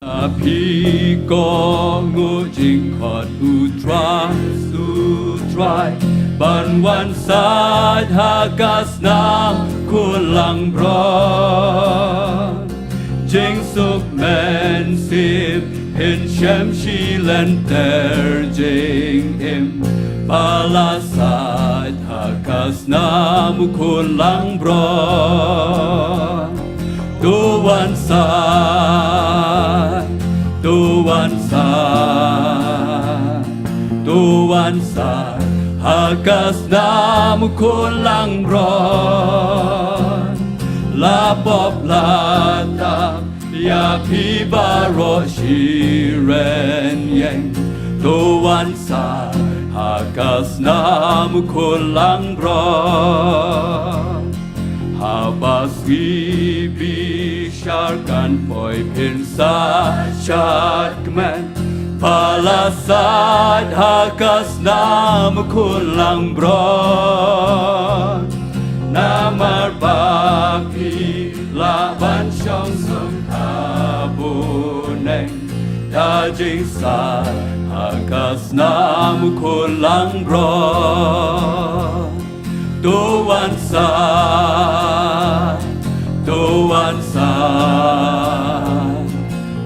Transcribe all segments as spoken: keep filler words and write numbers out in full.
Phi kohnguh jingkhot u Trai, u Trai, ban wan sait ha ka snam Khun Langbrot. Jingsuk mynsiem phin shem shi lynter jingim, ba la sait ha ka snam Khun Langbrot. To wan sait, to wan sait, to wan sait ha ka snam Khun Langbrot. La pop la tap ïa phi baroh shi rynïeng. To wan sait ha ka snam Khun Langbrot. Haba sngi bishar kan poi phin sa shad kmen, ba la sait ha ka snam Khun Langbrot. Namar ba phi lah ban shong suk ha bneng da jingsait ha ka snam Khun Langbrot. To wan sait, to wan sait,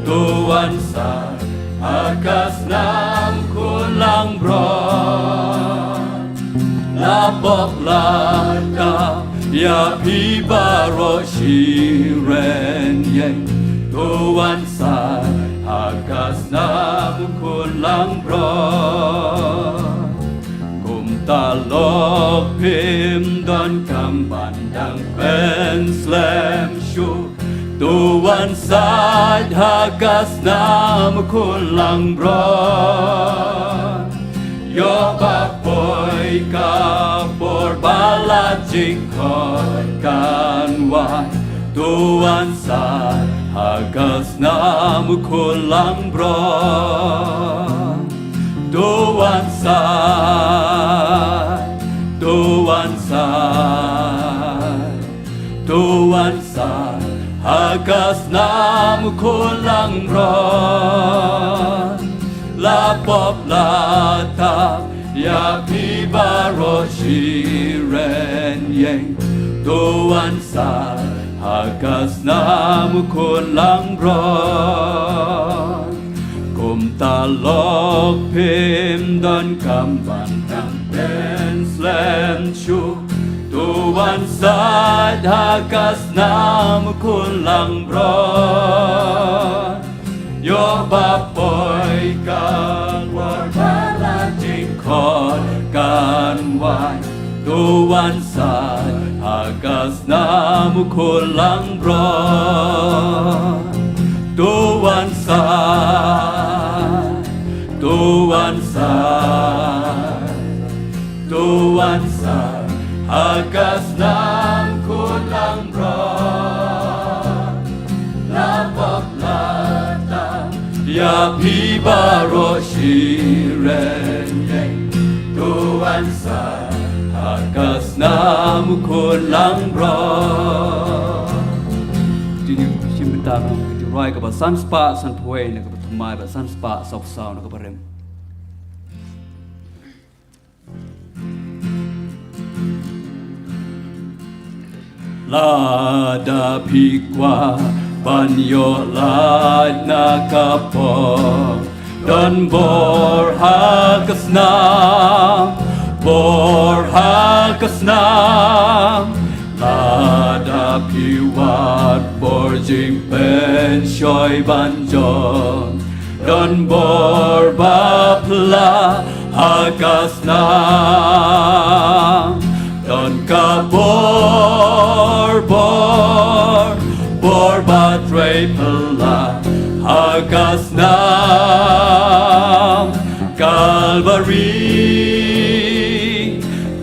to wan sait ha ka snam Khun Langbrot. La pop la tap ïa phi baroh shi rynïeng. To wan sait ha ka snam Khun Langbrot. Kumta lok phim donkam ban dang pynslem shuh. To wan sait ha ka snam Khun Langbrot. Ïoh ba poi ka por ba la jingkhot kan wai. To wan sait ha ka snam Khun Langbrot. To wan sait, to wan sait, to wan sait ha ka snam Khun Langbrot. La pop la tap ïa phi baroh shi rynïeng. To wan sait ha ka snam Khun Langbrot. Kumta lok phim donkam ban dang pynslem shuh. To wan sait ha ka snam Khun Langbrot. Ïoh ba poi ka por ba la jingkhot kan wai. To wan sait ha ka snam Khun Langbrot. To wan sait, to wan sait, to wan sait ha ka snam Khun Langbrot. La pop la tap ïa phi baroh shi rynïeng. To wan sait ha ka snam Khun Langbrot. Te ngin shim bynta ka jingrwai kaba san spah san phew wei, na kaba thymmai bad san spah saw phew saw na kaba rim. Lada phi kwah ban ïoh lait na ka por, don bor ha ka snam, bor ha ka snam. Lada phi wad bor jingpynshoi ban jong, don bor ba phylla ha ka snam. Don ka bor, bor, bor ba trei phylla ha ka snam Kalbari.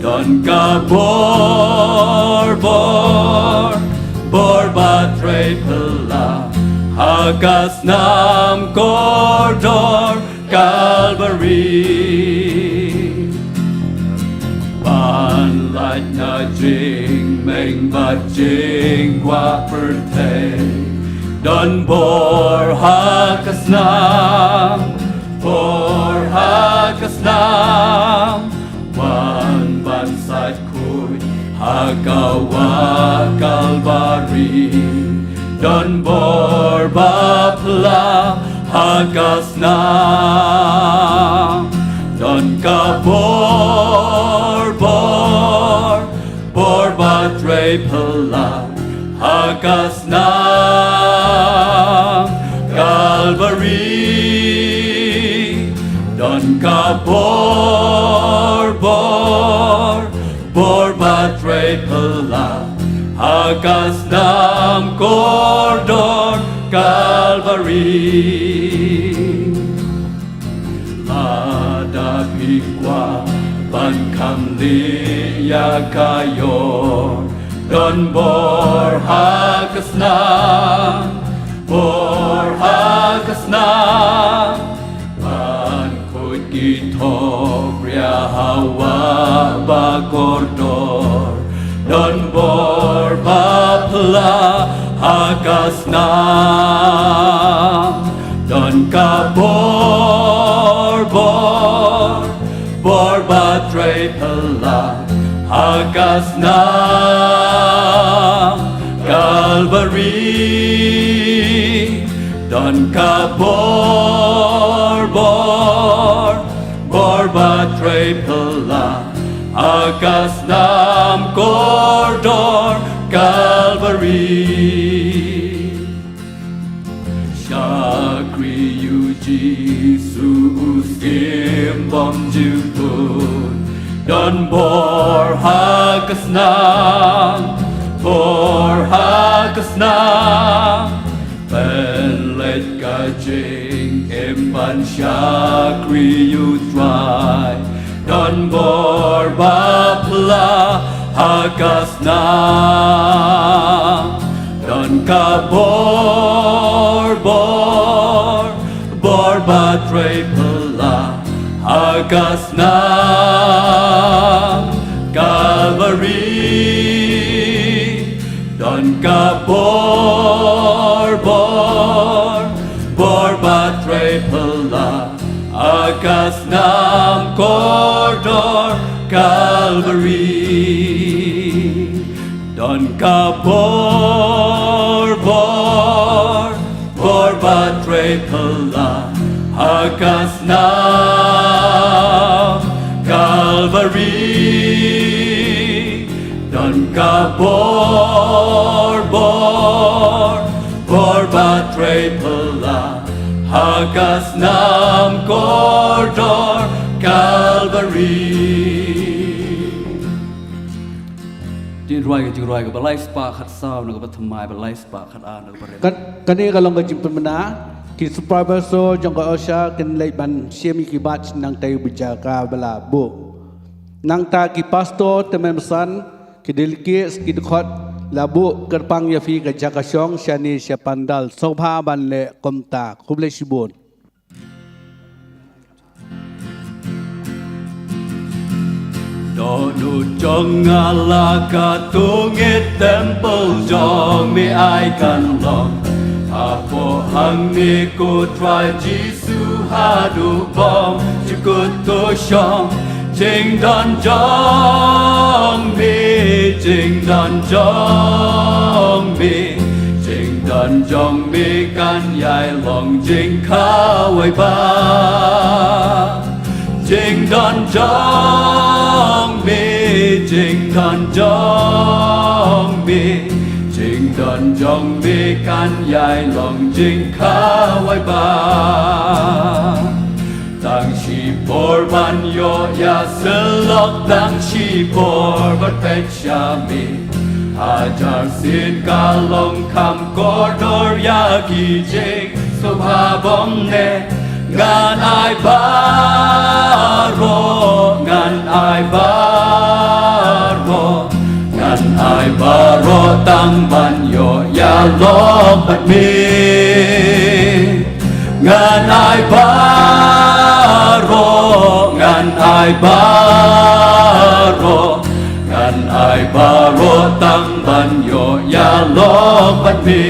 Don ka bor, bor, bor ba trei phylla ha ka snam kordor Kalbari. Ban lait na jingmeng bad jingkwah pyrthei, Don bor ha ka snam, bor ha ka snam, wan ban sait khuid ha ka wah Kalbari. Don bor ba pla ha ka snam, don ka bor, bor, bor ba trei pla ha ka snam Kalbari. Don ka bor, bor, bor ba trei pla ha ka snam kordor Kalbari. Lada phi kwah ban kham leh ïa ka ïor, don bor ha ka snam, bor ha ka snam, ban khuid ki thok ria ha wah ba kordor. Don bor ba pla ha ka snam, don ka bor, bor, bor ba trei pla ha ka snam Kalbari. Don ka bor, bor, bor ba trei pla ha ka snam kordor Kalbari. Shakri ïa u Jisu u Syiem bymjukut. Don bor ha ka snam, bor ha ka snam, pynleit ka jingim ban shakri ïa u Trai. Don bor ba pla ha ka snam, don ka bor, bor, bor ba trei pla ha ka snam Kalbari. Don ka bor, bor, bor ba trei pla ha ka snam kordor Kalbari. Don ka bor, bor, bor ba trei pla ha ka snam Kalbari. Don ka bor, bor, bor ba trei pla ha ka snam kordor Kalbari. Tin rwai ka jingrwai kaba lai spah khatsaw na kaba thymmai ba lai spah khatar na kaba rem. Kan, kane ka long ka jingpynbna, ki supervisor jong ka usher kin leit ban shim ïa ki badge nangta ïa u ba jaka ba la buh. Nangta ki pastor te mem san, ki delegates, ki dkhot la buh kyrpang ïa phi ka jaka shong shane sha pandal sngewbha ban leh kumta. Khublei shibun. Dohnud jong nga la katto ngeit temple jong me ai kan long. Hapoh hangne ko Trai Jisu haduh bymjukut to shong. Jingdon jong me, jingdon jong me, jingdon jong me kan ïai long jingkhawai bha. Jingdon jong me, jingdon jong me, jingdon jong me kan ïai long jingkhawai bha. Tang shipor ban ïoh ïasyllok, tang shipor ban peit sha me. Hajar sien ka long kham kordor ïa ki jingsngewbha bymneh. Ngan ai baroh, ngan ai baroh, ngan ai baroh tang ban ïoh ïalok bad me. Ngan ai baroh, ngan ai baroh, ngan ai baroh tang ban ïoh ïalok bad me.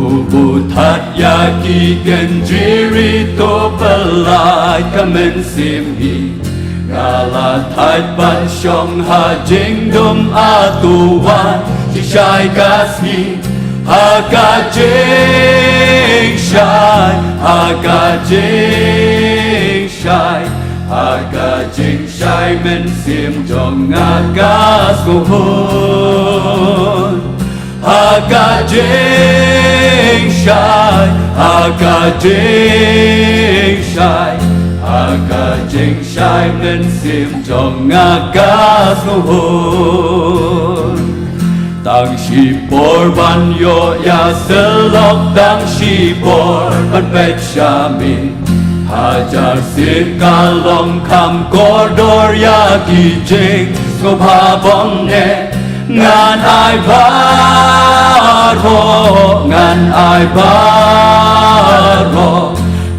U thait ïa ki kynjri, to pyllait ka mynsiem hi. Nga la thait ban shong ha jingdum, a to wan jingshai ka sngi. Ha ka jingshai, ha ka jingshai, ha ka jingshai, mynsiem jong nga ka sngewhun. Ha ka jingshai, ha ka jingshai, ha ka jingshai, mynsiem jong nga ka sngewhun. Tang shipor ban ïoh ïa syllok, tang shipor ban peit sha miet. Hajar sien ka long kham kordor ïa ki jingsngewbha bymneh. Ngan ai baroh, ngan ai baroh,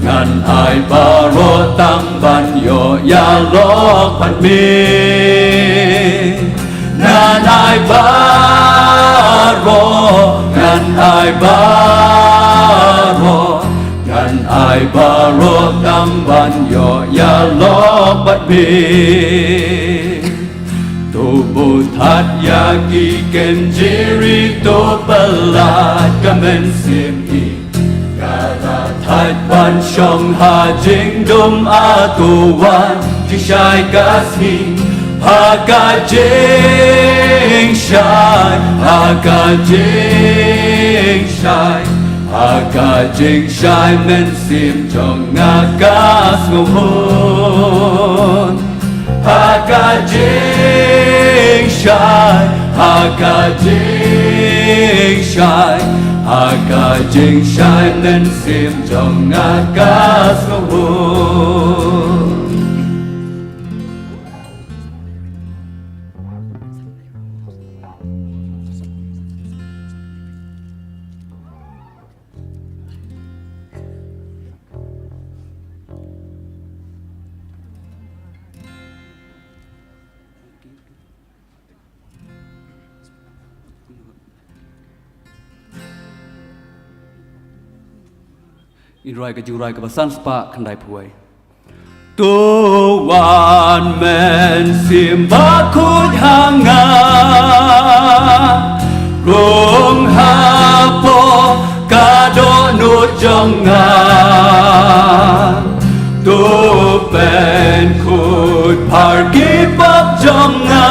ngan ai baroh tang ban ïoh ïalok bad me. Ngan ai baroh, ngan ai baroh, ngan ai baroh tang ban ïoh ïalok bad me. To buh thait ïa ki kynjri, to pyllait ka mynsiem hi. Nga la thait ban shong ha jingdum, a to wan jingshai ka sngi. Ha ka jingshai, ha ka jingshai, ha ka jingshai, mynsiem jong nga ka sngewhun. Ha ka jingshai, ha ka jingshai, ha ka jingshai, mynsiem jong nga ka sngewhun. Ngin rwai ka jingrwai kaba san spah khyndai phew wei. To wan Mynsiem Bakhuid ha nga, rung hapoh ka dohnud jong nga. To pynkhuid phar ki pop jong nga.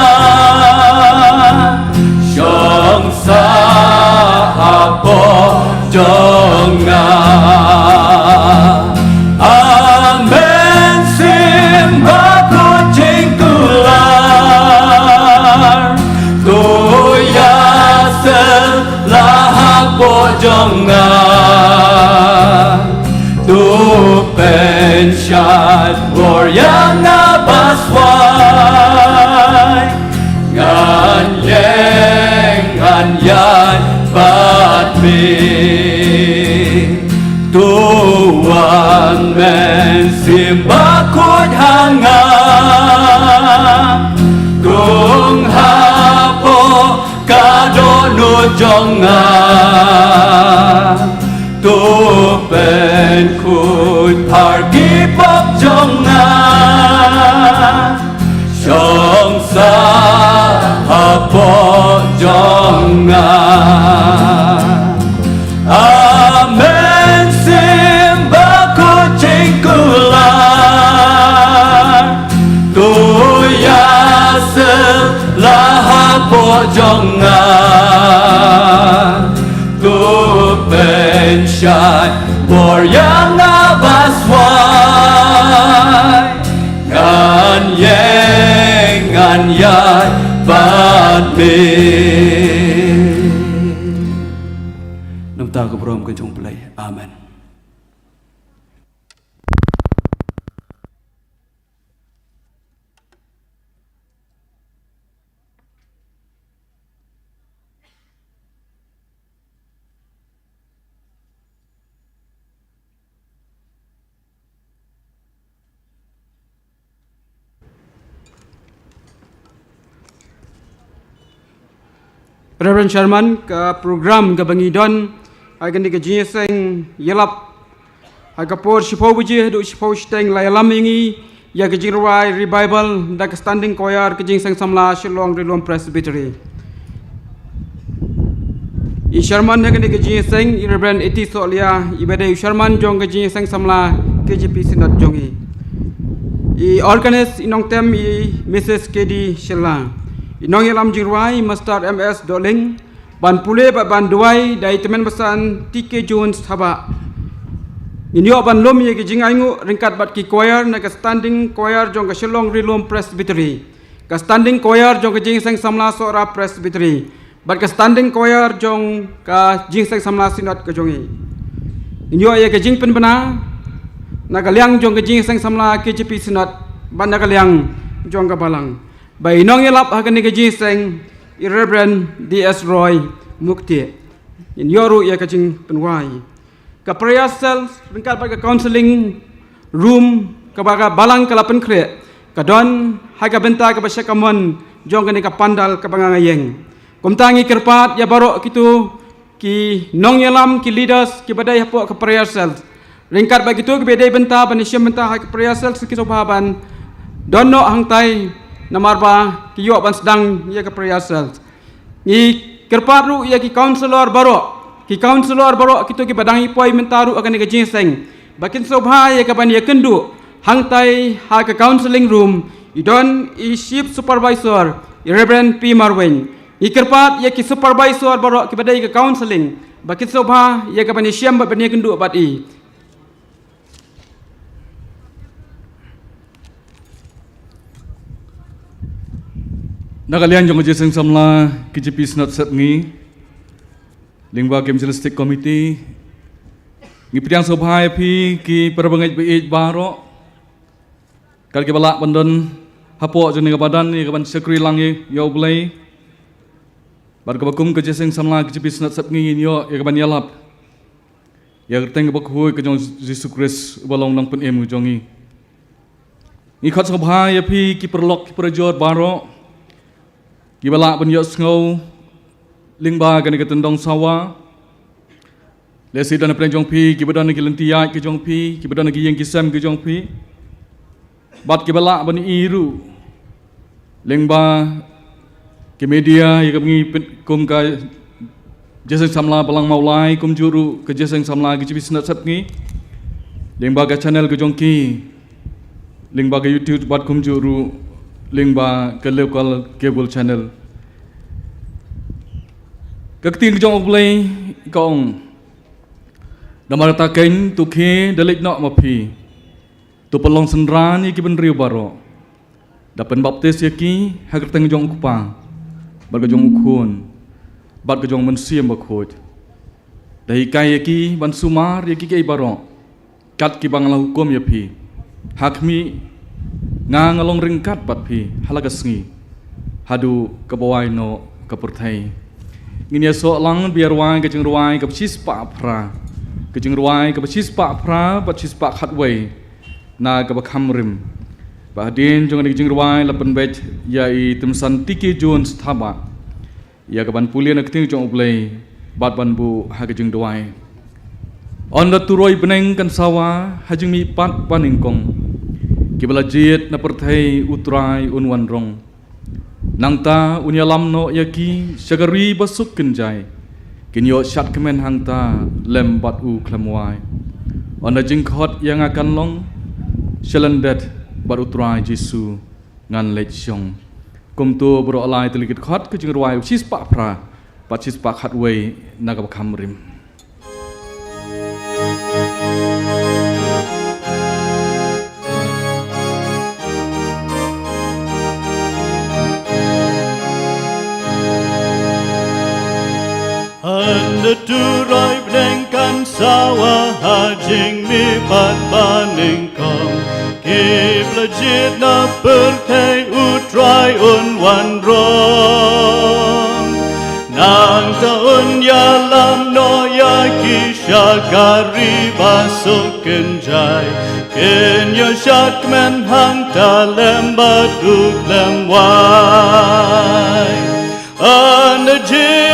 Shong sah hapoh jong nga. A Mynsiem Bakhuid jingkular, to ïasylla hapoh jong nga. To pynshait bor ïa nga baswai. Ngan ïeng ngan ïaid bad me. To wan Mynsiem Bakhuid ha nga, rung hapoh ka dohnud jong nga. To pynkhuid phar ki pop jong nga. Shong sah hapoh jong nga. A Mynsiem Bakhuid jingkular, to ïasylla hapoh jong nga. To pynshait bor ïa nga baswai. Ngan ïeng ngan ïaid bad me. Namar ka burom ka jong U Blei. Amen. Reverend Chairman, ka program kaba ngi don Ha kane ka jingïaseng ïalap, ha ka por shiphew baje haduh shiphew shiteng la ïalam ïa ngi ïa ka jingrwai Revival da ka Standing Choir ka Jingïaseng Samla Shillong Rilum Presbytery. I Sherman ha kane ka jingïaseng i Reverend Eti Sohlia, iba dei u Sherman jong ka Jingïaseng Samla K J P Synod jong ngi. I organist i nongtem i Missus K D Shylla. I nongïalam jingrwai Master M S Dohling. Ban pule bad ban duwai da i Tymmen Basan T K Jones Thabah. Ngin ïoh ban lum ïa ki jingainguh ryngkat bad ki choir na ka Standing Choir jong ka Shillong Rilum Presbytery, ka Standing Choir jong ka Jingïaseng Samla Sohra Presbytery, bad ka Standing Choir jong ka Jingïaseng Samla Synod ka jong ngi. Ngin ïoh ïa ka jingpynbna na ka liang jong ka Jingïaseng Samla K J P Synod bad na ka liang jong ka Balang. Ba i nongïalap ha kane ka jingïaseng i Reverend D S Roy Mukti. Ngin ïoh ruh ïa ka jingpynwai. Ka prayer cell ryngkat bad ka counseling room kaba ka Balang ka la pynkhreh ka don ha ka bynta kaba sha kamon jong kane ka pandal kaba nga nga ïeng. Kumta ngi kyrpad ïa baroh kito ki nongïalam, ki leaders kiba dei hapoh ka prayer cell, ryngkat bad kito kiba dei bynta ban ïashim bynta ha ka prayer cell, ki sngewbha ban don noh hangtai namar ba ki ïoh ban sdang ïa ka prayer cell. Ngi kyrpad ruh ïa ki councillor baroh, ki councillor baroh kito kiba dang ïapoi mynta ruh ha kane ka jingïaseng, ba kin sngewbha ïa kaban ïakynduh hangtai ha ka counseling room. I don i chief supervisor i Reverend P Marwein. Ngi kyrpad ïa ki supervisor baroh kiba dei ka counseling ba kin sngewbha ïa kaban ïashem bad ban ïakynduh bad i. Na ka liang jong ka Jingïaseng Samla K J P Synod Sepngi, lyngba ka Evangelistic Committee, ngi pdiang sngewbha ïa phi ki para bangeit ba ïeit baroh. Kat kiba lah ban don hapoh jong kane ka madan ïa kaban shakri lang ïa, ïa U Blei. Bad kaba kum ka Jingïaseng Samla K J P Synod Sepngi ngin ïoh ïa kaban ïalap ïa ka kyrteng kaba khuid ka jong Jisu Khrist uba long Nongpynim ka jong ngi. Ngi khot sngewbha ïa phi ki paralok ki parajor baroh kiba lah ban ïohsngew lyngba kane ka tyndong sawa. Lehse don napdeng jong phi kiba don ki lynti ïaid ki jong phi, kiba don ki ïing ki sem ki jong phi, bad kiba lah ban ïohi ruh lyngba ki media ïa kaba ngi pyn-, kum ka Jingïaseng Samla Balang Mawlai, kumjuh ruh ka Jingïaseng Samla K J P Synod Sepngi, lyngba ka channel ka jong ki, lyngba ka YouTube bad kumjuh ruh lyngba ka local cable channel. Ka ktien ka jong U Blei ka ong, namar kata keiñ to khie da leit noh ma phi, to pynlong synran ïa ki bynriew baroh, da pynbaptis ïa ki ha ka kyrteng jong U Kpa bad ka jong U Khun bad ka jong U Mynsiem Bakhuid, da hikai ïa ki ban sumar ïa kiei kiei baroh kat kiba nga la hukum ïa phi. Ha khmih, nga nga long ryngkat bad phi ha la ka sngi haduh kaba wai noh ka pyrthei. Ngin ïasoh lang ban ïa rwai ka jingrwai kaba shispah phra, ka jingrwai kaba shispah phra bad shispah khatwei na kaba kham rim. Bad hadien jong kane ka jingrwai la pynbeit ïa i Tymmen Basan T K Jones Thabah ïa kaban pule na ka ktien jong U Blei bad ban buh ha ka jingduwai. Ynda to roi bneng kan sawa ha jingmihpat ba nyngkong, kiba la jied na pyrthei U Trai un wan rong. Nangta un ïalam noh ïa ki sha ka ri ba suk kynjai, kin ïoh shad kmen hangta lem bad u khlem wai. Ynda jingkhot ïa nga kan long, sha lyndet bad U Trai Jisu ngan leit shong. Kumto baroh lai tylli ki dkhot ka jingrwai kaba shispah phra bad shispah khatwei na kaba kham rim. Ynda to roi bneng kan sawa ha jingmihpat ba nyngkong, kiba la jied na pyrthei U Trai un wan rong. Nangta un ïalam noh ïa ki sha ka ri ba suk kynjai, kin ïoh shad kmen hangta lem bad u khlem wai. Ynda jingkhot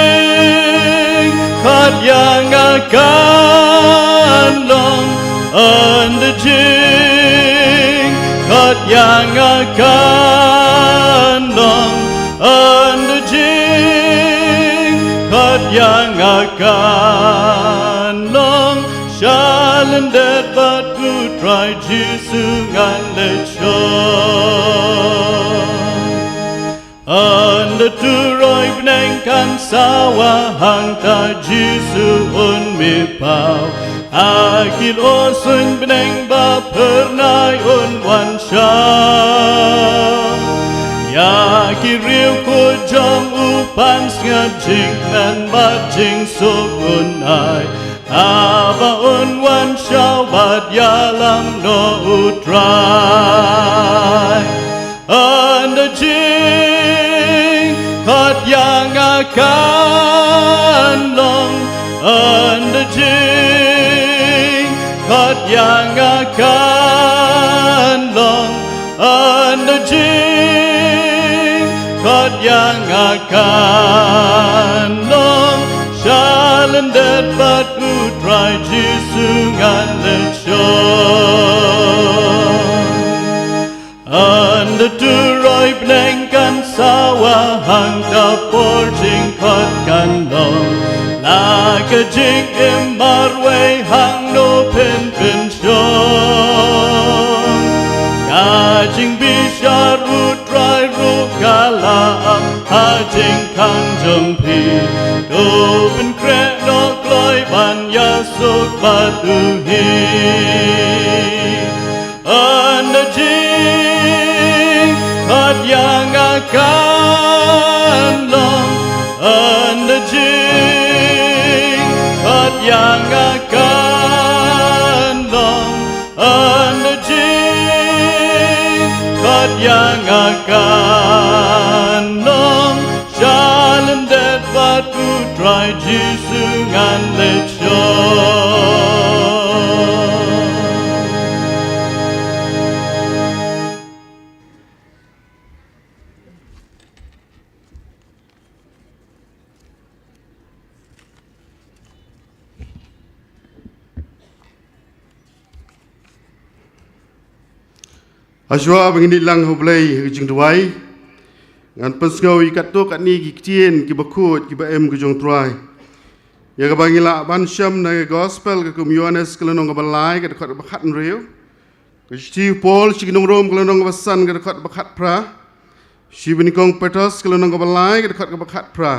Ïa nga kan long ynda jing, khot ïa nga kan long ynda jing, khot ïa nga kan long sha lyndet bad U Trai Jisu ngan leit shong. Ynda turoi bneng kan sawa hangta Jisu un mih paw. Ha ki lyoh suiñ bneng ba phyrnai un wan shaw. Ïa ki riew khuid jong u pansngiat jingkmen bad jingsuk un ai. Haba un wan shaw bad ïalam noh U Trai. Ynda jing khot ïa nga kan long, ynda jing khot ïa nga kan long, ynda jing khot ïa nga kan long sha lyndet bad U Trai Jisu ngan leit shong. Ynda turoi bneng kan sawa hangta por jingkhot kan long la ka jingim marwei hangno phin pynshong. Ka jingbishar U Trai ruh ka la ap ha jingkhang jong phi. To pynkhreh noh kloi ban ïasuk bad u hi. Ynda jing khot ïa nga kan long, ynda jing khot ïa nga kan long, ynda jing khot ïa nga kan long sha lyndet bad U Trai Jisu ngan leit shong. Hashwa ba ngin ïalang ha U Blei ha ka jingduwai, ngan pynsngew ïa katto katne ki ktien kiba khuid kiba em ka jong U Trai. Ïa kaba ngi lah ban shem na ka gospel ka kum Ïoannis ka lynnong kaba lai ka dkhot kaba khathynriew. Ka shithi u Paul sha ki nong Rom ka lynnong kaba san ka dkhot kaba khatphra. Shithi ba nyngkong Petros ka lynnong kaba lai ka dkhot kaba khatphra.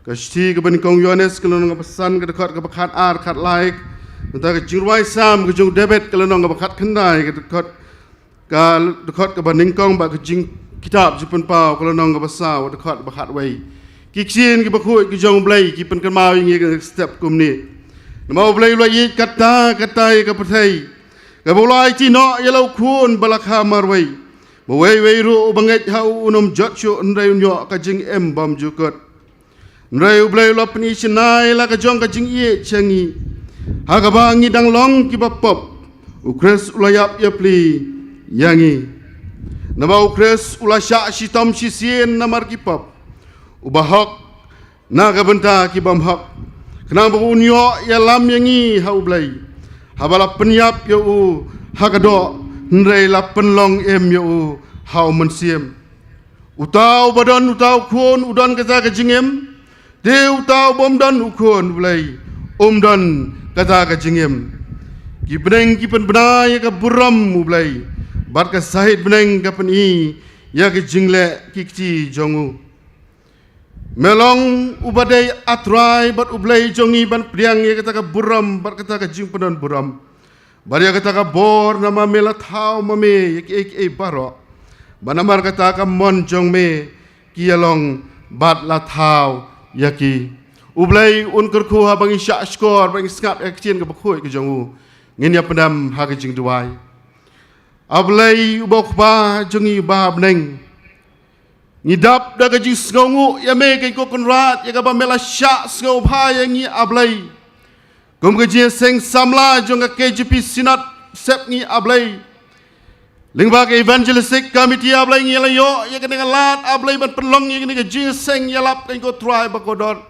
Ka shithi kaba nyngkong Ïoannis ka lynnong kaba san ka dkhot kaba khatar khatlai. Nangta ka jingrwai Salm ka jong u David ka lynnong kaba khatkhyndai ka dkhot, ka dkhot kaba nyngkong, bad ka jingkitab Jingpynpaw ka lynnong kaba saw ka dkhot kaba khatwei. Ki ktien kiba khuid ki jong U Blei ki pynkynmaw ïa ngi ha ka step kumne. Namar U Blei u la ïeit katta katta ïa ka pyrthei, kaba u la aiti noh ïa la u Khun ba la kha marwei, ba uwei uwei ruh uba ngeit ha u un ym jot shuh, hynrei un ïoh ka jingim bymjukut. Hynrei U Blei u la pyni shynna ïa la ka jong ka jingïeit sha ngi, ha kaba ngi dang long kiba pop, U Khrist u la ïap ïapli ïa ngi. Naba U Khrist u la shah shitom shisien namar ki pop, uba hok na ka bynta ki bymhok, khnang ba un ïoh ïalam ïa ngi ha U Blei, haba la pynïap ïa u ha ka doh, hynrei la pynlong im ïa u ha u mynsiem. Uta uba don uta u Khun u don kata ka jingim, te uta u bym don u Khun U Blei um don kata ka jingim. Ki bneng ki pynbna ïa ka burom U Blei, bad ka sahit bneng ka pyni ïa ka jingleh ki kti jong u. Me long uba dei A Trai bad U Blei jong ngi ban pdiang ïa kata ka burom bad kata ka jingpyndon burom, bad ïa kata ka bor, namar me la thaw ma me ïa kiei kiei baroh, bad namar kata ka mon jong me ki ïalong bad la thaw ïa ki. U Blei un kyrkhu haba ngi shah shkor bad ngi sngap ïa ka ktien kaba khuid ka jong u. Ngin ïapyndem ha ka jingduwai. A Blei uba U Kpa jong ngi uba ha bneng, ngi dap da ka jingsngewnguh ïa me keiñ ko Kynrad, ïa kaba me la shah sngewbha ïa ngi A Blei, kum ka jingïaseng samla jong ka K J P Synod Sepngi A Blei. Lyngba ka Evangelistic Committee A Blei, ngi la ïoh ïa kane ka lad A Blei ban pynlong ïa kane ka jingïaseng ïalap keiñ ko Trai ba kordor.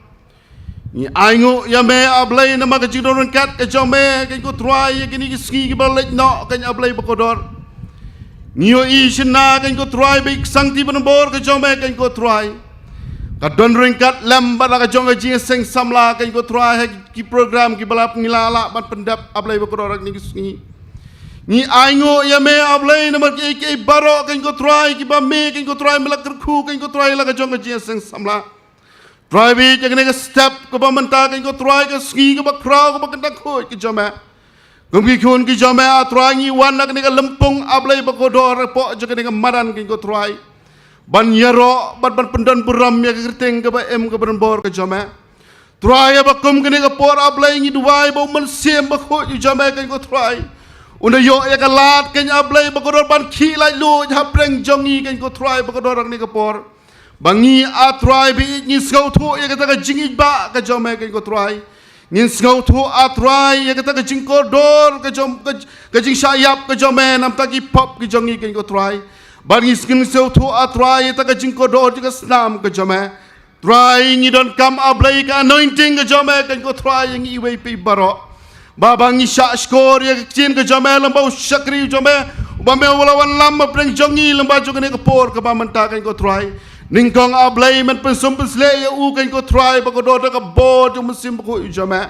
Ngi ainguh ïa me A Blei namar ka jingdon ryngkat ka jong me, kein ko Trai, ïa kine ki sngi kiba leit noh, kein A Blei bakordor. Ngi ïohi shynna, kein ko Trai, ba i ksangti ban bor ka jong me, kein ko Trai, ka don ryngkat lem bad la ka jong ka jingïaseng samla, kein ko Trai, ha ki program kiba la ngi la lah ban pyndep, A Blei bakordor, ha kine ki sngi. Ngi ainguh ïa me A Blei namar kiei kiei baroh, kein ko Trai, kiba me, kein ko Trai, me la kyrkhu, kein ko Trai, la ka jong ka jingïaseng samla. Trai, bad ïa kane ka step kaba mynta, kein ko Trai, ka sngi kaba khraw, kaba kyntang khuid ka jong me. Kum ki khun ki jong me A Trai, ngi wan na kane ka lympung A Blei bakordor, hapoh jong kane ka madan, kein ko Trai, ban ïaroh bad ban pyndon burom ïa ka kyrteng kaba im kaba donbor ka jong me. Trai, haba kum kane ka por A Blei, ngi duwai ba u Mynsiem Bakhuid u jong me, kein ko Trai, un da ïoh ïa ka lad, kein A Blei bakordor, ban khih laitluid hapdeng jong ngi, kein ko Trai bakordor, ha kane ka por. Ba ngi A Trai baieit ngi sngewthuh ïa kata ka jingïaibah ka jong me, kein ko Trai. Ngin sngewthuh A Trai ïa kata ka jingkordor ka jong, ka, ka jingshah ïap ka jong me na ka bynta ki pop ki jong ngi, kein ko Trai. Bad ngi sngewthuh A Trai ïa kata ka jingkordor jong ka snam ka jong me. Trai, ngi donkam A Blei ka anointing ka jong me, kein ko Trai, ïa ngi iwei pa iwei baroh. Ba, ba ngi shah shkor ïa ka ktien ka jong me lyngba u shakri u jong me, uba me u la wanlam hapdeng jong ngi lyngba jong kane ka por kaba mynta, kein ko Trai. Nyngkong A Blei men pynsum pynsleh ïa u, kein ko Trai bakordor, da ka bor jong u Mynsiem Bakhuid u jong me.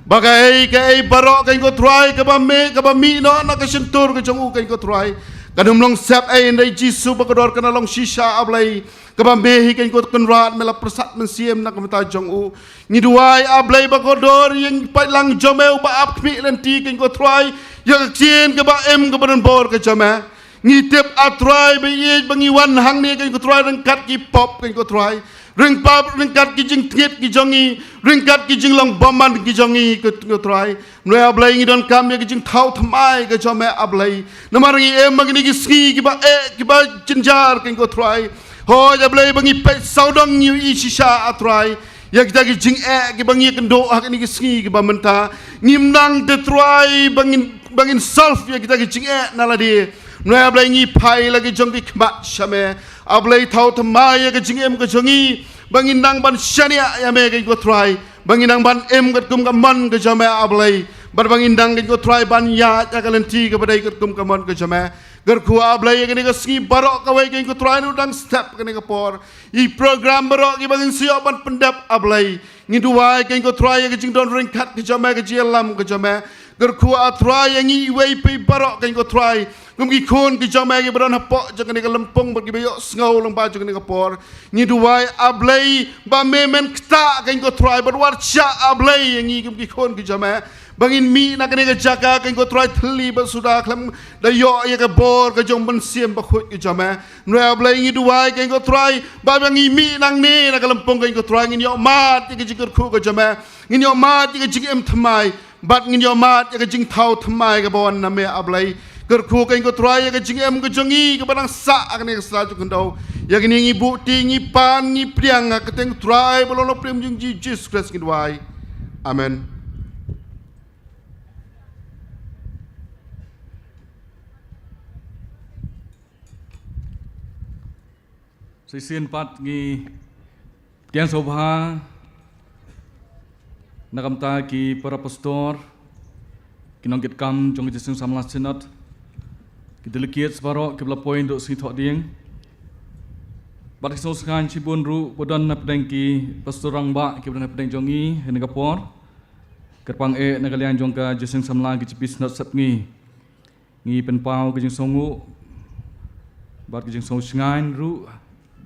Ba kaei kaei baroh, kein ko Trai, kaba me, kaba mih noh na ka shyntur ka jong u, kein ko Trai, kan ym long sepei, hynrei Jisu bakordor, kan long shisha A Blei. Kaba me hi, kein ko Kynrad, me la pyrsad mynsiem na ka bynta jong u. Ngi duwai A Blei bakordor, ïa u paidlang jong me uba ap khmih lynti, kein ko Trai, ïa ka ktien kaba im kaba donbor ka jong me. Ngi tip A Trai baieit ba ngi wan hangne, kein ko Trai, ryngkat ki pop, kein ko Trai, ryngkat, ryngkat ki jingtngit ki jong ngi, ryngkat ki jinglong bymman ki jong ngi, kein ko Trai. Hynrei A Blei ngi donkam ïa ka jingthaw thymmai ka jong me A Blei. Namar ngi im ha kine ki sngi kiba eh, kiba jynjar, kein ko Trai. Hooid A Blei, ba ngi peit sawdong, ngi ïohi shisha A Trai ïa kita ki jingeh kiba ngi ïakynduh ha kine ki sngi kiba mynta. Ngim nang te Trai ba ngin, ba ngin solve ïa kita ki jingeh na lade. Hynrei A Blei ngi phai la ki jong ki khmat sha me. A Blei thaw thymmai ïa ka jingim ka jong ngi ba ngin nang ban shaniah ïa me, kein ko Trai. Ba ngin nang ban im katkum ka mon ka jong me A Blei. Bad ba ngin nang, kein ko Trai, ban ïaid ha ka lynti kaba dei katkum ka mon ka jong me. Kyrkhu A Blei ïa kane ka sngi baroh kawei, kein ko Trai, na u dang step kane ka por. Ïa ki program baroh kiba ngin sa ïoh ban pyndep A Blei, ngi duwai, kein ko Trai, ïa ka jingdon ryngkat ka jong me, ka jingïalam ka jong me. Kyrkhu A Trai ïa ngi iwei pa iwei baroh, kein ko Trai. Kum ki khun ki jong me kiba don hapoh jong kane ka lympung bad kiba ïohsngew lyngba jong kane ka por. Ngi duwai A Blei ba me men ktah, kein ko Trai, bad wat shah A Blei ïa ngi kum ki khun ki jong me. Ba ngin mih na kane ka jaka, kein ko Trai, thylli bad suda khlem da ïoh ïa ka bor ka jong u Mynsiem Bakhuid ka jong me. Hynrei A Blei ngi duwai, kein ko Trai, ba, ba ngi mih nangne na ka lympung, kein ko Trai, ngin ïoh mad ïa ka jingkyrkhu ka jong me. Ngin ïoh mad ïa ka jingim thymmai. Bad ngin ïoh mad ïa ka jingthaw thymmai kaba wan na me A Blei. Kyrkhu, kein ko Trai, ïa ka jingim ka jong ngi kaba nang sah ha kane ka sla jong khyndew. Ïa kine ngi buh ti, ngi pan, ngi pdiang ha ka kyrteng Trai ba long Nongpynim jong ngi Jisu Khrist ngi duwai. Amen. Shisien pat ngi pdiang sngewbha na ka bynta ki para pastor, ki nongkitkam jong ka Jingïaseng Samla Synod, ki delegates baroh kiba la poi naduh sngi Thohdieng. Bad ki sngewsngaiñ shibun ruh ba don hapdeng ki pastor rangbah kiba don hapdeng jong ngi ha kane ka por. Kyrpang eh na ka liang jong ka Jingïaseng Samla ka J P Synod Sepngi, ngi pynpaw ka jingsngewnguh bad ka jingsngewsngaiñ ruh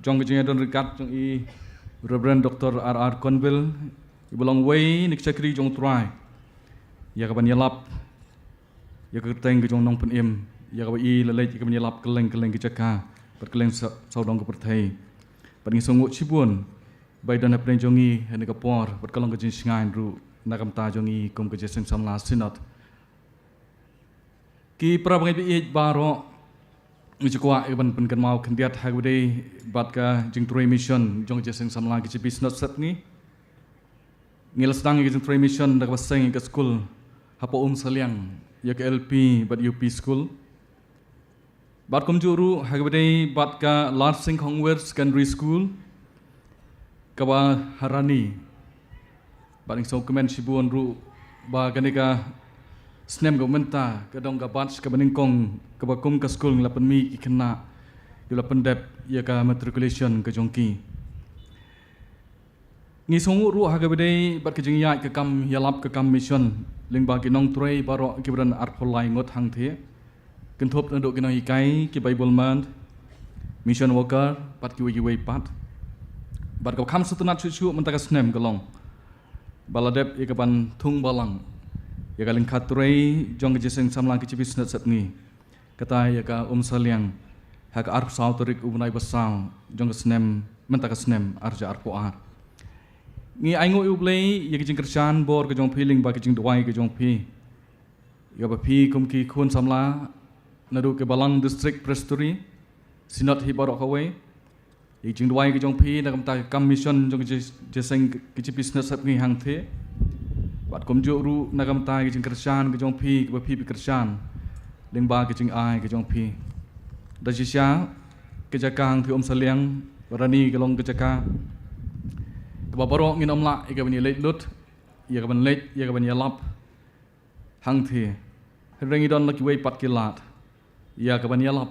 jong ka jingïadon ryngkat jong i Reverend Doctor R R Conville, iba long uwei na ki shakri jong u Trai, ïa kaban ïalap ïa ka kyrteng ka jong u Nongpynim, ïa kaba i la leit ïa kaban ïalap kylleng kylleng ki jaka bad kylleng sa-, sawdong ka pyrthei. Bad ngi sngewnguh shibun ba i don hapdeng jong ngi ha kane ka por bad ka long ka jingsngaiñ ruh na ka bynta jong ngi kum ka Jingïaseng Samla Synod. Ki para bangeit baieit baroh, ngi ju kwah ïa kaban pynkynmaw khyndiat ha kaba dei bad ka jingtrei mission jong ka Jingïaseng Samla ka J P Synod Sepngi. Ngi la sdang ïa ka jingtrei mission da kaba seng ïa ka skul hapoh Umsaliang, ïa ka L P bad U P school. Bad kumjuh ruh ha kaba dei bad ka Larsing Khongwir Secondary School, kaba ha Rani. Bad ngi sngewkmen shibun ruh ba kane ka snem ka mynta ka dong ka batch kaba nyngkong kaba kum ka skul ngi la pynmih ki khynnah kiba la pyndep ïa ka matriculation ka jong ki. Ngi sngewnguh ruh ha kaba ïadei bad ka jingïaid ka kam ïalap ka kam mission lyngba ki nongtrei baroh kiba don arphew lai ngut hangthie, kynthup naduh ki nonghikai, ki Bible man, mission worker bad kiwei kiwei pat. Bad kaba kham sngewtynnat shuh shuh mynta ka snem ka long ba la dep ïa kaban thung balang ïa ka lyngkha trei jong ka Jingïaseng Samla K J P Synod Sepngi, kata ïa ka Umsaliang, ha ka arphew saw tarik u bnai ba saw jong ka snem, mynta ka snem ar hajar arphew ar. Ngi ainguh ïa U Blei ïa ka jingkyrshan bor ka jong phi lyngba ka jingduwai ka jong phi, ïa ba phi kum ki khun samla naduh ka Balang District Presbytery Synod hi baroh kawei, ïa ka jingduwai ka jong phi na ka bynta ka kam mission jong ka Jingïaseng K J P Synod Sepngi hangthie. Bad kumjuh ruh na ka bynta ka jingkyrshan ka jong phi kaba phi phi kyrshan lyngba ka jingai ka jong phi. Da shisha ka jaka hangthie Umsaliang, Rani, ka long ka jaka kaba baroh ngin ym lah ïa kaban ïaleit lut, ïa kaban leit, ïa kaban ïalap hangthie. Hynrei ngi don la kiwei pat ki lad ïa kaban ïalap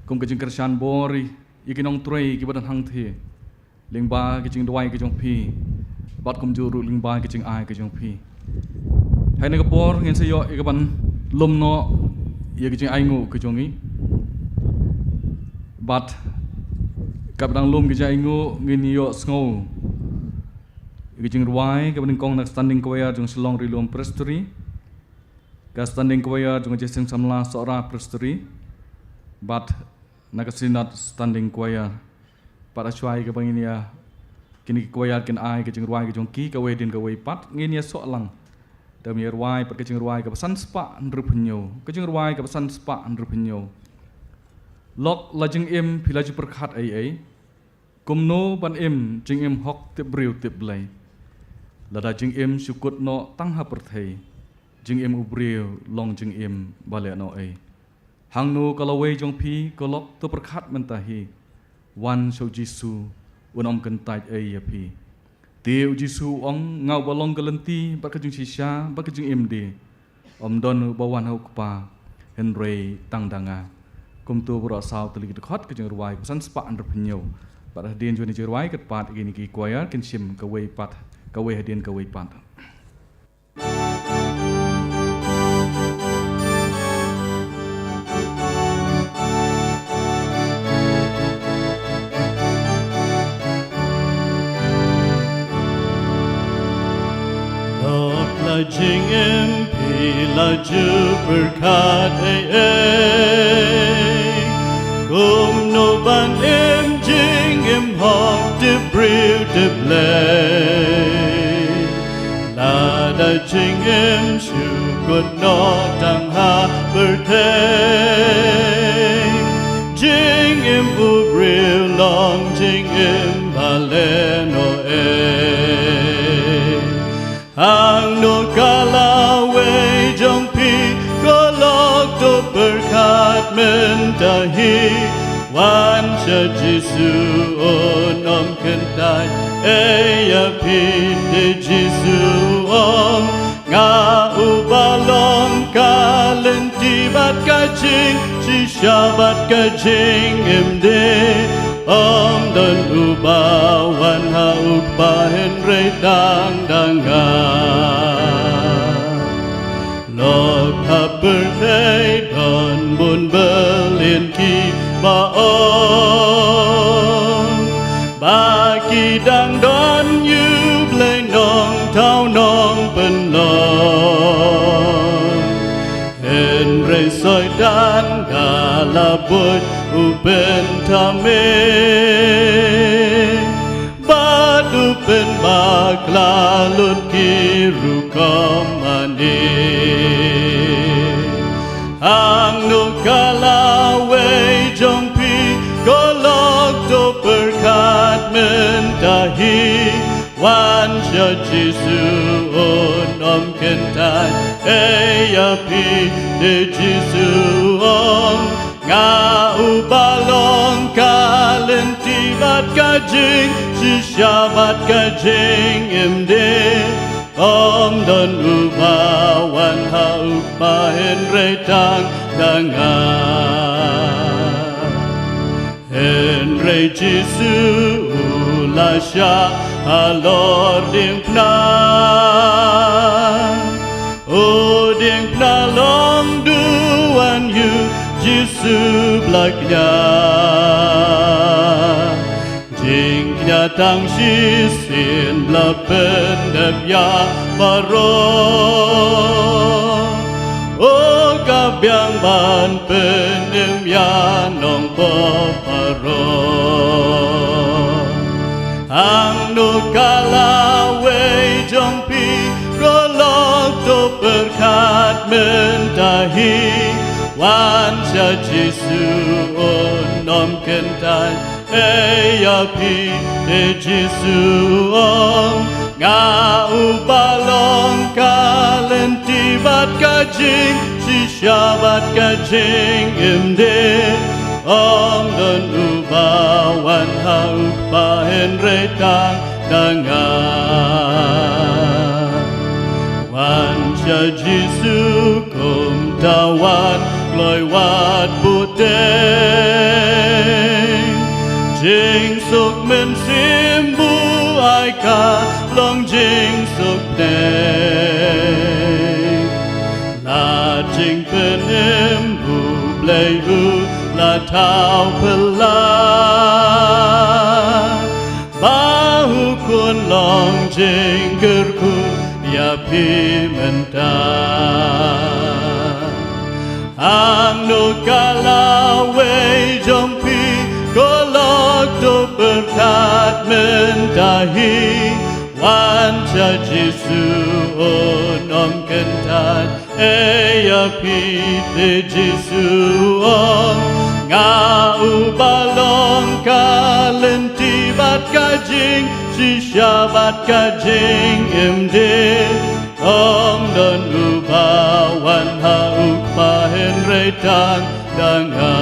kum ka jingkyrshan bor ïa ki nongtrei kiba don hangthie, lyngba ka jingduwai ka jong phi bad kumjuh ruh lyngba ka jingai ka jong phi. Ha kane ka por ngin sa ïoh ïa kaban lum noh ïa ka jingainguh ka jong ngi. Bad kaba dang lum ka jingainguh ngin ïohsngew ïa ka jingrwai kaba nyngkong na ka Standing Choir jong Shillong Ri Lum Presbytery, ka Standing Choir jong ka Jingïaseng Samla Sohra Presbytery, bad na ka Synod Standing Choir. Bad ha shuwa ïa kaba ngin ïa, kine ki choir kin ai ka jingrwai ka jong ki kawei hadien kawei pat, ngin ïa soh lang da ban ïa rwai pat ka jingrwai kaba san spah hynriew phew hynñiew, ka jingrwai kaba san spah hynriew phew hynñiew. Lok la jingim phi la ju pyrkhat ei ei, kumno ban im jingim hok tip briew tip Blei. Lada jingim shu kut noh tang ha pyrthei, jingim u briew long jingim ba lehnohei. Hangno ka lawei jong phi, ko lok, to pyrkhat mynta hi. Wan sha u Jisu, un ym kyntait ei ïa phi. Te u Jisu u ong, nga uba long ka lynti bad ka jingshisha bad ka jingim de. Ym don uba wan ha u Kpa hynrei tang da nga. Kumto baroh saw tylli ki dkhot ka jingrwai kaba san spah hynriew phew hynñiew. Bad hadien jong kane ka jingrwai, katba pat kine ki choir kin shim kawei pat, kawei hadien kawei pat. Lok la jingim phi la ju pyrkhat ei ei, kumno ban im jingim hok tip briew tip Blei. Lada jingim shu kut noh tang ha pyrthei, jingim u briew long jingim ba lehnohei. Hangno ka lawei jong phi, ko lok, to pyrkhat mynta hi. Wan sha Jisu, un ym kyntait ei ïa phi. Te Jisu u ong, nga uba long ka lynti bad ka jingshisha bad ka jingim de. Ym don uba wan ha u Kpa hynrei tang da nga. Lok ha pyrthei don bun byllian kiba ong ba ki dang don ïa u Blei Nongthaw Nongpynlong. Hynrei Soitan ka la buit u pynthame bad u pynbakla lut ki rukom mane. Hangno ka lawei jong phi, ko lok, to pyrkhat mynta hi. Wan sha Jisu, un ym kyntait ei ïa phi. Te Jisu u ong, nga uba long ka lynti bad ka jingshisha bad ka jingim de. Ym don uba wan ha u Kpa hynrei tang da nga. Hynrei Jisu u la shah halor diengphna. U diengphna long duwan ïa u Jisu ba la kñia. Jingkñia tang shisien ba la pyndep ïa baroh. Oh, ka biang ban pynim ïa u nongpop baroh. Hangno ka lawei jong phi, ko lok to pyrkhat mynta hi. Wan sha Jisu, un ym kyntait ei ïa phi. Te Jisu u ong, nga uba long ka lynti bad ka jingshisha bad ka jingim dei. Ym don uba wan ha u Kpa hynrei tang da nga. Wan sha Jisu kumta wat kloi wat buteng. Jingsuk mynsiem ba u ai ka long jingsuk pdeng. La jingpynim ba u Blei u la thaw phylla. Ba u Khun long jingkyrkhu ïa phi mynta. Hangno ka lawei jong phi, ko lok to pyrkhat mynta hi. Wan sha Jisu, un ym kyntait ei ïa phi. Te Jisu u ong, nga uba long ka lynti bad ka jingshisha bad ka jingim dei. Ym don uba wan ha u Kpa hynrei tang da nga.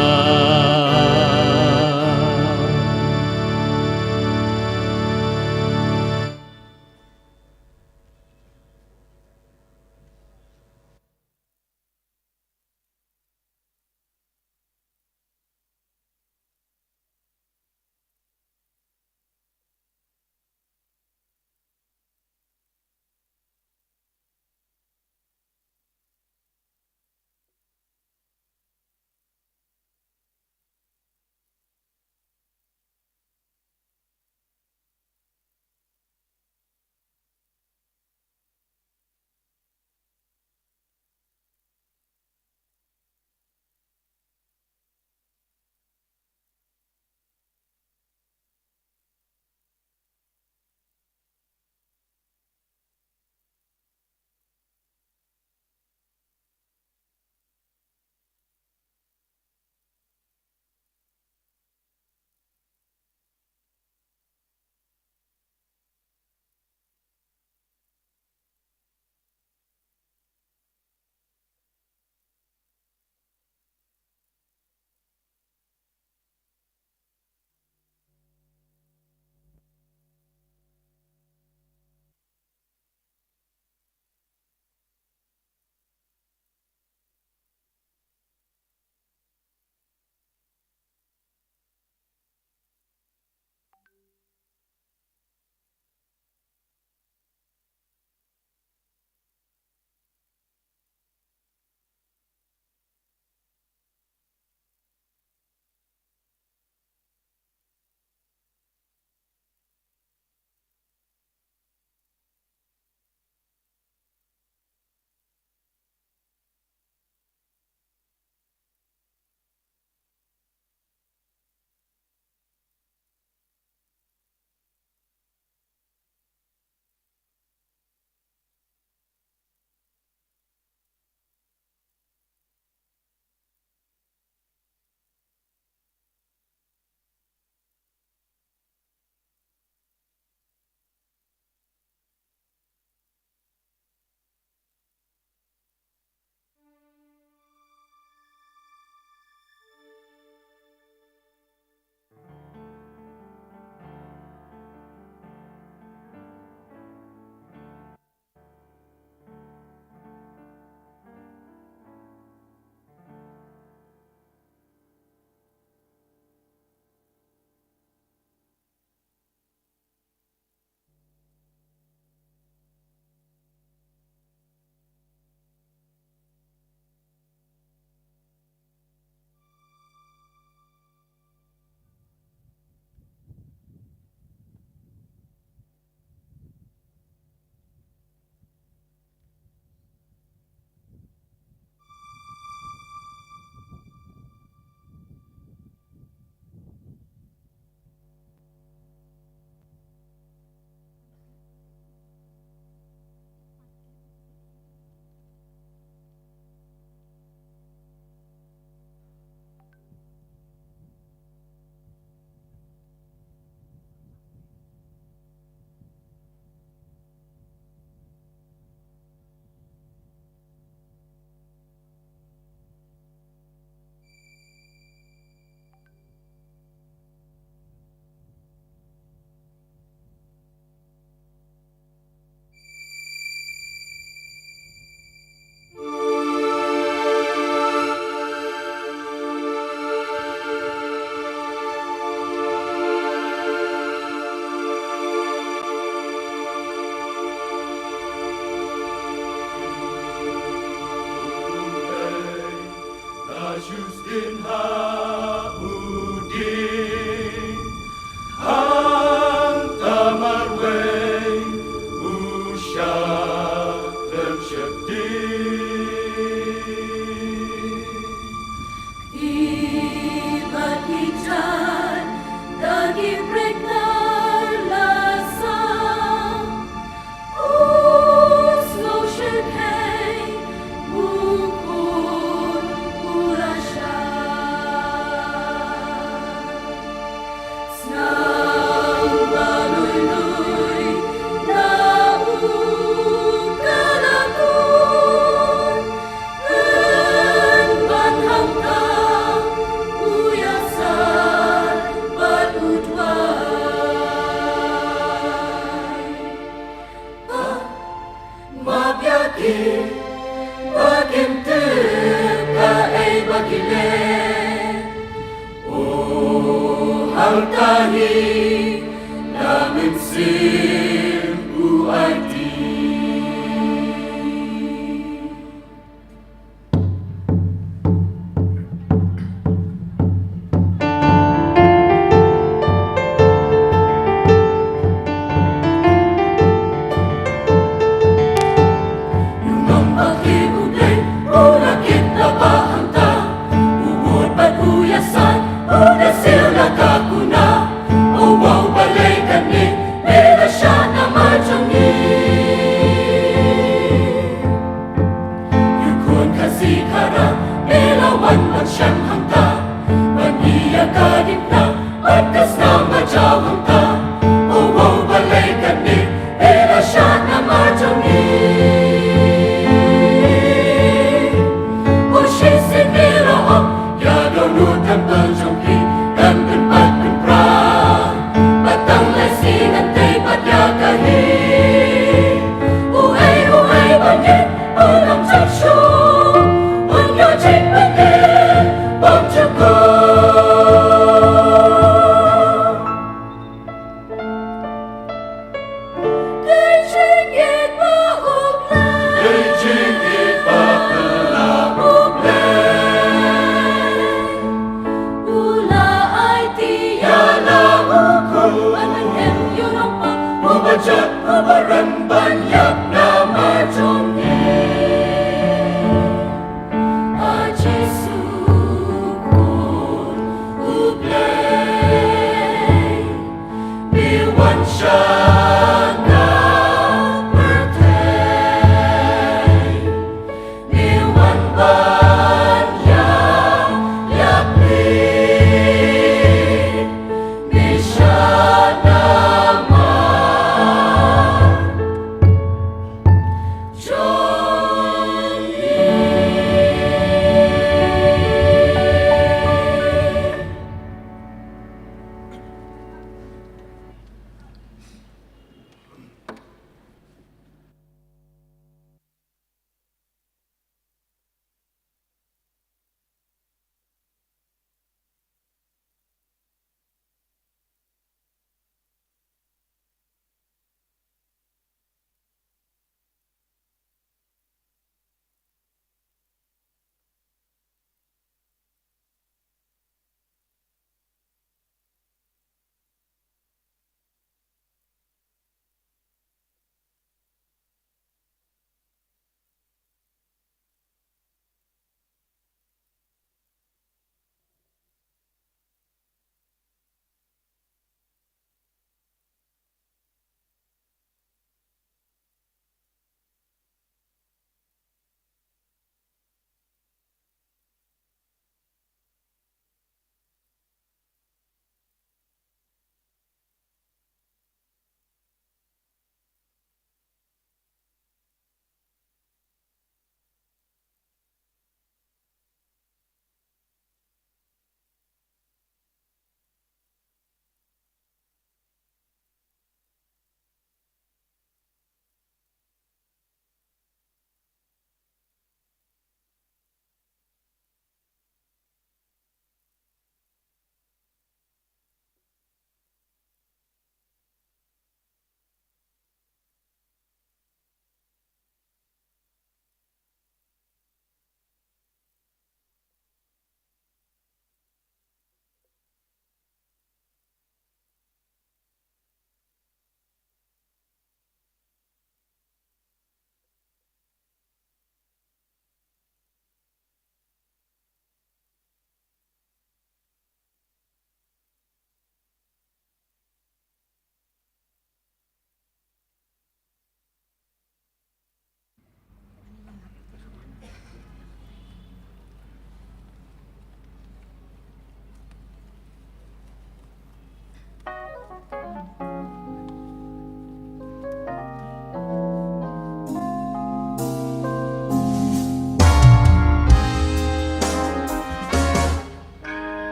Tahi la mynsiem u aiti. U nongpaki U Blei u la kit la ba hangta, u bud bad u ïasaid u da siew la ka kuna. O wow, balei kane me la shah na mar jong ngi? Ïa u khun Khasi Khara me la wan ban shem hangta, ban ïa ka diengphna bad ka snam ba jaw hangta. O wow, balei kane me la shah na mar jong ngi? U shisien me la ong, ïa don u temple jong phi kan pynpat pynpra. Ba tang lai sien ngan tei pat ïa ka hi. Uei uei ba ngeit u nang jot shuh, un ïoh jingpynim bymjukut. Dei jingïeit ba U Blei, dei jingïeit ba phylla U Blei. U la aiti ïa la u khun ban pynim ïa u nongpop uba jot uba rem ban ïap na mar jong ngi. A Jisu Khun U Blei, me wan sha ka pyrthei. Me wan ban ïa, ïa phi, me shah na mar jong ngi.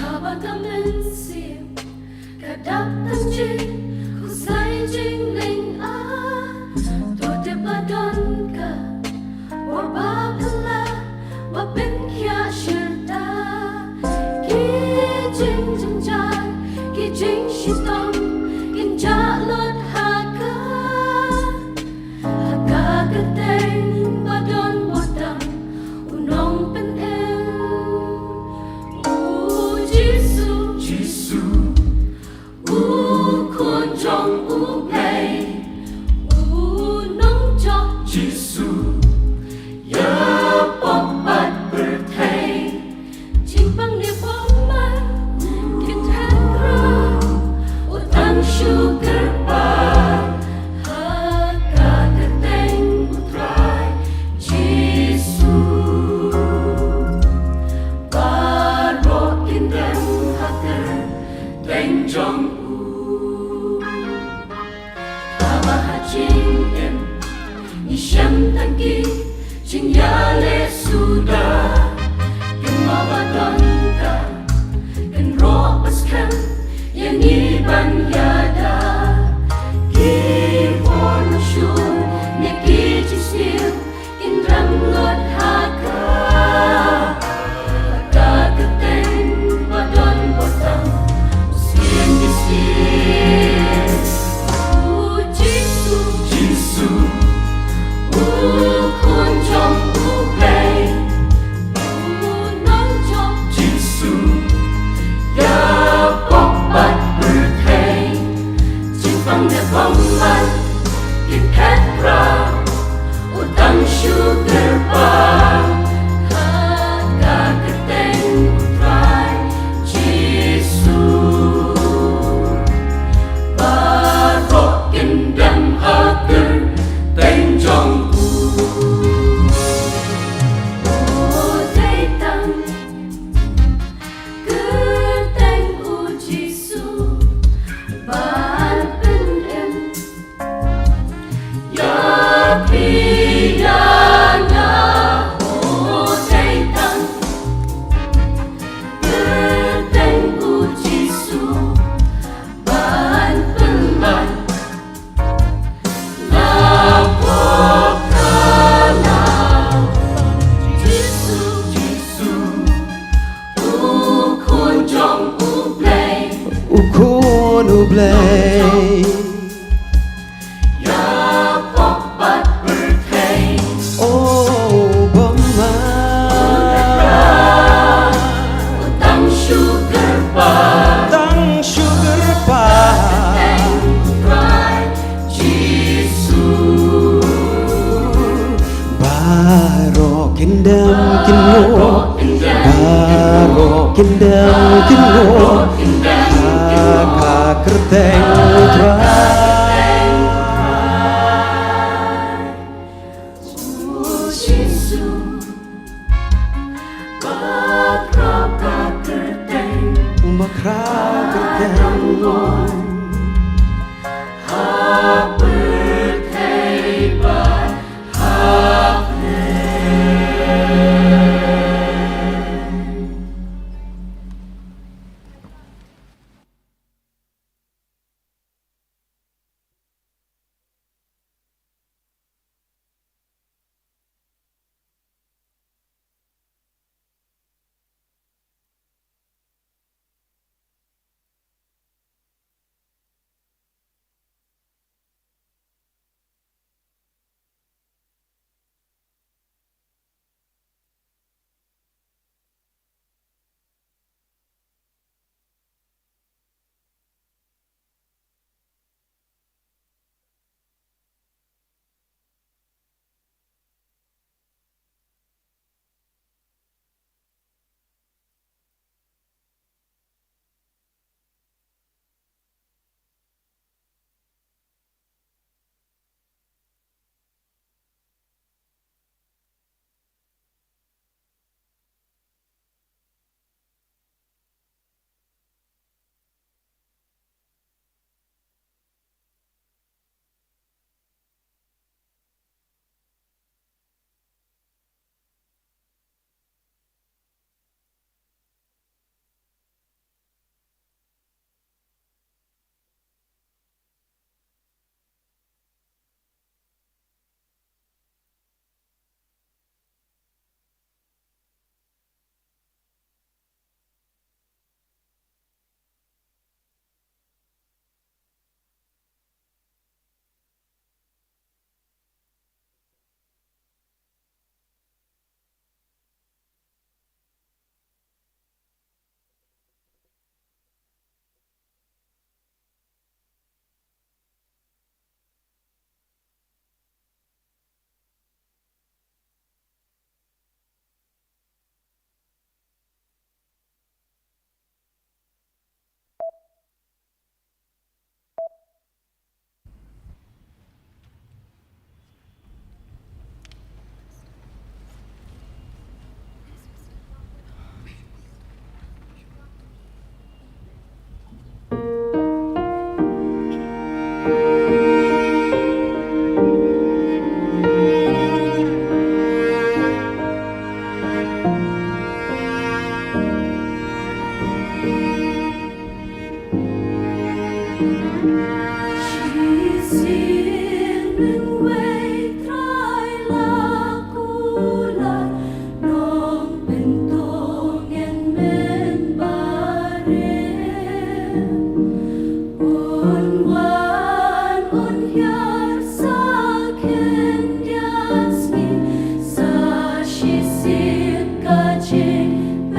Haba ka mynsiem ka dap tang jingkhuslai jinglyngngoh, to tip ba don ka bor ba phylla ba pynkhiah shirta. Jar ki jingshitom kin jah lut ha ka, ha ka kyrteng ba don ba tam u nongpynim. U Jisu, Jisu, u Khun jong U Blei, u nongjop Jisu, ïa pop bad pyrthei. Jingpang ne pop bad ki thep rah, u tang shu kyrpad ha ka kyrteng U Trai Jisu. Baroh kin dem ha kyrteng jong u. Haba ha jingim ngi shem tang ki jingïaleh suda, kin mawad donkam, kin roh paskhem ïa ngi ban ïada. Ki bor na shun ne ki jingsniew kin rem lut ha ka, ha ka kyrteng ba don ba tam sien ki sien. U Jisu, Jisu, u Khun jong U Blei, u nongjop Jisu, ïa pop bad pyrthei. Jingpang ne pop bad ki thep rah, u tang shu kyrpad ha ka kyrteng U Trai Jisu. Baroh kin dem ha kyrteng jong u. U dei tang kyrteng U Jisu ban pynim ïa phi ïa nga. U dei tang kyrteng U Jisu ban pynlait na pop ka la. Jisu, Jisu, u Khun jong U Blei, u Khun U Blei, ïa pop bad pyrthei. O bymman, u tang shu kyrpad, tang shu kyrpad. Jisu. Baroh kin dem kin ngoh, baroh kin dem kin ngoh ha ka kyrteng U Trai Jisu. Bakhraw ka kyrteng, bakhraw kyrteng, ha pyrthei bad ha pdeng. Shisien mynwei Trai la kular, nongpynthong yn mynbarim. Un wan un hiar sa khyndiat sngi, sa shisien ka jingpynim.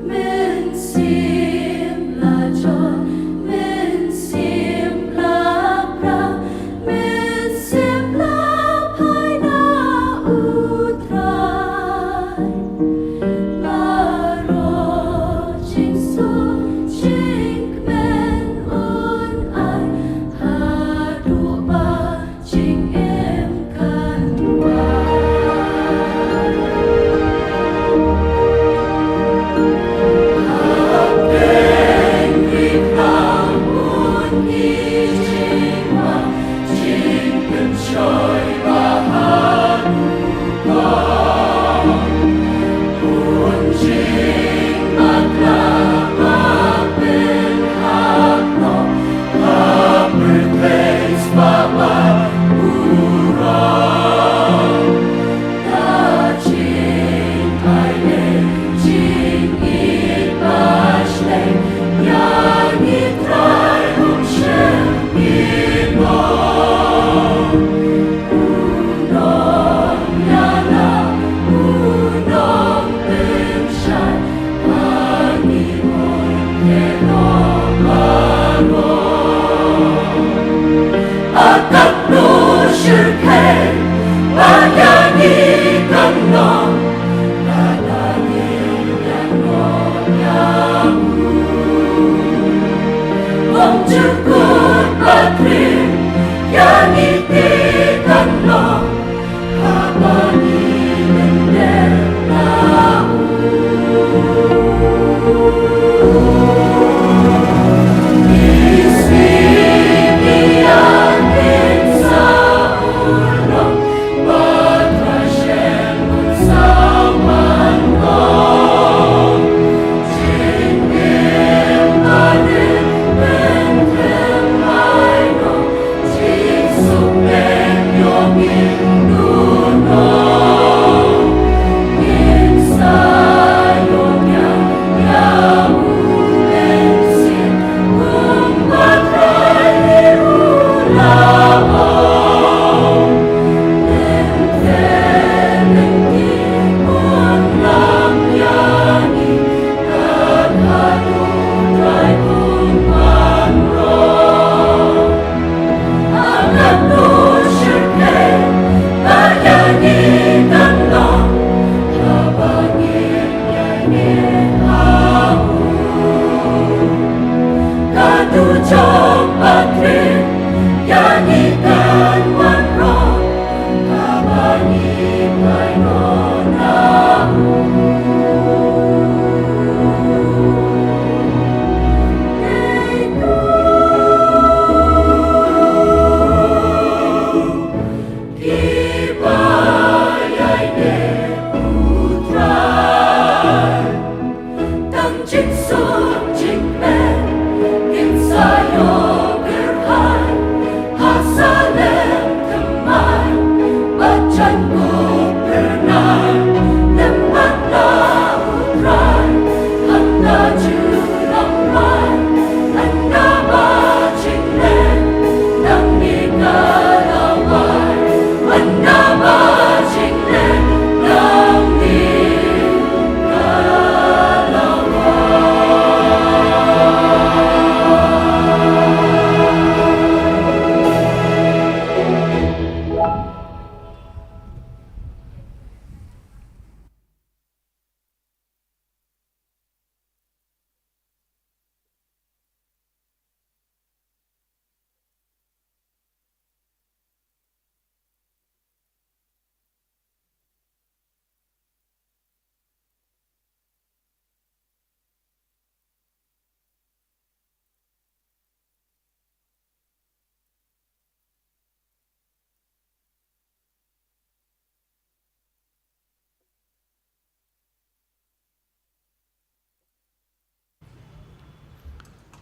Mynsiem la jot, mynsiem la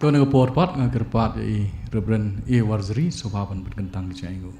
Ïa kane ka por pat nga kyrpad ïa i Reverend A Warjri sngewbha ban pynkyntang ka jingainguh.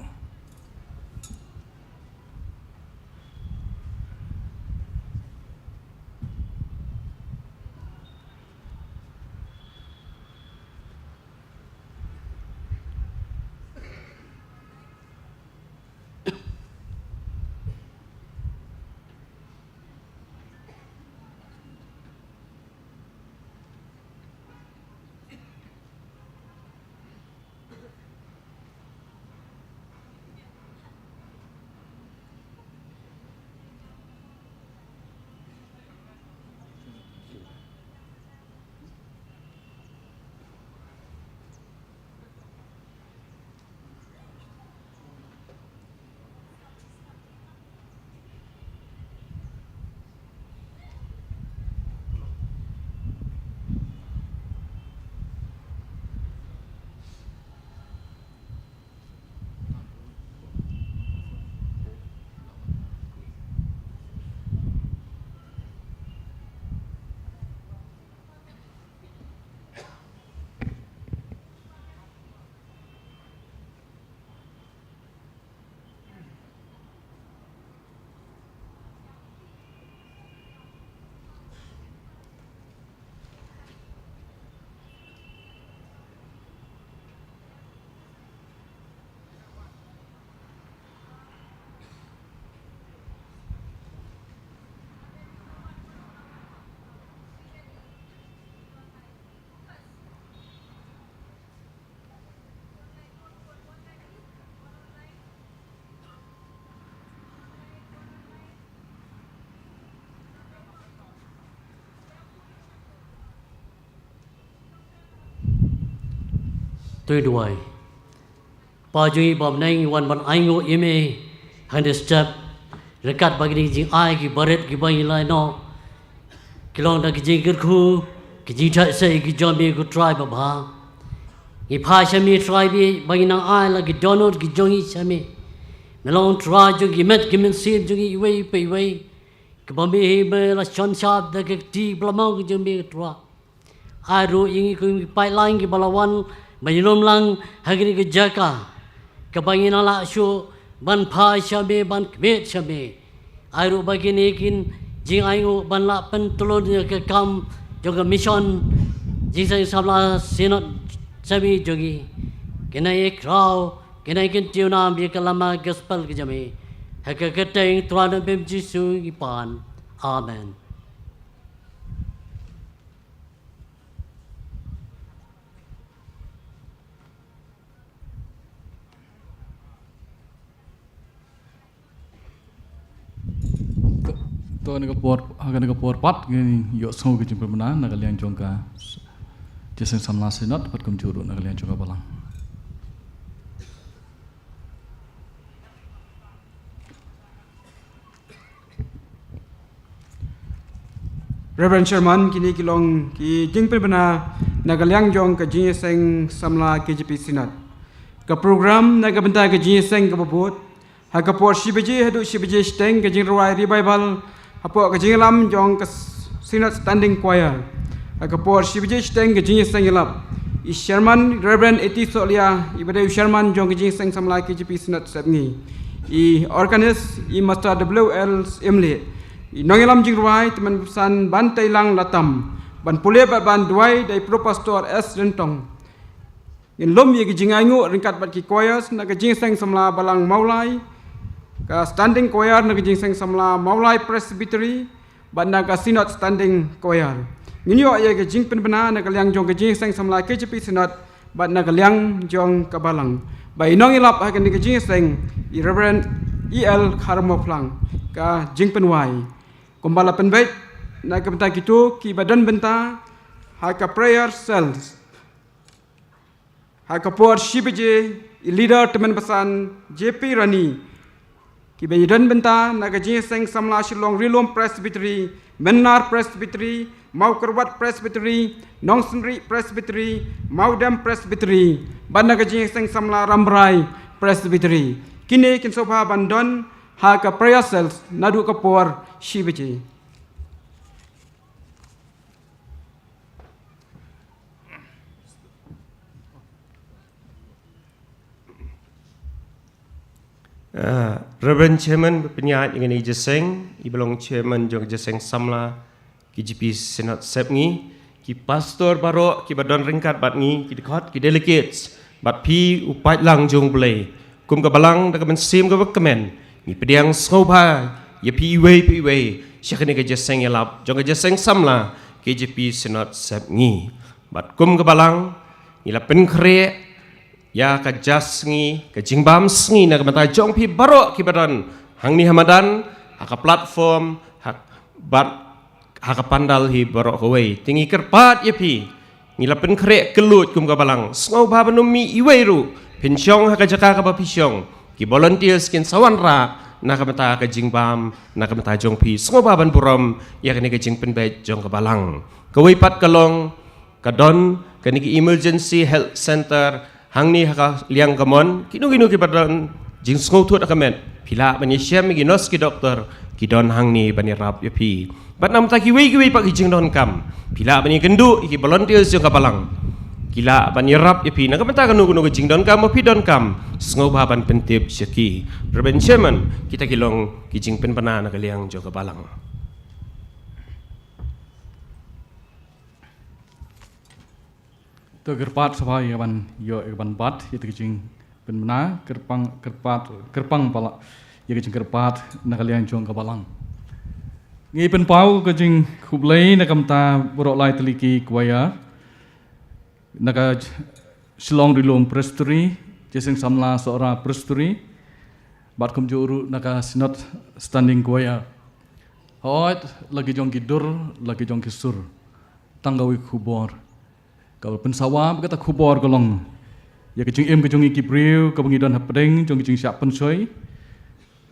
To duwai. Kpa jong ngi ba ha bneng, ngi wan ban ainguh ïa me ha kane ka step ryngkat bad kine ki jingai kiba rit kiba ngi la ïoh. Ki long da ki jingkyrkhu, ki jingthait sei ki jong me, ko Trai babha. Ngi phai sha me Trai, ba ngi nang ai la ki dohnud ki jong ngi sha me. Me long Trai jong ki met ki mynsiem jong ngi iwei pa iwei. Kiba me hi me la shon shap da ka kti ba la mong ki jong me, ko Trai. Ai ruh ïa ngi kum ki paidlang kiba la wan ban ïalum lang ha kane ka jaka kaba ngi nang lah shuh ban phai sha me, ban khmih sha me. Ai ruh ba kine ki jingainguh ban lah pyntylun ïa ka kam jong ka mission Jingïaseng Samla Synod sha me jong ngi. Kine ki khraw, kine ki kyntiew nam ïa ka lama gospel ka jong me. Ha ka kyrteng Trai Nongpynim Jisu ngi pan. Amen. To, to ha kane ka por, ha kane ka por pat ngin ïohsngew ka jingpynbna na ka liang jong ka Jingïaseng Samla Synod bad kumjuh ruh na ka liang jong ka Balang. Reverend Chairman, kine ki long ki jingpynbna na ka liang jong ka Jingïaseng Samla K J P Synod. Ka program na ka bynta ka jingïaseng kaba bud, ha ka por shi baje haduh shi baje shiteng ka jingrwai revival hapoh ka jingïalam jong ka Synod Standing Choir. Ha ka por shi baje shiteng ka jingïaseng ïalap. I Chairman Reverend A T Sohlia, iba dei u Chairman jong ka Jingïaseng Samla K J P Synod Sepngi. I organist i Master W L Syiemlieh. I nongïalam jingrwai tymmen basan Bantelang Latam. Ban pule bad ban duwai da i Pro Pastor S Ryntong. Ngin lum ïa ki jingainguh ryngkat bad ki choirs na ka Jingïaseng Samla Balang Mawlai, ka Standing Choir na ka Jingïaseng Samla Mawlai Presbytery bad na ka Synod Standing Choir. Ngin ïoh ïa ka jingpynbna na ka liang jong ka Jingïaseng Samla K J P Synod bad na ka liang jong ka Balang. Ba i nongïalap ha kane ka jingïaseng i Reverend E L Kharmawphlang. Ka jingpynwai kumba la pynbeit na ka bynta kito kiba don bynta ha ka prayer cells. Ha ka por shi baje, i leader tymmen basan J P Rani, kiba ïadon bynta na ka Jingïaseng Samla Shillong Ri-lum Presbytery, Mynnar Presbytery, Mawkyrwat Presbytery, Nongsynrih Presbytery, Mawdem Presbytery bad na ka Jingïaseng Samla Rambrai Presbytery. Kine kin sngewbha ban don ha ka prayer cells naduh ka por shi baje. Uh, Reverend Chairman, ba pynïaid ïa kane ka jingïaseng, i ba long Chairman jong ka jingïaseng samla, ki G P Synod Sepngi, ki pastor baroh, ki ba don ryngkat bad ngi, ki dkhot, ki delegates, bad phi u paidlang jong U Blei. Kum ka balang da ka mynsiem ka ba kmen, ngi pdiang sngewbha ïa phi iwei pa iwei sha kane ka jingïaseng ïalap jong ka jingïaseng samla, ki G P Synod Sepngi. Bad kum ka balang, ngi la pynkhreh ïa ka jingïaseng, ka jingbam sngi na ka bynta jong phi baroh ki ba don hangne ha madan, ha ka platform, ha, bad ha ka pandal hi baroh kawei. Te ngi kyrpad ïa phi, ngi la pynkhreh kylluid kum ka balang, sngewbha ban ym mih iwei ruh, phin shong ha ka jaka ka ba phi shong. Ki volunteers kin sa wanrah na ka bynta ka jingbam na ka bynta jong phi. Sngewbha ban burom ïa kane ka jingpynbeit jong ka balang. Kawei pat ka long, ka don kane ka Emergency Health Center hangne ha ka liang ka mon, kino kino ki ba don jingsngewthuh ha ka met, phi lah ban ïashem ïa ki nurse, ki doktor, ki don hangne ban ïarap ïa phi. Bad na ka bynta kiwei kiwei pat ki jingdonkam, phi lah ban ïakynduh ïa ki volunteers jong ka balang. Ki lah ban ïarap ïa phi na ka bynta kano kano ka jingdonkam ba phi donkam, sngewbha ban pyntip sha ki. Reverend Chairman, kita ki long ki jingpynbna na ka liang jong ka balang. To kyrpad sngewbha ïa ka ban ïoh ïa ka ban bat ïa ka jingpynbna, kyrpang, kyrpad, kyrpang palat ïa ka jingkyrpad na ka liang jong ka balang. Ngi pynpaw ka jingkhublei na ka bynta baroh lai tylli ki choir na ka Shillong Ri Lum Presbytery, Jingïaseng Samla Sohra Presbytery, bad kumjuh ruh na ka Synod Standing Choir. Hooid, la ki jong ki dur, la ki jong ki sur. Tang kawei ka khubor. Ka ba pynsawa bad kata ka khubor ka long ïa ka jingim ka jong ngi ki briew, ka ba ngi don hapdeng jong ka jingshah pynshoi.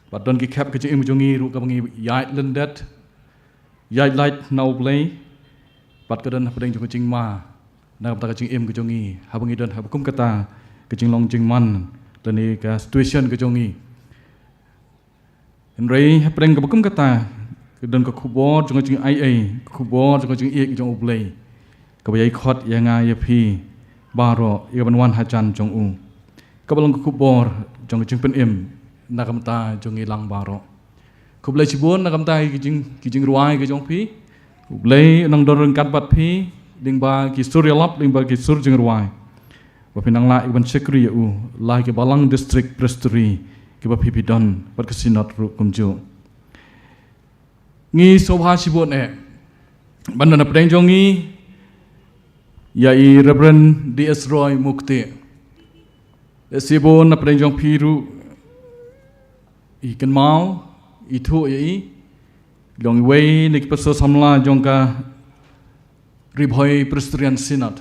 Bad don ki khep ka jingim ka jong ngi ruh ka ba ngi ïaid lyndet, ïaid lait na U Blei. Bad ka don hapdeng jong ka jingma na ka bynta ka jingim ka jong ngi, ha ba ngi don ha ba kum kata ka jinglong jingman lane ka situation ka jong ngi. Hynrei hapdeng ka ba kum kata, ka don ka khubor jong ka jingaiei, ka khubor jong ka jingïeit jong U Blei, ka ba ïai khot ïa nga ïa phi baroh ïa ka ban wan hajan jong u. Ka ba long ka khubor jong ka jingpynim na ka bynta jong ngi lang baroh. Khublei shibun na ka bynta ki jing, ki jingrwai ka jong phi. U Blei un nang don ryngkat bad phi lyngba ki sur ïalap, lyngba ki sur jingrwai, ba phin nang lah ïa ka ban shakri ïa u, la ki balang District Presbytery ki ba phi phi don, bad ka Synod ruh kumjuh. Ngi sngewbha shibun eh ban don hapdeng jong ngi ïa i Reverend D S Roy Mukti. Shibun hapdeng jong phi ruh i kynmaw, i thuh ïa i, long iwei na ki pastor samla jong ka Ri Bhoi Presbyterian Synod.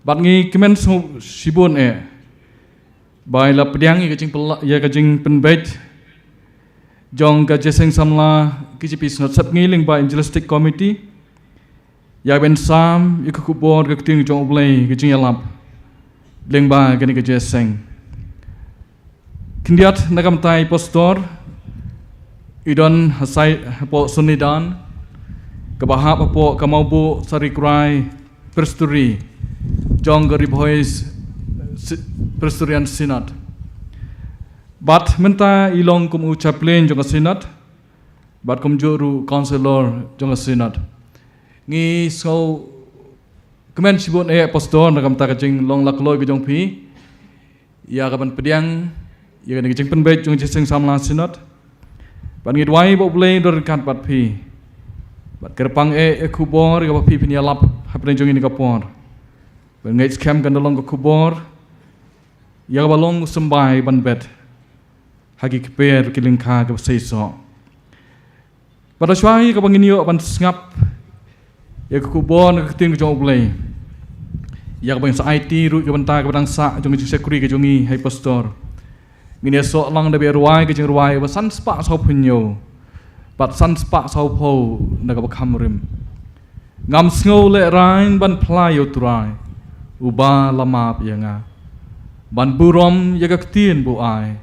Bad ngi kmen sngewbha shibun eh ba i la pdiang ïa ka jingpylla, ïa ka jingpynbeit jong ka Jingïaseng Samla K J P Synod Sepngi lyngba Evangelistic Committee, ïa ban sam ïa ka khubor ka ktien jong U Blei, ka jingïalap lyngba kane ka jingïaseng. Khyndiat na ka bynta i pastor, i don ha sait hapoh Sonidan, ka ba hap hapoh ka Mawbuh Sari Krai Presbytery jong ka Ri Bhoi Sy-, Presbyterian Synod. Bad mynta i long kum u chaplain jong ka Synod, bad kumjuh ruh councillor jong ka Synod. Ngi sngewkmen shibun eh pastor na ka bynta ka jinglong lakloi ka jong phi ïa ka ban pdiang ïa kane ka jingpynbeit jong ka Jingïaseng Samla Synod. Bad ngi duwai ba U Blei un don ryngkat bad phi. Bad kyrpang eh ïa ka khubor ïa ka ba phi phin ïalap hapdeng jong ngi ha kane ka por. Bad ngeit skhem kan da long ka khubor ïa ka ba long u symbai ban bet ha ki kper ki lyngkha ka ba seisoh. Bad shuwa ïa ka ba ngin ïoh ban sngap ïa ka khubor na ka ktien ka jong U Blei, ïa ka ba ngin sa aiti ruh ïa ka bynta ka ba dang sah jong ka jingshakri ka jong ngi, hai pastor, ngin ïasoh lang da ba rwai ka jingrwai ba san spah saw phew hynñiew bad san spah saw phew na ka ba kham rim. Ngam sngew lehraiñ ban phla ïa U Trai uba la map ïa nga, ban burom ïa ka ktien ba u ai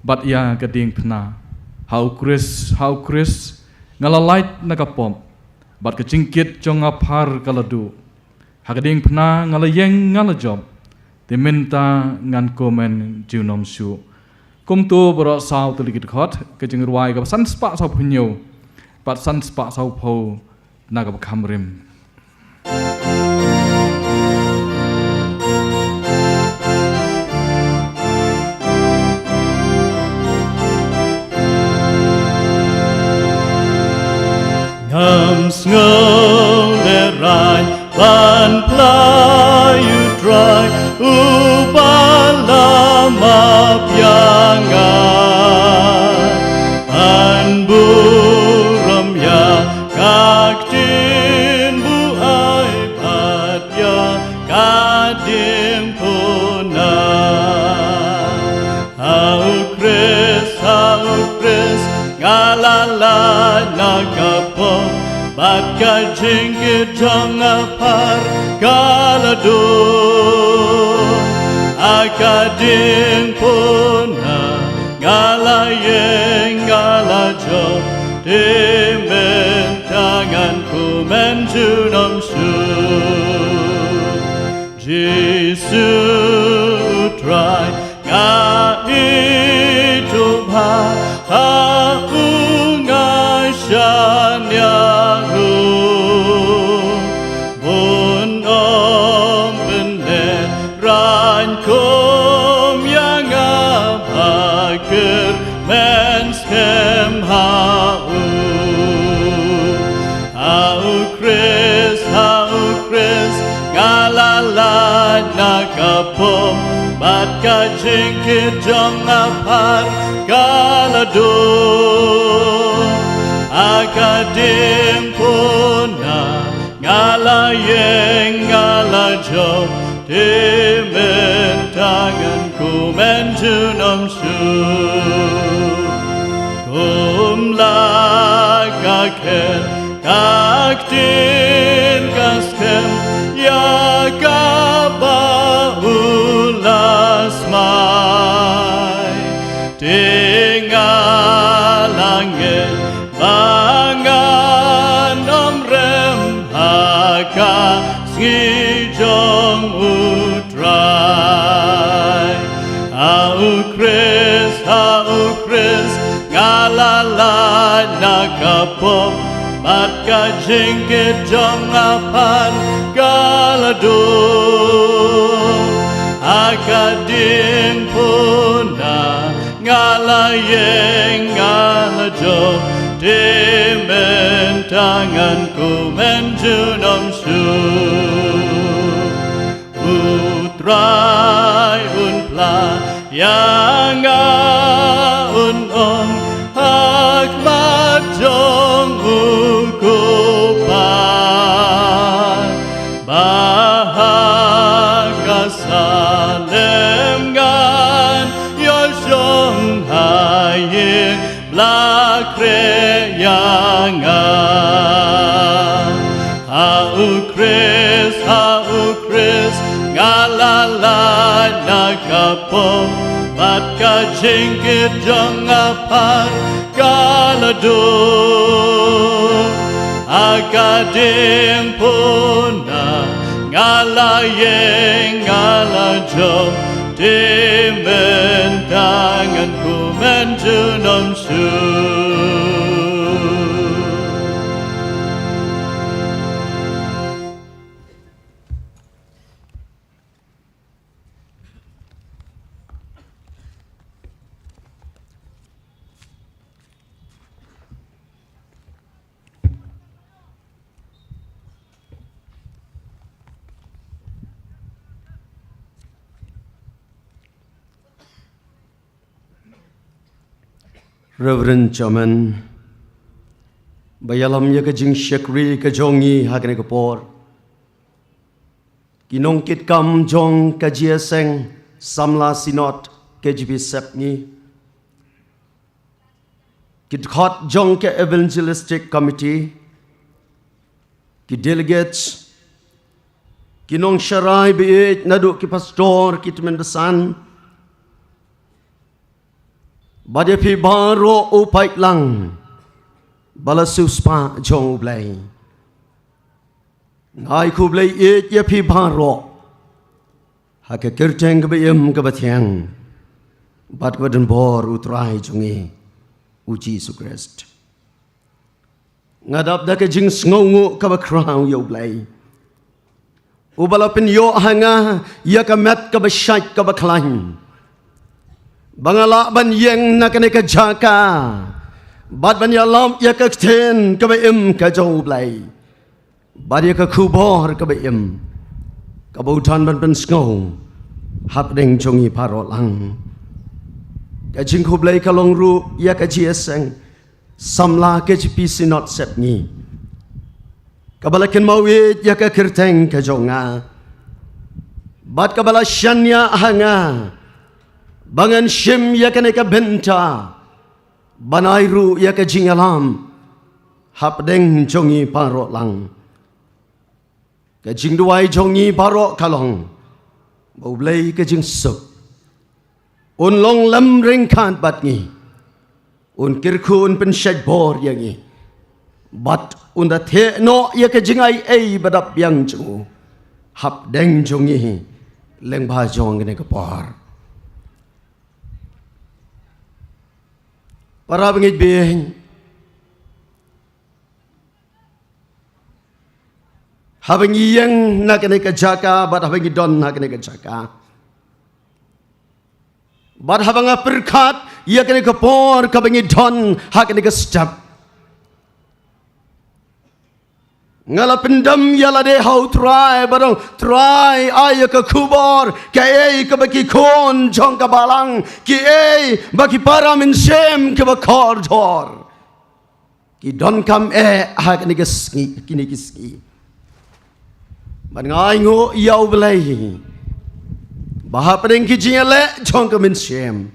bad ïa ka diengphna. Ha U Khrist, ha U Khrist nga la lait na ka pop, bad ka jingkit jong nga phar ka la duh. Ha ka diengphna nga la ïeng, nga la jop, te mynta ngan kmen junom shuh. Kumto baroh saw tylli ki dkhot, ka jingrwai kaba san spah saw phew hynñiew bad san spah saw phew na kaba kham rim. Ngam sngew lehrain ban plie ïa U Trai, uba la map ïa nga. Ban burom ïa ka ktien buaid bad ïa ka diengphna. Ha U Khrist, ha U Khrist, nga la lait na ka pop, bad ka jingkit jong nga phar ka la dum. Ha ka diengphna nga la ïeng, nga la jop, te mynta ngan kmen junom shuh. Jisu U Trai, nga ithuh ba ha u nga shaniah ruh. Bun ym pynlehrain kum ïa nga ba kyrmen skhem ha u. Ha U Khrist, ha U Khrist, nga la lait na ka pop, bad ka jingkit jong nga phar ka la dum. Ha ka diengphna nga la ïeng, nga la jop, te mynta ngan kmen junom shuh. Kum la ka khet ka ktien ka skhem ïa kaba u la smai. Te nga la ngeit ba ngan ym rem ha ka sngi jong U Trai. Ha U Khrist, ha U Khrist, nga la lait na ka pop, bad ka jingkit jong nga phar ka la dum. Ha ka diengphna nga la ïeng, nga la jop, te mynta ngan kmen junom shuh. U Trai un pla ïa nga, un ong ha khmat jong u Kpa, ba ha ka salem ngan ïoh shong ha ïing ba la khreh ïa nga. Ha U Khrist, ha U Khrist, nga la lait na ka pop, bad ka jingkit jong nga phar ka la dum. Ha ka diengphna nga la ïeng, nga la jop, te mynta ngan kmen junom shuh. Reverend Chairman, ba ïalam ïa ka jingshakri ka jong ngi ha kane ka por. Ki nongkitkam jong ka G S N, samla Synod K J B Sepngi, ki dkhot jong ka Evangelistic Committee, ki delegates, ki nongsharai ba ïeit naduh ki pastor, ki tymmen basan, bad ïa phi baroh u paidlang ba la siewspah jong U Blei. Nga ai khublei ïeit ïa phi baroh ha ka kyrteng kaba im kaba thiang. bad kaba don bor u Trai jong ngi, u Jisu Khrist. Nga dap da ka jingsngewnguh kaba khraw ïa U Blei, uba la pynïoh ha nga ïa ka met kaba shait kaba khlaiñ, ba nga lah ban ïeng na kane ka jaka bad ban ïalap ïa ka ktien kaba im ka jong U Blei, bad ïa ka khubor kaba im, kaba u don ban pynsngew hapdeng jong ngi baroh lang. Ka jingkhublei ka long ruh ïa ka G S N, samla ka G P Synod Sepngi, kaba la kynmaw ïa ka kyrteng ka jong nga, bad kaba la shaniah ha nga ba ngan shim ïa kane ka bynta ban ai ruh ïa ka jingïalam hapdeng jong ngi baroh lang. Ka jingduwai jong ngi baroh ka long ba U Blei ka jingsuk un long lem ryngkat bad ngi, un kyrkhu, un pynshait bor ïa ngi, bad un da theh noh ïa ka jingai ei ba dap biang jong u hapdeng jong ngi lyngba jong kane ka por. Para bangeit bieit, haba ngi ïeng na kane ka jaka bad haba ngi don ha kane ka jaka, bad haba nga pyrkhat ïa kane ka por kaba ngi don ha kane ka step, nga la pyndem ïa lade ha U Trai, ba dang Trai, ai ïa ka khubor kaei kaba ki khun jong ka balang, kiei ba ki para mynsiem kiba kordor ki donkam eh ha kine ki sngi, kine ki sngi. Bad nga ainguh ïa U Blei ba hapdeng ki jingïaleh jong ka mynsiem,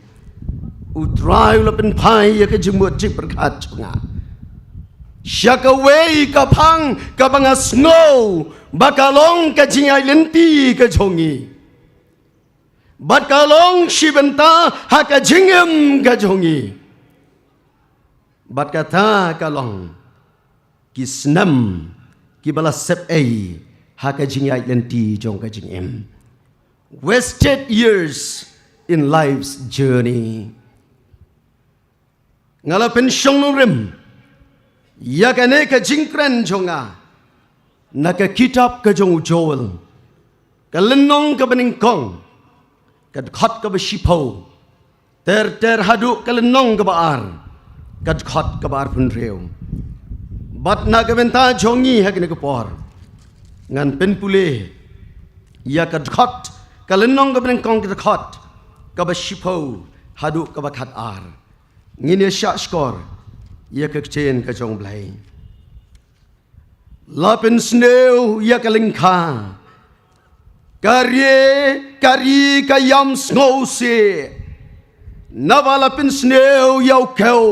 U Trai u la pynphai ïa ka jingmut jingpyrkhat jong nga sha kawei ka phang kaba nga sngew ba ka long ka jingïaid lynti ka jong ngi, bad ka long shi bynta ha ka jingim ka jong ngi. Bad kata ka long ki snem kiba la sep ei ha ka jingïaid lynti jong ka jingim. Wasted years in life's journey. Nga la pynshong nongrim ïa kane ka jingkren jong nga na ka kitab ka jong u Joel, ka lynnong kaba nyngkong, ka dkhot kaba shiphew, ter ter haduh ka lynnong kaba ar, ka dkhot kaba arphew hynriew. Bad na ka bynta jong ngi ha kane ka por, ngan pynpule ïa ka dkhot, ka lynnong kaba nyngkong, ka dkhot kaba shiphew haduh kaba khatar. Ngin ïa shah shkor ïa ka ktien ka jong U Blei. La pynsniew ïa ka lyngkha, ka ri, ka ri ka ïam sngewsih, naba la pynsniew ïa u kew.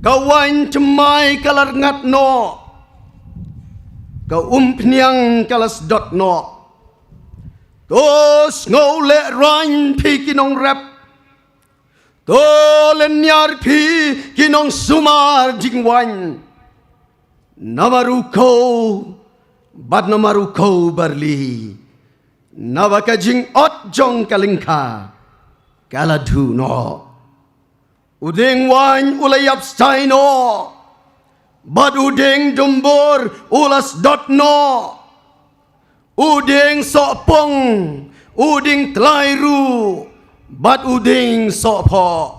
Ka waiñ thymmai ka la rngat noh, ka umphniang ka la sdot noh. To sngewlehraiñ phi ki nongrep, to lynñiar phi ki nongsumar jingwaiñ. Namar u kew bad namar u kew barli, naba ka jingot jong ka lyngkha ka la dhuh noh. U dieng waiñ u la ïap stai noh, bad u dieng dumbur u la sdot noh. U dieng sohpung, u dieng tlai ruh, bad u dieng sohphoh,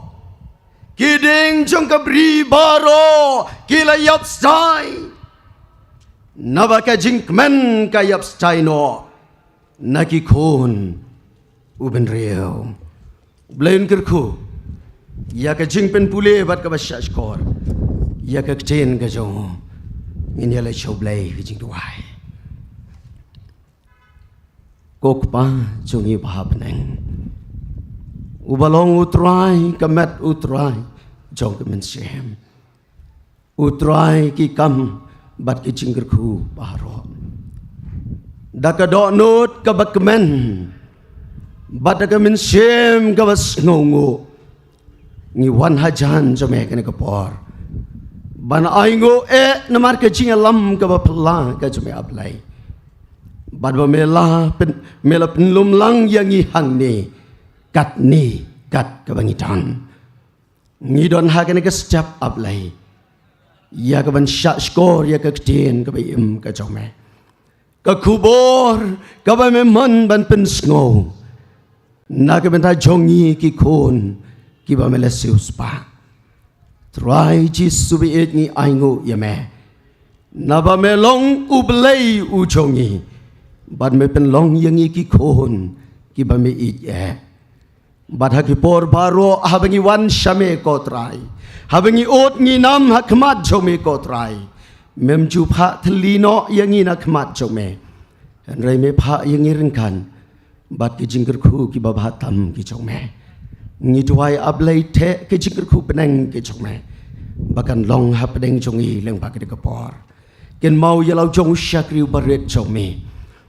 ki dieng jong ka bri baroh ki la ïap stai. Naba ka jingkmen ka ïap stai noh na ki khun u bynriew. U Blei un kyrkhu ïa ka jingpynpule bad kaba shah shkor ïa ka ktien ka jong u. Ngin ïa leit sha U Blei ka jingduwai. Ko Kpa jong ngi ba ha bneng, uba long U Trai ka met, U Trai jong ka mynsiem, U Trai ki kam bad ki jingkyrkhu baroh. Da ka dohnud kaba kmen bad da ka mynsiem kaba sngewnguh, ngi wan hajan jong me kane ka por ban ainguh eh namar ka jingïalam kaba phylla ka jong me, A Blei. Bad ba me la pyn, me la pynlum lang ïa ngi hangne katne kat kaba ngi don. Ngi don ha kane ka step, A Blei, ïa kaban shahshkor ïa ka ktien kaba im ka jong me, ka khubor kaba me mon ban pynsngew na ka bynta jong ngi ki khun kiba me la siewspah. Trai Jisu ba ïeit, ngi ainguh ïa me, naba me long U Blei u jong ngi, bad me pynlong ïa ngi ki khun kiba me ïeit eh. Bad ha ki por baroh haba ngi wan sha me, ko Trai, haba ngi ud ngi nam ha khmat jong me, ko Trai, mem ju phah thylli noh ïa ngi na khmat jong me, hynrei me phah ïa ngi ryngkat bad ki jingkyrkhu kiba bha tam ki jong me. Ngi duwai, A Blei, theh ki jingkyrkhu bneng ki jong me ba kan long hapdeng jong ngi lyngba kane ka por. Kynmaw ïa la u jong u shakri uba rit jong me,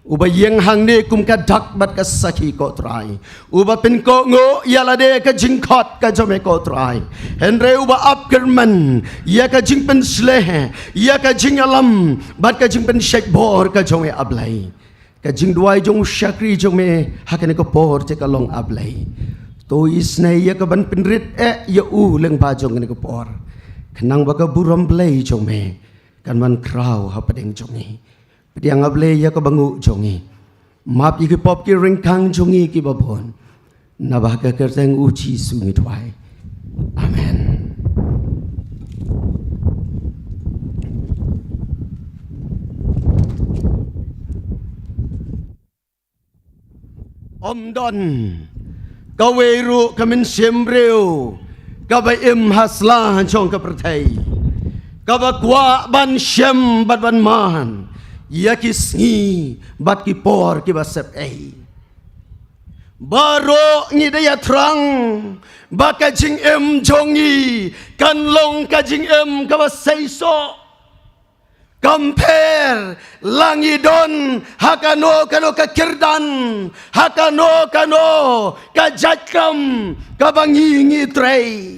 uba ïeng hangne kum ka dak bad ka sakhi, ko Trai, uba pynkohnguh ïa lade ka jingkhot ka jong me, ko Trai, hynrei uba ap kyrmen ïa ka jingpynshlei, ïa ka jingïalam bad ka jingpynshait bor ka jong me, A Blei. Ka jingduwai jong u shakri jong me ha kane ka por te ka long, A Blei, to isynei ïa kaban pynrit eh ïa u lyngba jong kane ka por, khnang ba ka burom Blei jong me kan wan khraw hapdeng jong ngi. Pdiang, A Blei, ïa ka banguh jong ngi. Map ïa ki pop ki ryngkang jong ngi kiba bun. Naba ha ka kyrteng U Jisu ngi duwai. Amen. Ym don kawei ruh ka mynsiem briew kaba im ha sla jong ka pyrthei kaba kwah ban shem bad ban mad ïa ki sngi bad ki por kiba sep ei. Baroh ngi da ïathrang ba ka jingim jong ngi kan long ka jingim kaba seisoh. Kam pher la ngi don ha kano kano ka kyrdan, ha kano kano ka jait kam kaba ngi ngi trei,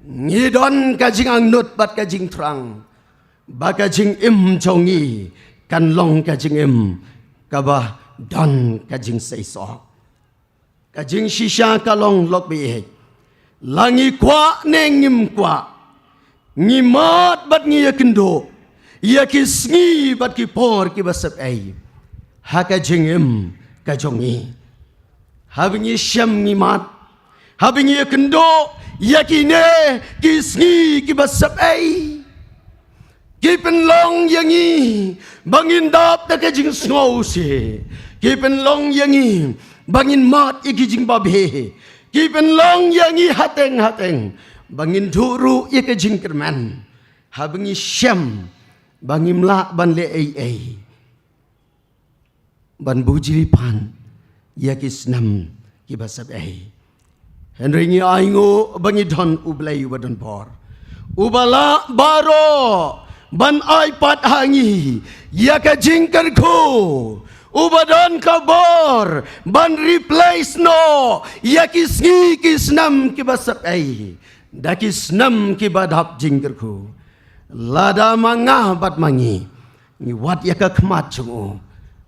ngi don ka jingangnud bad ka jingthrang ba ka jingim jong ngi kan long ka jingim kaba don ka jingseisoh. Ka jingshisha ka long, lok baieit, la ngi kwah ne ngim kwah, ngi mad bad ngi ïakynduh ïa ki sngi bad ki por kiba sep ei ha ka jingim ka jong ngi. Haba ngi shem ngi mad, haba ngi ïakynduh ïa kine ki sngi kiba sep ei, ki pynlong ïa ngi ba ngin dap da ka jingsngewsih. Ki pynlong ïa ngi ba ngin mad ïa ki jingbabe. Ki pynlong ïa ngi hateng hateng ba ngin duh ruh ïa ka jingkyrmen haba ngi shem ba ngim lah ban leh ei ei ban bujli pan ïa ki snem kiba sep ei. Hynrei ngi ainguh ba ngi don U Blei uba don bor, uba lah baroh ban ai pat ha ngi ïa ka jingkyrkhu, uba don ka bor ban replace noh ïa ki sngi ki snem kiba sep ei da ki snem kiba dap jingkyrkhu. Lada ma nga bad ma ngi ngi wad ïa ka khmat jong u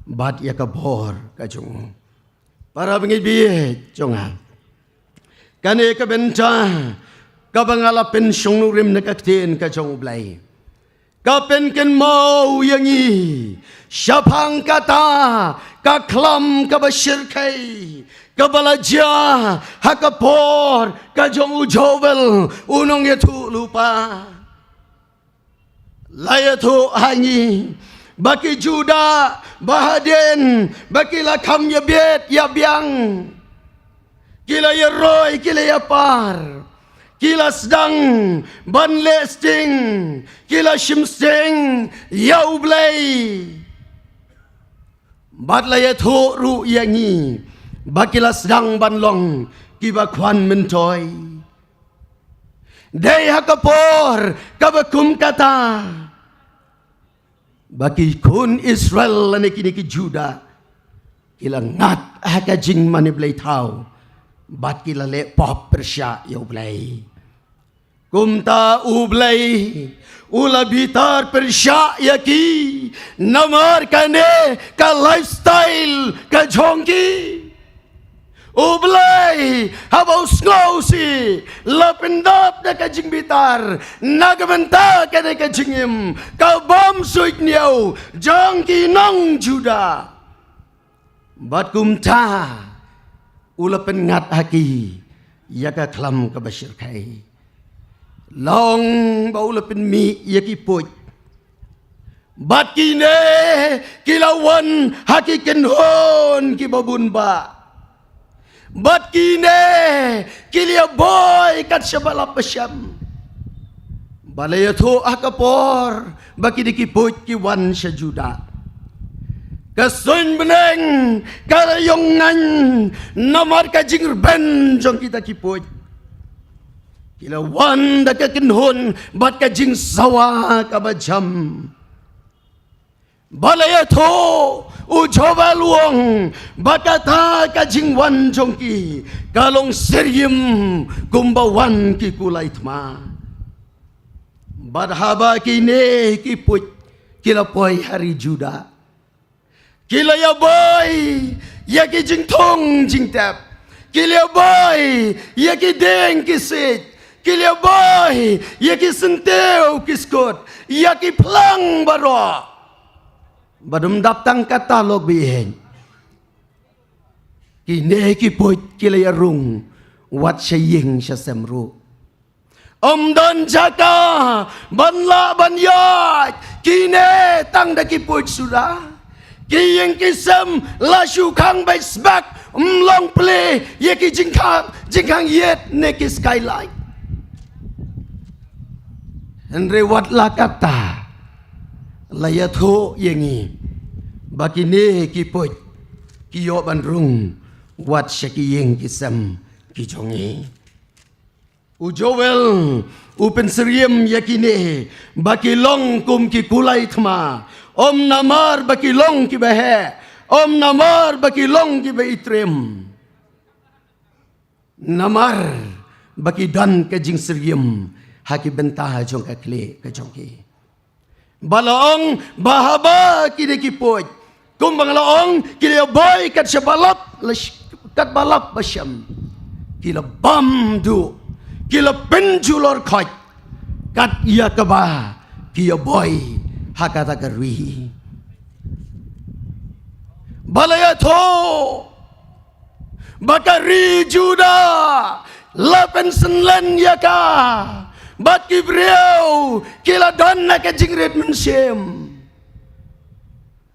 bad ïa ka bor ka jong u. Para bangeit baieit jong nga, kane ka bynta kaba nga la pynshong nongrim na ka ktien ka jong U Blei ka pynkynmaw ïa ngi shaphang kata ka khlam kaba shyrkhei kaba la jia ha ka por ka jong u Joel u nongïathuhlypa. La ïathuh ha ngi ba ki Judah ba hadien ba ki la kham ïabiet ïabiang, ki la ïaroi, ki la ïapar, ki la sdang ban leh sting, ki la shim sting ïa U Blei. Bad la ïathuh ruh ïa ngi ba ki la sdang ban long kiba khwan myntoi. Dei ha ka por kaba kum kata ba ki khun Israel lane kine ki Judah ki la ngat ha ka jingmane blei thaw bad ki la leh pop pyrshah ïa U Blei. Kumta U Blei u la bitar pyrshah ïa ki namar kane ka lifestyle ka jong ki. U Blei haba u sngewsih, la pyndap da ka jingbitar na ka bynta kane ka jingim ka bym suidñiew jong ki nong Judah. Bad kumta u la pynngat ha ki ïa ka khlam kaba shyrkhei. La ong ba u la pynmih ïa ki puit. Bad kine ki la wan ha ki kynhun kiba bun bah. Bad kine ki la ïaboi kat shaba lap ba shem. Ba la ïathuh ha ka por ba kine ki puit ki wan sha Judah. Ka suiñ bneng ka la ïong ngaiñ namar ka jingrben jong kita ki puit. Ki la wan da ka kynhun bad ka jingsawa kaba jam. Ba la ïathuh u Joel u ong ba kata ka jingwan jong ki ka long syriem kumba wan ki kulai thma. Bad haba kine ki puit ki la poi ha ri Judah, ki la ïaboi ïa ki jingthung jingtep. Ki la ïaboi ïa ki dieng ki siej. Ki la ïaboi ïa ki syntiew ki skud, ïa ki phlang baroh. Bad ym dap tang kata lok bieit, kine ki puit ki la ïarung wat sha ïing sha sem ruh. Ym don jaka ban lah ban ïaid kine tang da ki puit suda. Ki ïing ki sem la shu khang beit sbek, ym long plie ïa ki jingkhang, jingkhang ïit ne ki skylight. Hynrei wat la katta, la ïathuh ïa ngi ba kine ki puit ki ïoh ban rung wat sha ki ïing ki sem ki jong ngi. U Joel u pynsyriem ïa kine ba ki long kum ki kulai thma, ym namar ba ki long kiba heh, ym namar ba ki long kiba itriem, namar ba ki don ka jingsyriem ha ki bynta jong ka khlieh ka jong ki. Ba la ong ba haba kine ki puit, kumba nga la ong, ki la ïaboi kat shaba lap, la sh-, kat ba lap ba shem. Ki la bam duh, ki la pynjulor khoit kat ïa kaba ki ïaboi ha kata ka ri. Ba la ïathuh ba ka ri Juda la pynsynlen ïa ka bad ki briew ki la don na ka jingrit mynsiem,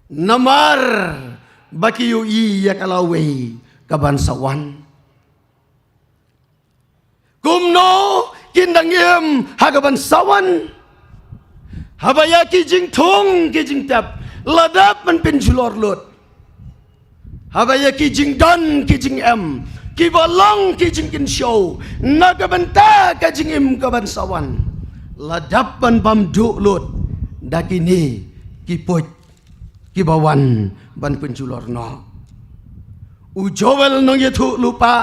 namar ba ki ïohi ïa ka lawei kaban sa wan. Kumno kin dang im ha kaban sa wan? Haba ïa ki jingthung ki jingtep la dep ban pynjulor lut, haba ïa ki jingdon ki jingem kiba long ki jingkynshew na ka bynta ka jingim kaban sa wan la dep ban bam duh lut da kine ki puit kiba wan ban pynjulor noh. U Joel u nongïathuhlypa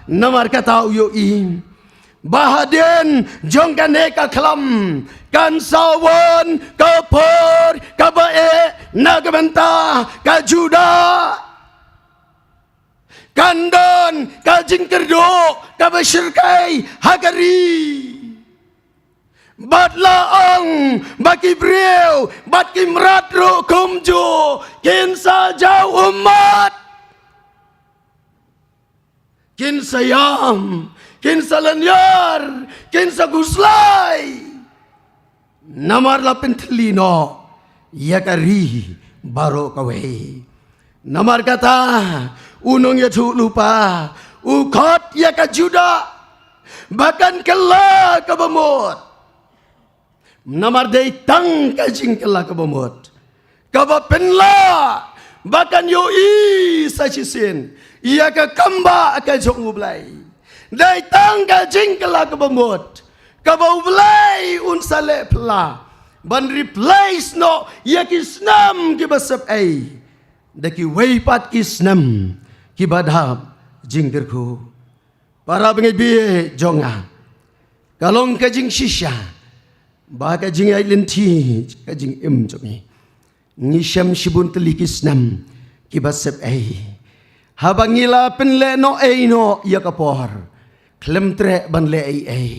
namar kata u ïohi ba hadien jong kane ka khlam kan sa wan ka por kaba eh na ka bynta ka Juda. Kan don ka jingkyrduh kaba shyrkhei ha ka ri. Bad la ong ba ki briew bad ki mrad ruh kumjuh kin sa jaw ummat. Kin sa ïam, kin sa lynñiar, kin sa khuslai. Namar la pynthylli noh ïa ka ri baroh kawei. Namar kata u nongïathuhlypa u khot ïa ka Juda ba kan kylla kaba mut. Namar dei tang ka jingkylla kaba mut kaba pynlah ba kan ïohi sa shisien ïa ka kambah ka jong U Blei. Dei tang ka jingkylla kaba mut kaba U Blei un sa leh pla ban replace noh ïa ki snem kiba sep ei da kiwei pat ki snem kiba dap jingkyrkhu. Para bangeit bieit jong nga, ka long ka jingshisha ba ka jingïaid lynti ka jingim jong ngi, ngi shem shibun tylli ki snem kiba sep ei. Haba ngi la pynleh noh ei noh ïa ka por, khlem treh ban leh ei ei.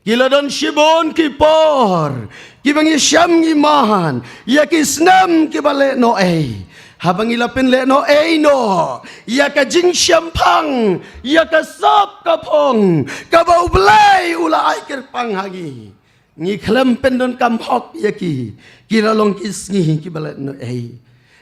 Ki la don shibun ki por kiba ngi shem ngi man ïa ki snem kiba leh noh ei. Haba ngi la pynleh noh ei noh ïa ka jingshemphang, ïa ka sop ka phong kaba U Blei u la ai kyrpang ha ngi, ngi khlem pyndonkam hok ïa ki. Ki la long ki sngi kiba leh noh ei.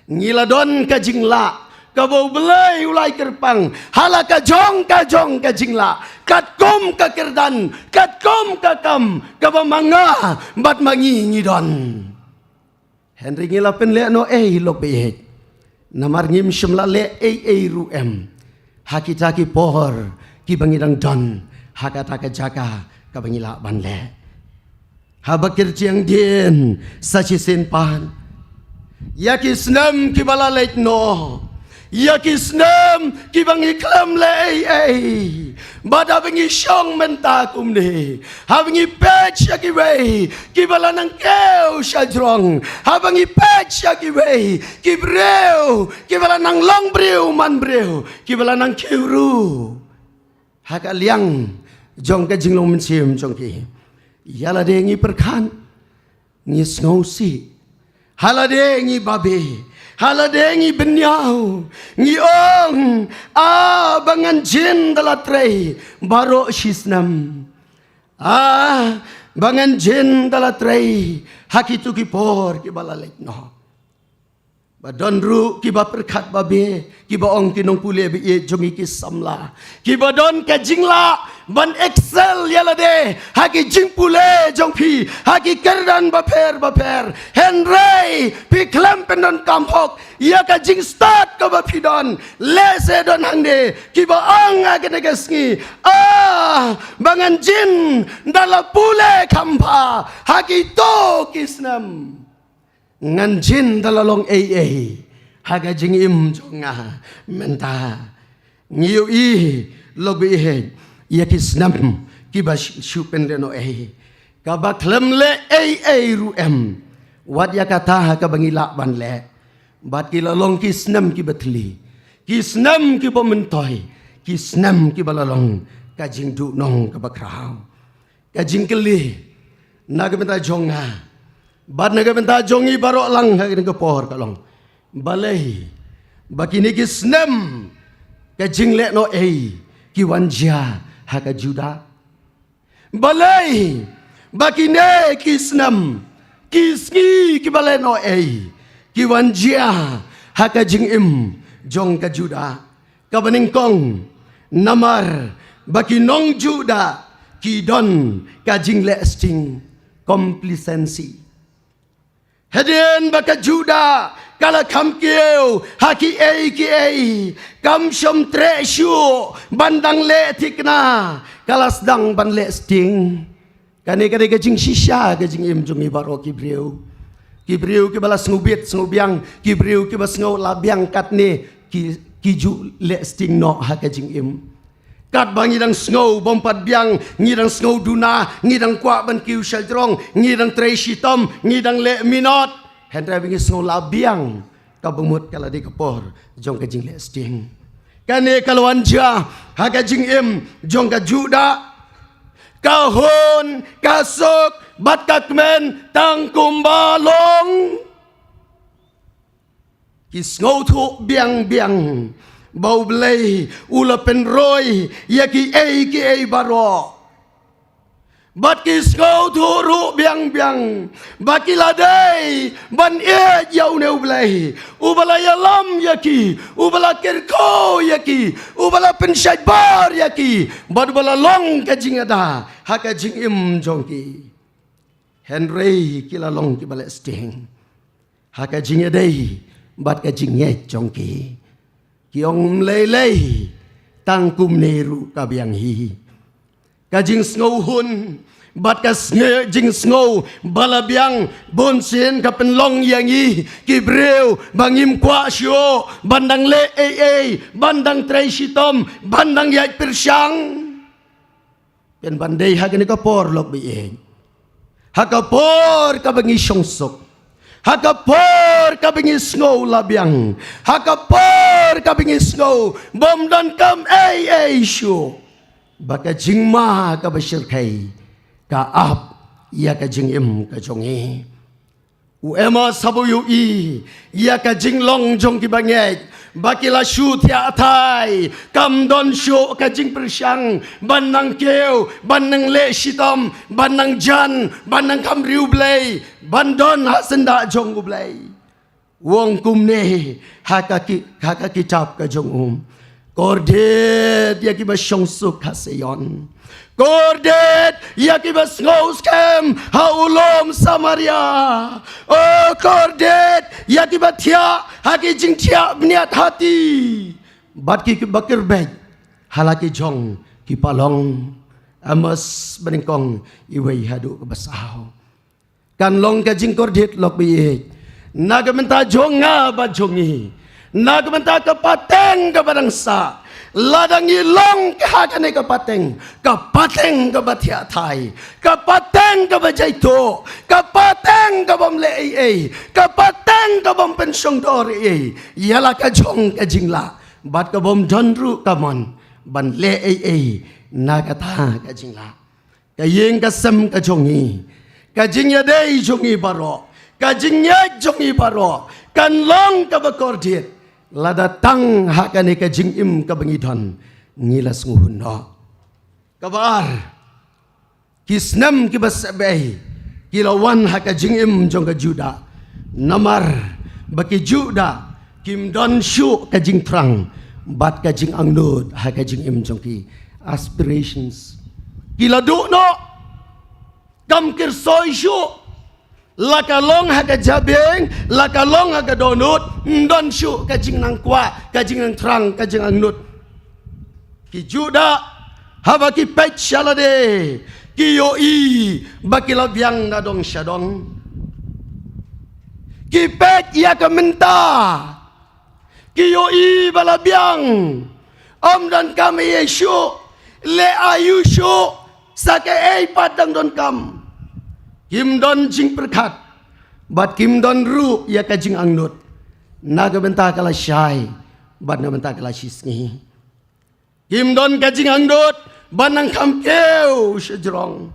Ngi la don ka jinglah kaba U Blei u la ai kyrpang ha la ka jong ka jong ka jinglah, katkum ka kyrdan, katkum ka kam kaba ma nga bad ma ngi ngi don. Hynrei ngi la pynleh noh ei lok baieit, namar ngim shym la leh ei ei ruh em ha kita ki por kiba ngi dang don ha kata ka jaka kaba ngi lah ban leh. Haba kyrtiang dien sa shisien pat ïa ki snem kiba la leit noh, ïa ki snem kiba ngi khlem leh ei ei. Bad haba ngi shong mynta kumne, haba ngi peit sha kiwei kiba la nang kiew sha jrong, haba ngi peit sha kiwei ki briew kiba la nang long briew man briew, kiba la nang kiew ruh ha ka liang jong ka jinglong mynsiem jong ki, ïa lade ngi pyrkhat, ngi sngewsih, ha lade ngi babe, ha lade ngi bynñiaw, ngi ong, ah, ba ngan jin da la trei baroh shi snem. Ah, ba ngan jin da la trei ha kitu ki por kiba la leit noh. Ba don ruh kiba pyrkhat babe, kiba ong, ki nongpule baieit jong ngi, ki samla kiba don ka jinglah ban excel ïa lade ha ki jingpule jong phi ha ki kyrdan bapher bapher. Hynrei phi khlem pyndonkam hok ïa ka jingstad kaba phi don. Lehse don hangne kiba ong ha kane ka sngi, ah, ba ngan jin da la pule kham bha ha kitu ki snem. Ngan jin da la long ei ei ha ka jingim jong nga mynta. Ngi ïohi lok baieit ïa ki snem kiba shu pynleh noh ei, kaba khlem leh ei ei ruh em, wat ïa kata ha kaba ngi lah ban leh. Bad ki la long ki snem kiba thli, ki snem kiba myntoi, ki snem kiba la long ka jingduhnong kaba khraw. Ka jingkylli na ka bynta jong nga bad na ka bynta jong ngi baroh lang ha kane ka por ka long, balei ba kine ki snem ka jingleh noh ei ki wan jia ha ka Judah? Balei ba kine ki snem, ki sngi kiba leh noh ei ki wan jia ha ka jingim jong ka Judah? Kaba nyngkong, namar ba ki nong Judah ki don ka jingleh sting, complacency. Hadien ba ka Judah ka la kham kiew ha ki ei ki ei, kam shym treh shuh ban dang leh thikna, ka la sdang ban leh sting. Kane ka dei ka jingshisha ka jingim jong ngi baroh ki briew. Ki briew kiba la sngewbit sngewbiang, ki briew kiba sngew la biang katne, ki, ki ju leh sting noh ha ka jingim. Katba ngi dang sngew bym pat biang, ngi dang sngew duna, ngi dang kwah ban kiew sha jrong, ngi dang trei shitom, ngi dang leh minot, hynrei ba ngi sngew la biang, kaba mut ka la dei ka por jong ka jingleh sting. Kane ka la wan jia ha ka jingim jong ka Judah. Ka hun, ka suk bad ka kmen tang kumba long. Ki sngewthuh biang biang ba U Blei u la pynroi ïa ki ei ki ei baroh. Bad ki sngewthuh ruh biang biang ba ki la dei ban ïeit ïa une U Blei uba la ïalam ïa ki, uba la kyrkhu ïa ki, uba la pynshait bor ïa ki, bad uba la long ka jingada ha ka jingim jong ki. Hynrei ki la long kiba leh sting ha ka jingïadei bad ka jingngeit jong ki. Ki ong, ym lei lei, tang kumne ruh ka biang hi. Ka jingsngew hun bad ka snge-, jingsngew ba la biang, bunsien ka pynlong ïa ngi ki briew ba ngim kwah shuh ban dang leh ei ei, ban dang trei shitom, ban dang ïaid pyrshang. Pynban dei ha kane ka por lok baieit, ha ka por kaba ngi shong suk, ha ka por kaba ngi sngew la biang, ha ka por kaba ngi sngew bym don kam ei ei shuh. Ba ka jingma kaba shyrkhei ka ap ïa ka jingim ka jong ngi. U Amos haba u ïohi ïa ka jinglong jong ki bangeit ba ki la shu thiah thai, kam don shuh ka jingpyrshang ban nang kiew, ban nang leh shitom, ban nang jan, ban nang kham riewblei, ban don ha syndah jong U Blei. U ong kumne ha ka ki, ha ka kitab ka jong u: Kordit ïa kiba shong suk ha Sion. Kordit ïa kiba sngew skhem ha u lum Samaria. O kordit ïa kiba thiah ha ki jingthiah bniat hati, bad ki, kiba kyrpad ha la ki jong ki palong. Amos banyngkong wei haduh kaba saw. Kan long ka jingkordit lok baieit na ka bynta jong nga bad jong ngi, na ka bynta ka pateng kaba dang sah. Lada ngi long ha kane ka pateng, ka pateng kaba thiah thai, ka pateng kaba jaituh, ka pateng kabym leh ei ei, ka pateng kabym pynshongdor ei ei ïa la ka jong ka jinglah, bad kabym don ruh ka mon ban leh ei ei na kata ka jinglah. Ka ïing ka sem ka jong ngi, ka jingïadei jong ngi baroh, ka jingngeit jong ngi baroh kan long kaba kordit lada tang ha kane ka jingim kaba ngi don ngi la sngewhun noh. Kaba ar, ki snem kiba seh bha ki la wan ha ka jingim jong ka Judah. Namar ba ki Judah kim don shuh ka jingthrang bad ka jingangnud ha ka jingim jong ki. Aspirations ki la duh noh, kam kyrsoi shuh. La ka long ha ka jabieng, la ka long ha ka dohnud, ym don shuh ka jingnangkwah, ka jingnangthrang, ka jingangnud. Ki Judah haba ki peit sha lade, ki ïohi ba ki la biang na dong sha dong. Ki peit ïa ka mynta, ki ïohi ba la biang. Ym don kam ei ei shuh, leh aïu shuh, sa kaei pat dang don kam. Kim don jingpyrkhat bad kim don ruh ïa ka jingangnud na ka bynta ka lashai bad na bynta ka lashisngi. Kim don ka jingangnud ban nang kham kiew shajrong.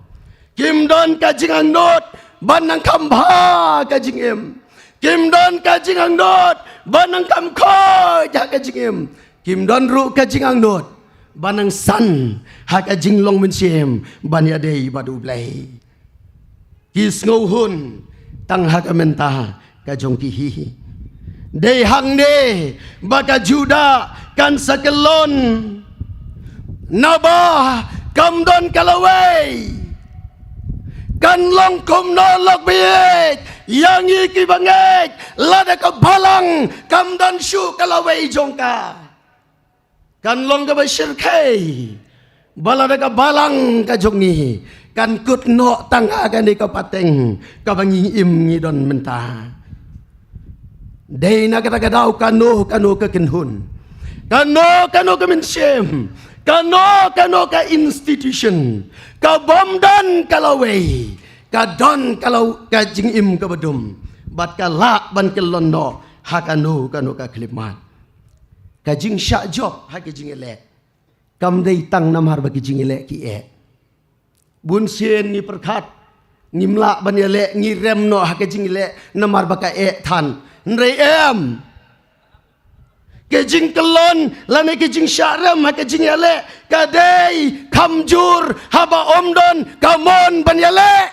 Kim don ka jingangnud ban nang kham bha ka jingim. Kim don ka jingangnud ban nang kham khot ha ka jingim. Kim don ruh ka jingangnud ban nang san ha ka jinglong mynsiem ban ïadei bad U Blei. Ki sngewhun tang ha ka mynta ka jong ki hi. Dei hangne ba ka Judah kan sa kyllon, naba kam don ka lawei. Kan long kumno lok baieit ïa ngi ki bangeit lada ka balang kam don shuh ka lawei jong ka? Kan long kaba shyrkhei ba lada ka balang ka jong ngi kan kut noh tang ha kane ka pateng kaba ngi im ngi don mynta. Dei na kata ka daw kano kano ka kynhun, kano kano ka mynsiem, kano kano ka institution, kabym don ka lawei, ka don ka law, ka jingim kaba dum bad ka lah ban kyllon noh ha kano kano ka khyllipmat. Ka jingshah jop ha ka jingïaleh kam dei tang namar ba ka jingïaleh ki eh. Bun sien ngi pyrkhat, ngim lah ban ïaleh, ngi rem noh ha ka jingïaleh namar ba ka eh than. Hynrei em. Ka jingkyllon lane ka jingshah rem ha ka jingïaleh ka dei kham jur haba ym don ka mon ban ïaleh.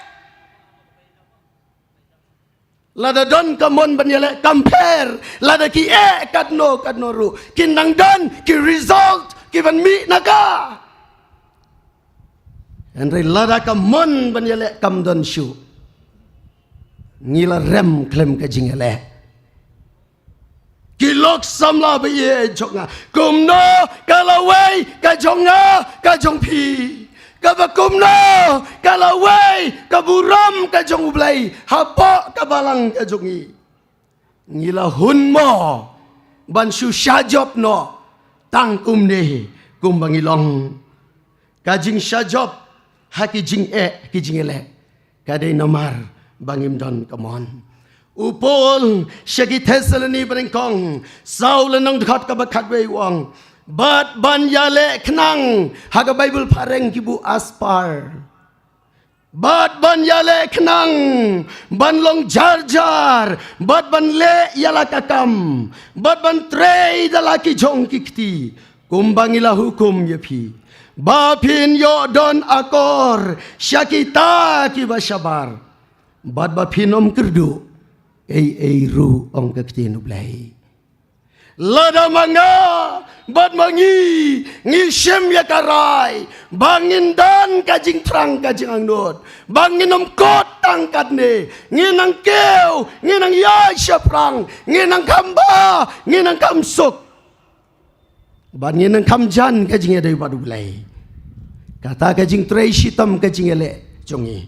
Lada don ka mon ban ïaleh, kam pher lada ki eh katno katno ruh, kin nang don ki result kiban mih na ka. Hynrei lada ka mon ban ïaleh kam don shuh, ngi la rem khlem ka jingïaleh. Ki lok samla baieit jong nga, kumno ka lawei ka jong nga ka jong phi? Kaba kumno ka lawei ka burom ka jong U Blei hapoh ka balang ka jong ngi? Ngi la hun mo ban shu shah jop noh tang kumne kumba ngi long? Ka jingshah jop ha ki jingeh ki jingïaleh ka dei namar ba ngim don ka mon. U Paul sha ki Thessaloni banyngkong saw lynnong dkhot kaba khatwei u ong, bad ban ïaleh khnang, ha ka Baibl phareng ki buh aspar. Bad ban ïaleh khnang, ban long jar jar, bad ban leh ïa la ka kam, bad ban trei da la ki jong ki kti, kumba ngi la hukum ïa phi, ba phin ïoh don akor sha kita kiba shabar, bad ba phin ym kyrduh ei ei ruh, ong ka ktien U Blei. Lada ma nga bad ma ngi ngi shim ïa ka rai ba ngin don ka jingthrang ka jingangnud, ba ngin ym kut tang katne, ngin nang kiew, ngin nang ïaid shaphrang, ngin nang kham bha, ngin nang kham suk. Bad ngin nang kham jan ka jingïadei bad U Blei. Kata ka jingtrei shitom ka jingïaleh jong ngi,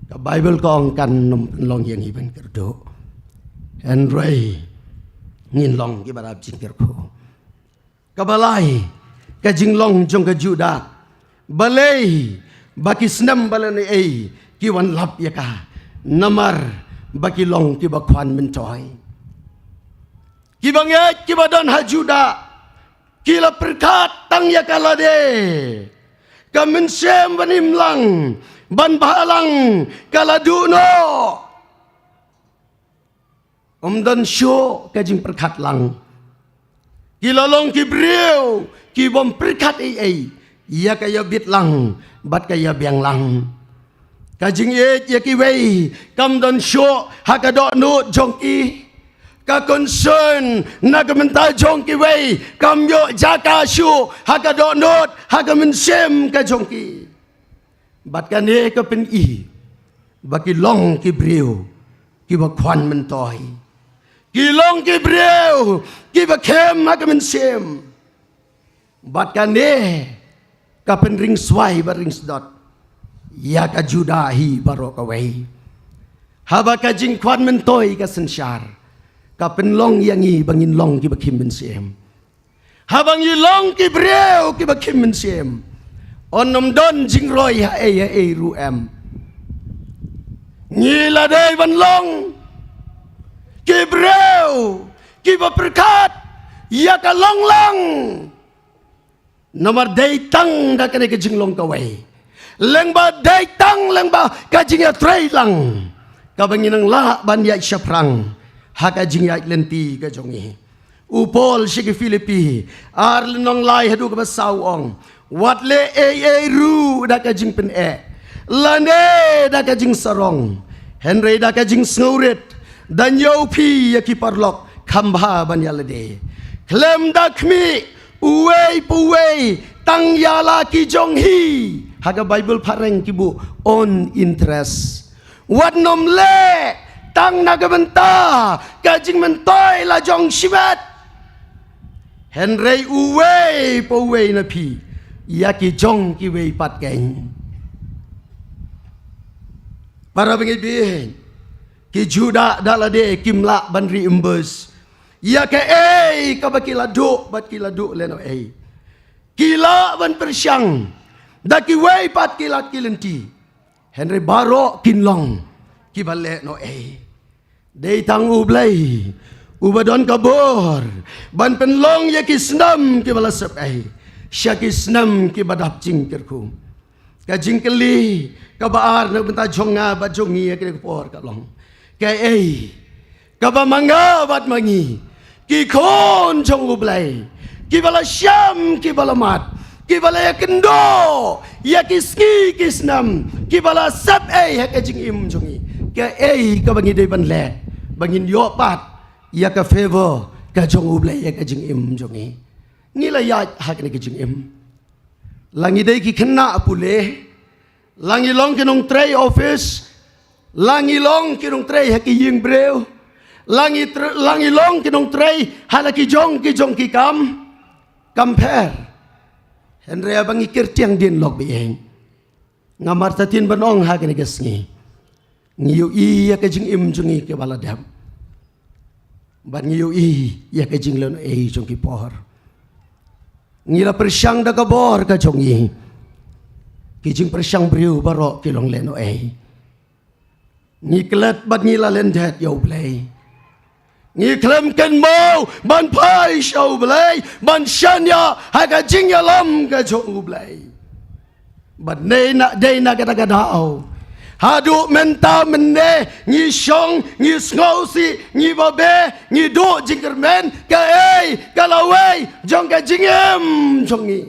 ka Baibl ka ong kan ym pynlong ïa ngi ban kyrduh. Hynrei ngin long kiba dap jingkyrkhu. Kaba lai, ka jinglong jong ka Judah. Balei ba ki snem ba la lehnohei ki wan lap ïa ka? Namar ba ki long kiba khwan myntoi. Kiba ngeit, kiba don ha Judah, ki la pyrkhat tang ïa ka lade. Ka mynsiem ban im lang, ban bha lang, ka la duh noh. Ym don shuh ka jingpyrkhat lang. Ki la long ki briew ki bym pyrkhat ei ei ïa ka ïabit lang bad ka ïabiang lang. Ka jingïeit ïa kiwei kam don shuh ha ka dohnud jong ki. Ka concern na ka bynta jong kiwei kam ïoh jaka shuh ha ka dohnud, ha ka mynsiem ka jong ki. Bad kane ka pyni ba ki long ki briew kiba khwan myntoi. Ki long ki briew kiba khem ha ka mynsiem. Bad kane ka pynringswai bad ringsdot ïa ka Judah hi baroh kawei. Haba ka jingkhwan myntoi ka synshar, ka pynlong ïa ngi ba ngin long kiba khem mynsiem. Haba ngi long ki briew kiba khem mynsiem, yn ym don jingroi ha ei ha ei ruh em. Ngi la dei ban long ki briew kiba pyrkhat ïa ka long lang. Namar dei tang da kane ka jinglong kawei, lyngba dei tang lyngba ka jingïatrei lang, kaba ngin nang lah ban ïaid shaphrang ha ka jingïaid lynti ka jong ngi. U Paul sha ki Philippi ar lynnong lai haduh kaba saw u ong, wat leh ei ei ruh da ka jingpyneh lane da ka jingsarong, hynrei da ka jingsngewrit, da ñiew phi ïa ki paralok kham bha ban ïa lade. Khlem da khmih uwei pa uwei tang ïa la ki jong hi. Ha ka Baibl phareng ki buh own interest. Wat nym leh tang na ka bynta ka jingmyntoi la jong shimet, hynrei uwei pa uwei na phi ïa ki jong kiwei pat keiñ. Para bangeit, ki Judah da lade kim lah ban reimburse ïa kaei kaba ki la duh bad ki la duh lehnohei. Ki lah ban pyrshang da kiwei pat ki lad ki lynti, hynrei baroh kin long kiba lehnohei. Dei tang U Blei uba don ka bor ban pynlong ïa ki snem kiba la sepei sha ki snem kiba dap jingkyrkhu. Ka jingkylli kaba ar na ka bynta jong nga bad jong ngi ïa kane ka por ka long, kaei kaba ma nga bad ma ngi, ki khun jong U Blei, kiba la shem, kiba la mad, kiba la ïakynduh ïa ki sngi ki snem, kiba la sepei ha ka jingim jong ngi, kaei kaba ngi dei ban leh ba ngin ïoh pat ïa ka favor ka jong U Blei ïa ka jingim jong ngi? Ngi la ïaid ha kane ka jingim, la ngi dei ki khynnah pule, la ngi long ki nongtrei office, la ngi long ki nongtrei ha ki ïing briew, la ngi tr-, la ngi long ki nongtrei ha la ki jong ki jong ki kam, kam pher. Hynrei haba ngi kyrtiang dien lok ba ïeng, nga martatien ban ong ha kane ka sngi, ngi ïohi ïa ka jingim jong ngi kaba la dep, bad ngi ïohi ïa ka jinglehnohei jong ki por. Ngi la pyrshang da ka bor ka jong ngi. Ki jingpyrshang briew baroh ki long lehnohei. Ngi klet bad ngi la lyndet ïa U Blei. Ngi khlem kynmaw ban phai sha U Blei, ban shaniah ha ka jingïalam ka jong U Blei. Bad dei na, dei na kata ka daw, haduh mynta mynne ngi shong, ngi sngewsih, ngi babe, ngi duh jingkyrmen, kaei ka lawei jong ka jingim jong ngi.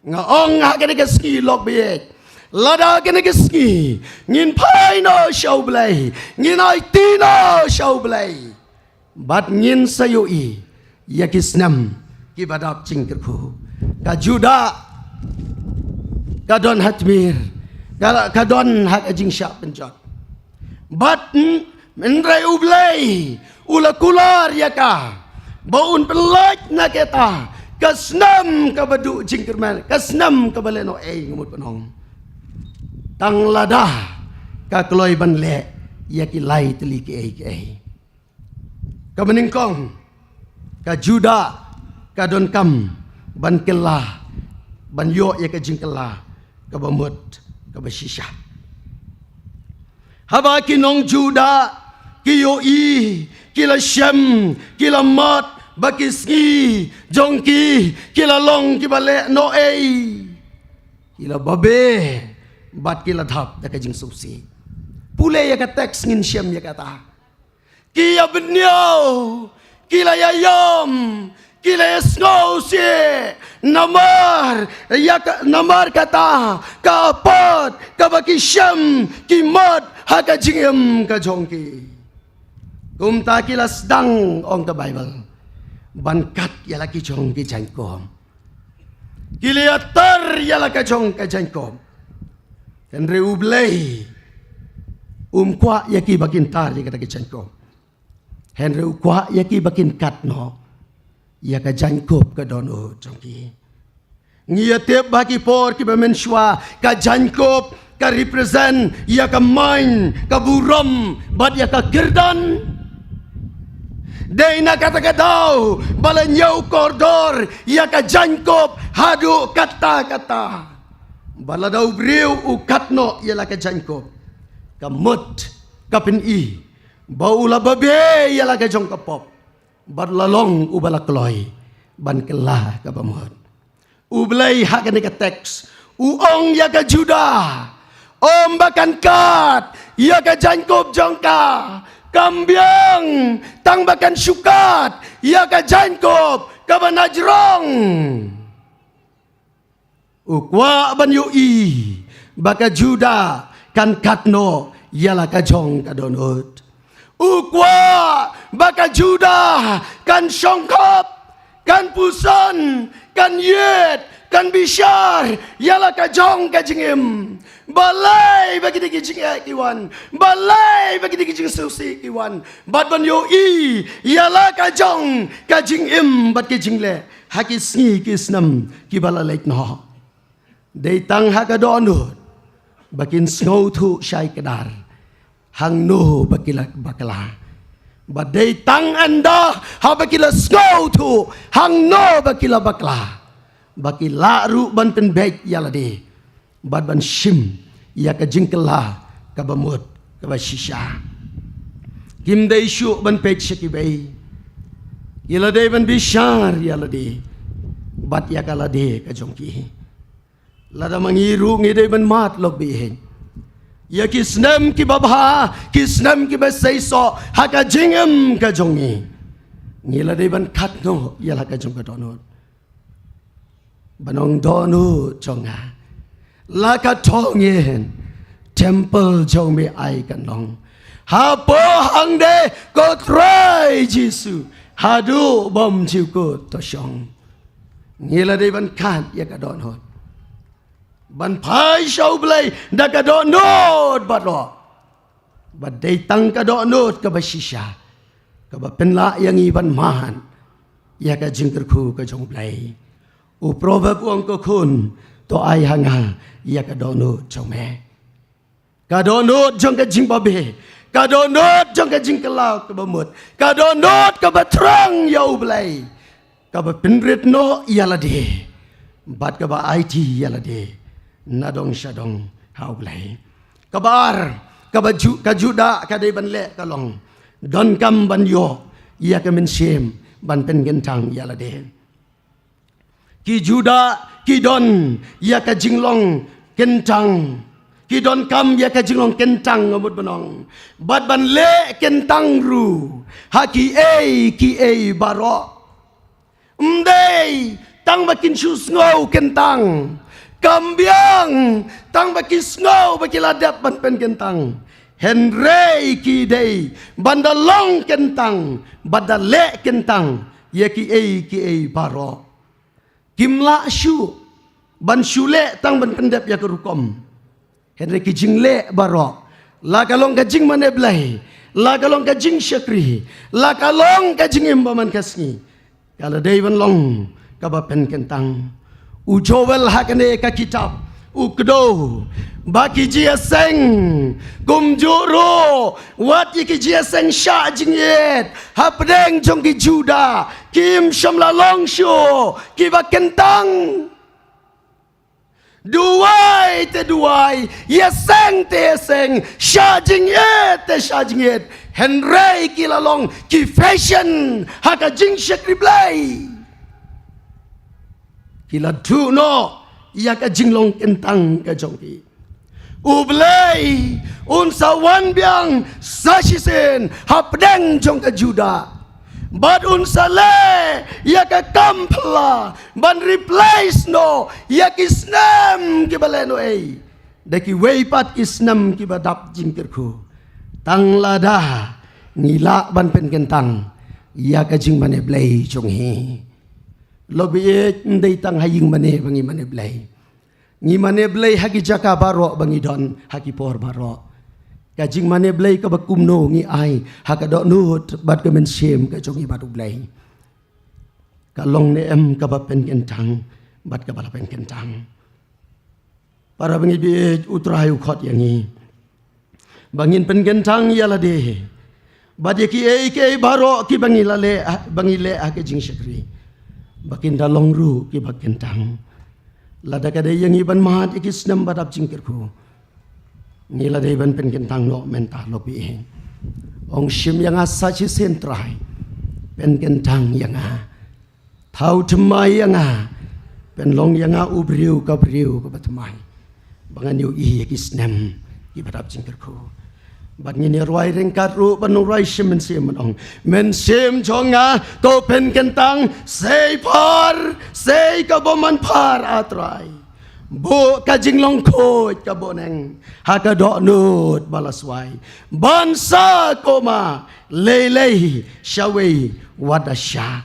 Nga ong ha kane ka sngi lok beit, lada kane ka sngi ngin phai noh sha U Blei, ngin aiti noh sha U Blei, bad ngin sa ïohi ïa ki snem kiba dap jingkyrkhu. Ka Judah ka don ha tmier, ka, ka don ha ka jingshah pynjot. Bad, mm, hynrei U Blei u la kular ïa ka ba un pynlait na kata ka snem kaba duh jingkyrmen, ka snem kaba lehnohei, nga mut ban ong, tang lada ka kloi ban leh ïa ki lai tylli kiei kiei. Kaba nyngkong, ka Judah ka donkam ban kylla, ban ïoh ïa ka jingkylla kaba mut, kaba shisha. Haba ki nong Judah ki ïohi, ki la shem, ki la mad ba ki sngi jong ki ki la long kiba lehnohei, ki la babe bad ki la dap da ka jingsngewsih. Pule ïa ka teks ngin shem ïa kata. Ki ïa bynñiew, ki la ïa ïam, ki la ïa sngewsih, namar ïa ka, namar kata ka apot kaba ki shem, ki mad ha ka jingim ka jong ki. Kumta ki la sdang, ong ka Baibl, ban kat ïa la ki jong ki jaiñkup. Ki la ïatar ïa la ka jong ka jaiñkup. Hynrei U Blei um kwah ïa ki ba kin tar ïa kata ka jaiñkup. Hynrei u kwah ïa ki ba kin kat noh ïa ka jaiñkup ka dohnud jong ki. Ngi ïa tip ba ki por kiba mynshuwa ka jaiñkup ka represent ïa ka main, ka burom bad ïa ka kyrdan. Dei na kata ka daw ba la ñiew kordor ïa ka jaiñkup haduh katta katta. Ba lada u briew u kat noh ïa la ka jaiñkup, ka mut, ka pyni ba u la babe ïa la ka jong ka pop, bad la long uba la kloi ban kylla kaba mut. U Blei ha kane ka teks u ong ïa ka Judah, ym ba kan kat ïa ka jaiñkup jong ka, kam biang tang ba kan shu kat ïa ka jaiñkup kaba na jrong. U kwah ban ïohi ba ka Judah kan kat noh ïa la ka jong ka dohnud. U kwah ba ka Judah kan shongkop, kan puson, kan ïit, kan bishar ïa la ka jong ka jingim. Balei ba kine ki jingeh ki wan, balei ba kine ki jingsngewsih ki wan, bad ban ïohi ïa la ka jong ka jingim bad ki jingleh ha ki sngi ki snem kiba la leit noh. Dei tang ha ka dohnud ba kin sngewthuh shai kdar hangno ba ki la bakla. Bad dei tang ynda haba ki la sngewthuh hangno ba ki la bakla, ba ki lah ruh ban pynbeit ïa lade bad ban shim ïa ka jingkylla kaba mut, kaba shisha. Kim dei shuh ban peit sha kiwei, ki la dei ban bishar ïa lade bad ïa ka lade ka jong ki. Lada ma ngi ruh ngi dei ban mad lok beit ïa ki snem kiba bha, ki snem kiba seisoh ha ka jingim ka jong ngi, ngi la dei ban kat noh ïa la ka jong ka dohnud. Ban ong dohnud jong nga, la ka thong ïa temple jong me ai kan long. Hapoh hangde ko Trai Jisu, haduh bym ju kut to shong. Ngi la dei ban kat ïa ka dohnud, ban phai sha U Blei da ka dohnud baroh. Bad dei tang ka dohnud kaba shisha kaba pynlah ïa ngi ban mad ïa ka jingkyrkhu ka jong U Blei. U Proverb u ong, ko khun, to ai ha nga ïa ka dohnud jong me. Ka dohnud jong ka jingbabe, ka dohnud jong ka jingkylla kaba mut, ka dohnud kaba thrang ïa U Blei, kaba pynrit noh ïa lade bad kaba aiti ïa lade na dong sha dong ha U Blei. Kaba ar, Kaba ju-, ka Judah ka dei ban leh ka long, donkam ban ïoh ïa ka mynsiem ban pynkyntang ïa lade. Ki Judah ki don ïa ka jinglong kyntang, ki donkam ïa ka jinglong kyntang, nga mut ban ong, bad ban leh kyntang ruh ha kiei kiei baroh. Ym dei tang ba kin shu sngew kyntang, kam biang tang ba ki sngew ba ki la dep ban pynkyntang, hynrei ki dei ban da long kyntang, ban da leh kyntang ïa kiei kiei baroh. Kim lah shuh ban shu leh tang ban pyndep ïa ka rukom, hynrei ki jingleh baroh, la ka long ka jingmane Blei, la ka long ka jingshakri, la ka long ka jingim ba man ka sngi, ka la dei ban long kaba pynkyntang. U Joel ha kane ka kitab u kdew ba ki jingïaseng kumjuh ruh wat ïa ki jingïaseng shah jingit hapdeng jong ki Judah, kim shym la long shuh kiba kyntang. Duwai te duwai, ïaseng te ïaseng, shah jingit te shah jingit, hynrei ki la long ki fashion ha ka jingshakri Blei. Ki la duh noh ïa ka jinglong kyntang ka jong ki. U Blei un sa wan biang sa shisien hapdeng jong ka Judah, bad un sa leh ïa ka kam phylla ban replace noh ïa ki snem kiba lehnohei da kiwei pat ki snem kiba dap jingkyrkhu. Tang lada ngi lah ban pynkyntang ïa ka jingmane Blei jong ngi. Lok baieit, ym dei tang ha ïingmane ba ngi mane Blei. Ngi mane Blei ha ki jaka baroh ba ngi don, ha ki por baroh. Ka jingmane Blei kaba kumno ngi ai ha ka dohnud bad ka mynsiem ka jong ngi bad U Blei? Ka long ne em kaba pynkyntang bad kaba la pynkyntang? Para bangeit baieit, U Trai u khot ïa ngi ba ngin pynkyntang ïa lade bad ïa kiei kiei baroh kiba ngi la leh, ba ngi leh ha ka jingshakri, ba kin da long ruh kiba kyntang. Lada ka dei ïa ngi ban mad ïa ki snem ba dap jingkyrkhu, ngi la dei ban pynkyntang noh mynta, lok baieit. Ong shim ïa nga sa shisien Trai, pynkyntang ïa nga. Thaw thymmai ïa nga, pynlong ïa nga u briew ka briew kaba thymmai, ba ngan ïohi ïa ki snem kiba dap jingkyrkhu. Bad ngin ïa rwai ryngkat ruh, ban ong rwai shim mynsiem, ban ong: Mynsiem jong nga, to pynkyntang, sei phar, sei ka bymman phar, A Trai. Buh ka jinglong khuid ka buhneng ha ka dohnud ba la swai, ban sa kumba lei lei shawei wat da shah.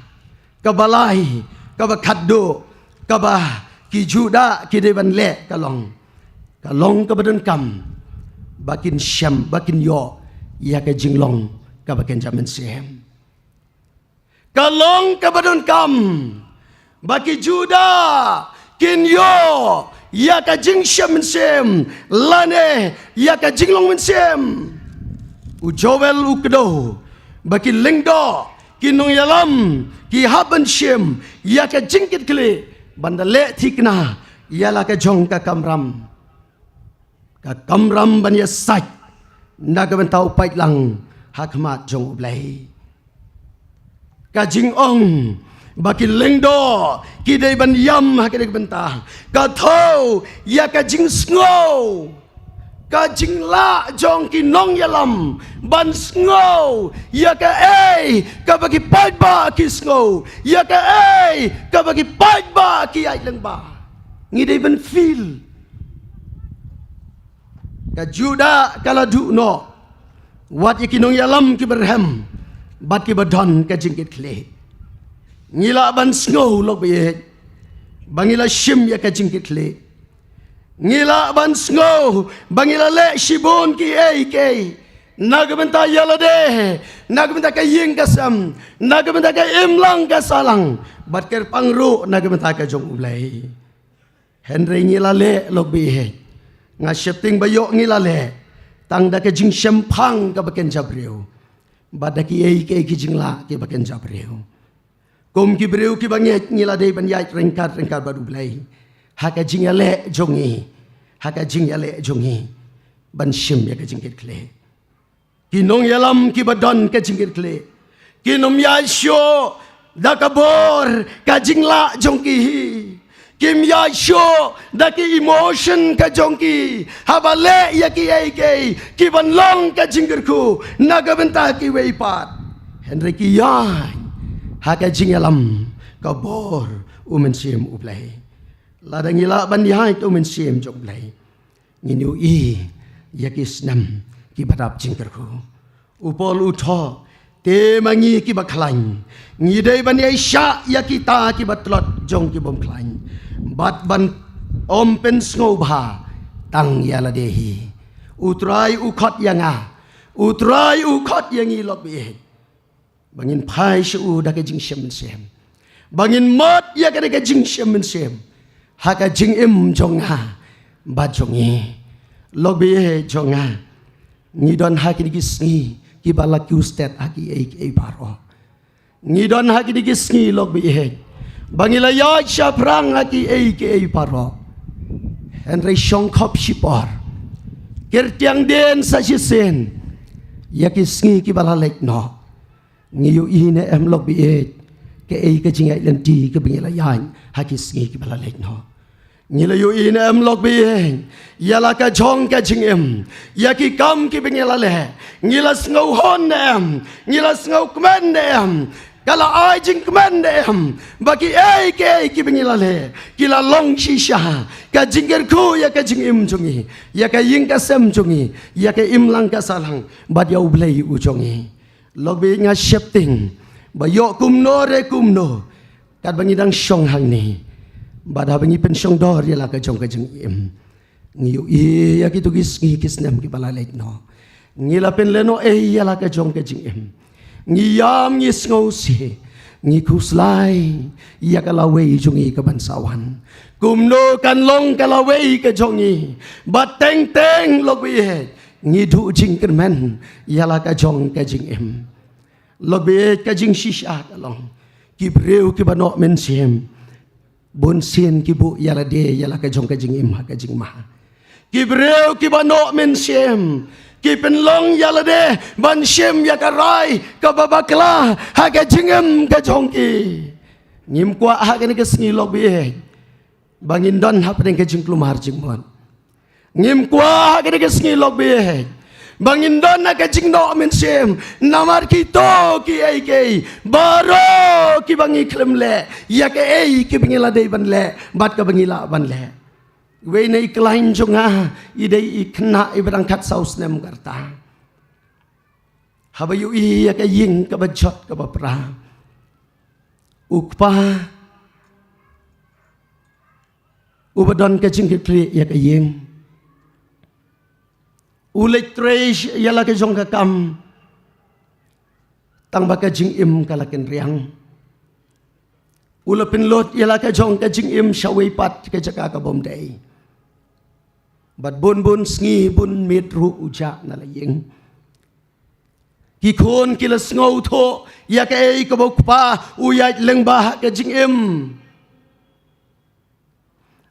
Kaba lai, kaba khatduh, kaba ki Judah ki dei ban leh ka long, ka long kaba donkam ba kin shem, ba kin ïoh ïa ka jinglong kaba kynja mynsiem. Ka long kaba donkam ba ki Judah kin ïoh ïa ka jingshem mynsiem lane ïa ka jinglong mynsiem. U Joel u kdew ba ki lyngdoh, ki nongïalam, ki hap ban shim ïa ka jingkitkhlieh ban da leh thikna ïa la ka jong ka kamram, ka kamram ban ïasaid na ka bynta u paidlang ha khmat jong U Blei. Ka jingong ba ki lyngdoh ki dei ban ïam ha kane ka bynta ka thew ïa ka jingsngew, ka jinglah jong ki nongïalam ban sngew ïa kaei kaba ki paidbah ki sngew, ïa kaei kaba ki paidbah ki ïaid lyngba. Ngi dei ban feel. Ka Judah ka la duh noh wat ïa ki nongïalam kiba rhem bad kiba don ka jingkitkhlieh. Ngi lah ban sngew, lok baieit, ba ngi la shim ïa ka jingkitkhlieh. Ngi lah ban sngew ba ngi la leh shibun kiei kiei na ka bynta ïa lade, na ka bynta ka ïing ka sem, na ka bynta ka imlang ka sahlang, bad kyrpang ruh na ka bynta ka jong U Blei. Hynrei ngi la leh, lok baieit, nga sheptieng ba ïoh ngi la leh tang da ka jingshemphang kaba kynja briew bad da kiei kiei ki jinglah kiba kynja briew. Kum ki briew kiba ngeit, ngi la dei ban ïaid ryngkat ryngkat bad U Blei ha ka jingïaleh jong ngi, ha ka jingïaleh jong ngi. ban shim ïa ka jingkitkhlieh. Ki nongïalam kiba don ka jingkitkhlieh kin ym ïaid shuh da ka bor ka jinglah jong ki hi. Kim ïaid shuh da ki emotion ka jong ki haba leh ïa kiei kiei kiban long ka jingkyrkhu na ka bynta kiwei pat. Hynrei ki ïaid ha ka jingïalam ka bor U Mynsiem U Blei. Lada ngi lah ban ïaid U Mynsiem jong U Blei, ngin ïohi ïa ki snem kiba dap jingkyrkhu. U Paul u thoh, te ma ngi kiba khlaiñ, ngi dei ban ïaishah ïa kita kiba tlot jong ki bym khlaiñ, bad ban ym pynsngewbha tang ïa lade hi. U Trai u khot ïa nga, U Trai u khot ïa ngi, lok baieit, ba ngin phai sha u da ka jingshem mynsiem, ba ngin mad ïa ka da ka jingshem mynsiem ha ka jingim jong nga bad jong ngi. Lok baieit jong nga, ngi don ha kine ki sngi kiba la kiew stet ha kiei kiei baroh. Ngi don ha kine ki sngi, lok baieit, ba ngi la ïaid shaphrang ha kiei kiei baroh. Hynrei shong khop shipor, kyrtiang dien sa shisien ïa ki sngi kiba la leit noh. Ngi ïohi ne em, lok baieit, kaei ka jingïaid lynti kaba ngi la ïaid ha ki sngi kiba la leit noh? Ngi la ïohi ne em, lok baieit, ïa la ka jong ka jingim, ïa ki kam kiba ngi la leh? Ngi la sngewhun ne em? Ngi la sngewkmen ne em? Ka la ai jingkmen ne em ba kiei kiei kiba ngi la leh ki la long shisha ka jingkyrkhu ïa ka jingim jong ngi, ïa ka ïing ka sem jong ngi, ïa ka imlang ka sahlang bad ïa U Blei u jong ngi? Lok baieit, nga sheptieng ba ïoh kumno re kumno, katba ngi dang shong hangne, bad haba ngi pynshongdor ïa la ka jong ka jingim, ngi ïohi ïa kito ki sngi ki snem kiba la leit noh, ngi la pynlehnohei ïa la ka jong ka jingim. Ngi ïam, ngi sngewsih, ngi khuslai ïa ka lawei jong ngi kaban sa wan. Kumno kan long ka lawei ka jong ngi? Bad teng teng, lok baieit, ngi duh jingkyrmen ïa la ka jong ka jingim. Lok baieit, ka jingshisha ka long, ki briew kiba noh mynsiem, bun sien ki buh ïa lade ïa la ka jong ka jingim ha ka jingma. Ki briew kiba noh mynsiem, ki pynlong ïa lade ban shim ïa ka rai kaba bakla ha ka jingim ka jong ki. Ngim kwah ha kane ka sngi, lok baieit, ba ngin don hapdeng ka jingkulmar jingmut. Ngim kwah ha kane ka sngi, lok baieit, ba ngin don ha ka jingnoh mynsiem namar kito kiei kiei baroh kiba ngi khlem leh ïa kaei kiba ngi la dei ban leh bad kaba ngi lah ban leh. Iwei na i khlaiñ jong nga i dei i khynnah iba dang khatsaw snem ka rta. Haba ïohi ïa ka ïing kaba jot kaba pra, u kpa uba don ka jingkitkhlieh ïa ka ïing, u leit trei ïa la ka jong ka kam, tang ba ka jingim ka la kynriang. U la pynlut ïa la ka jong ka jingim shawei pat ka jaka ka bym dei. Bad bun bun sngi bun miet ruh u jah na la ïing. Ki khun ki la sngewthuh ïa kaei kaba u kpa u ïaid lyngba ha ka jingim.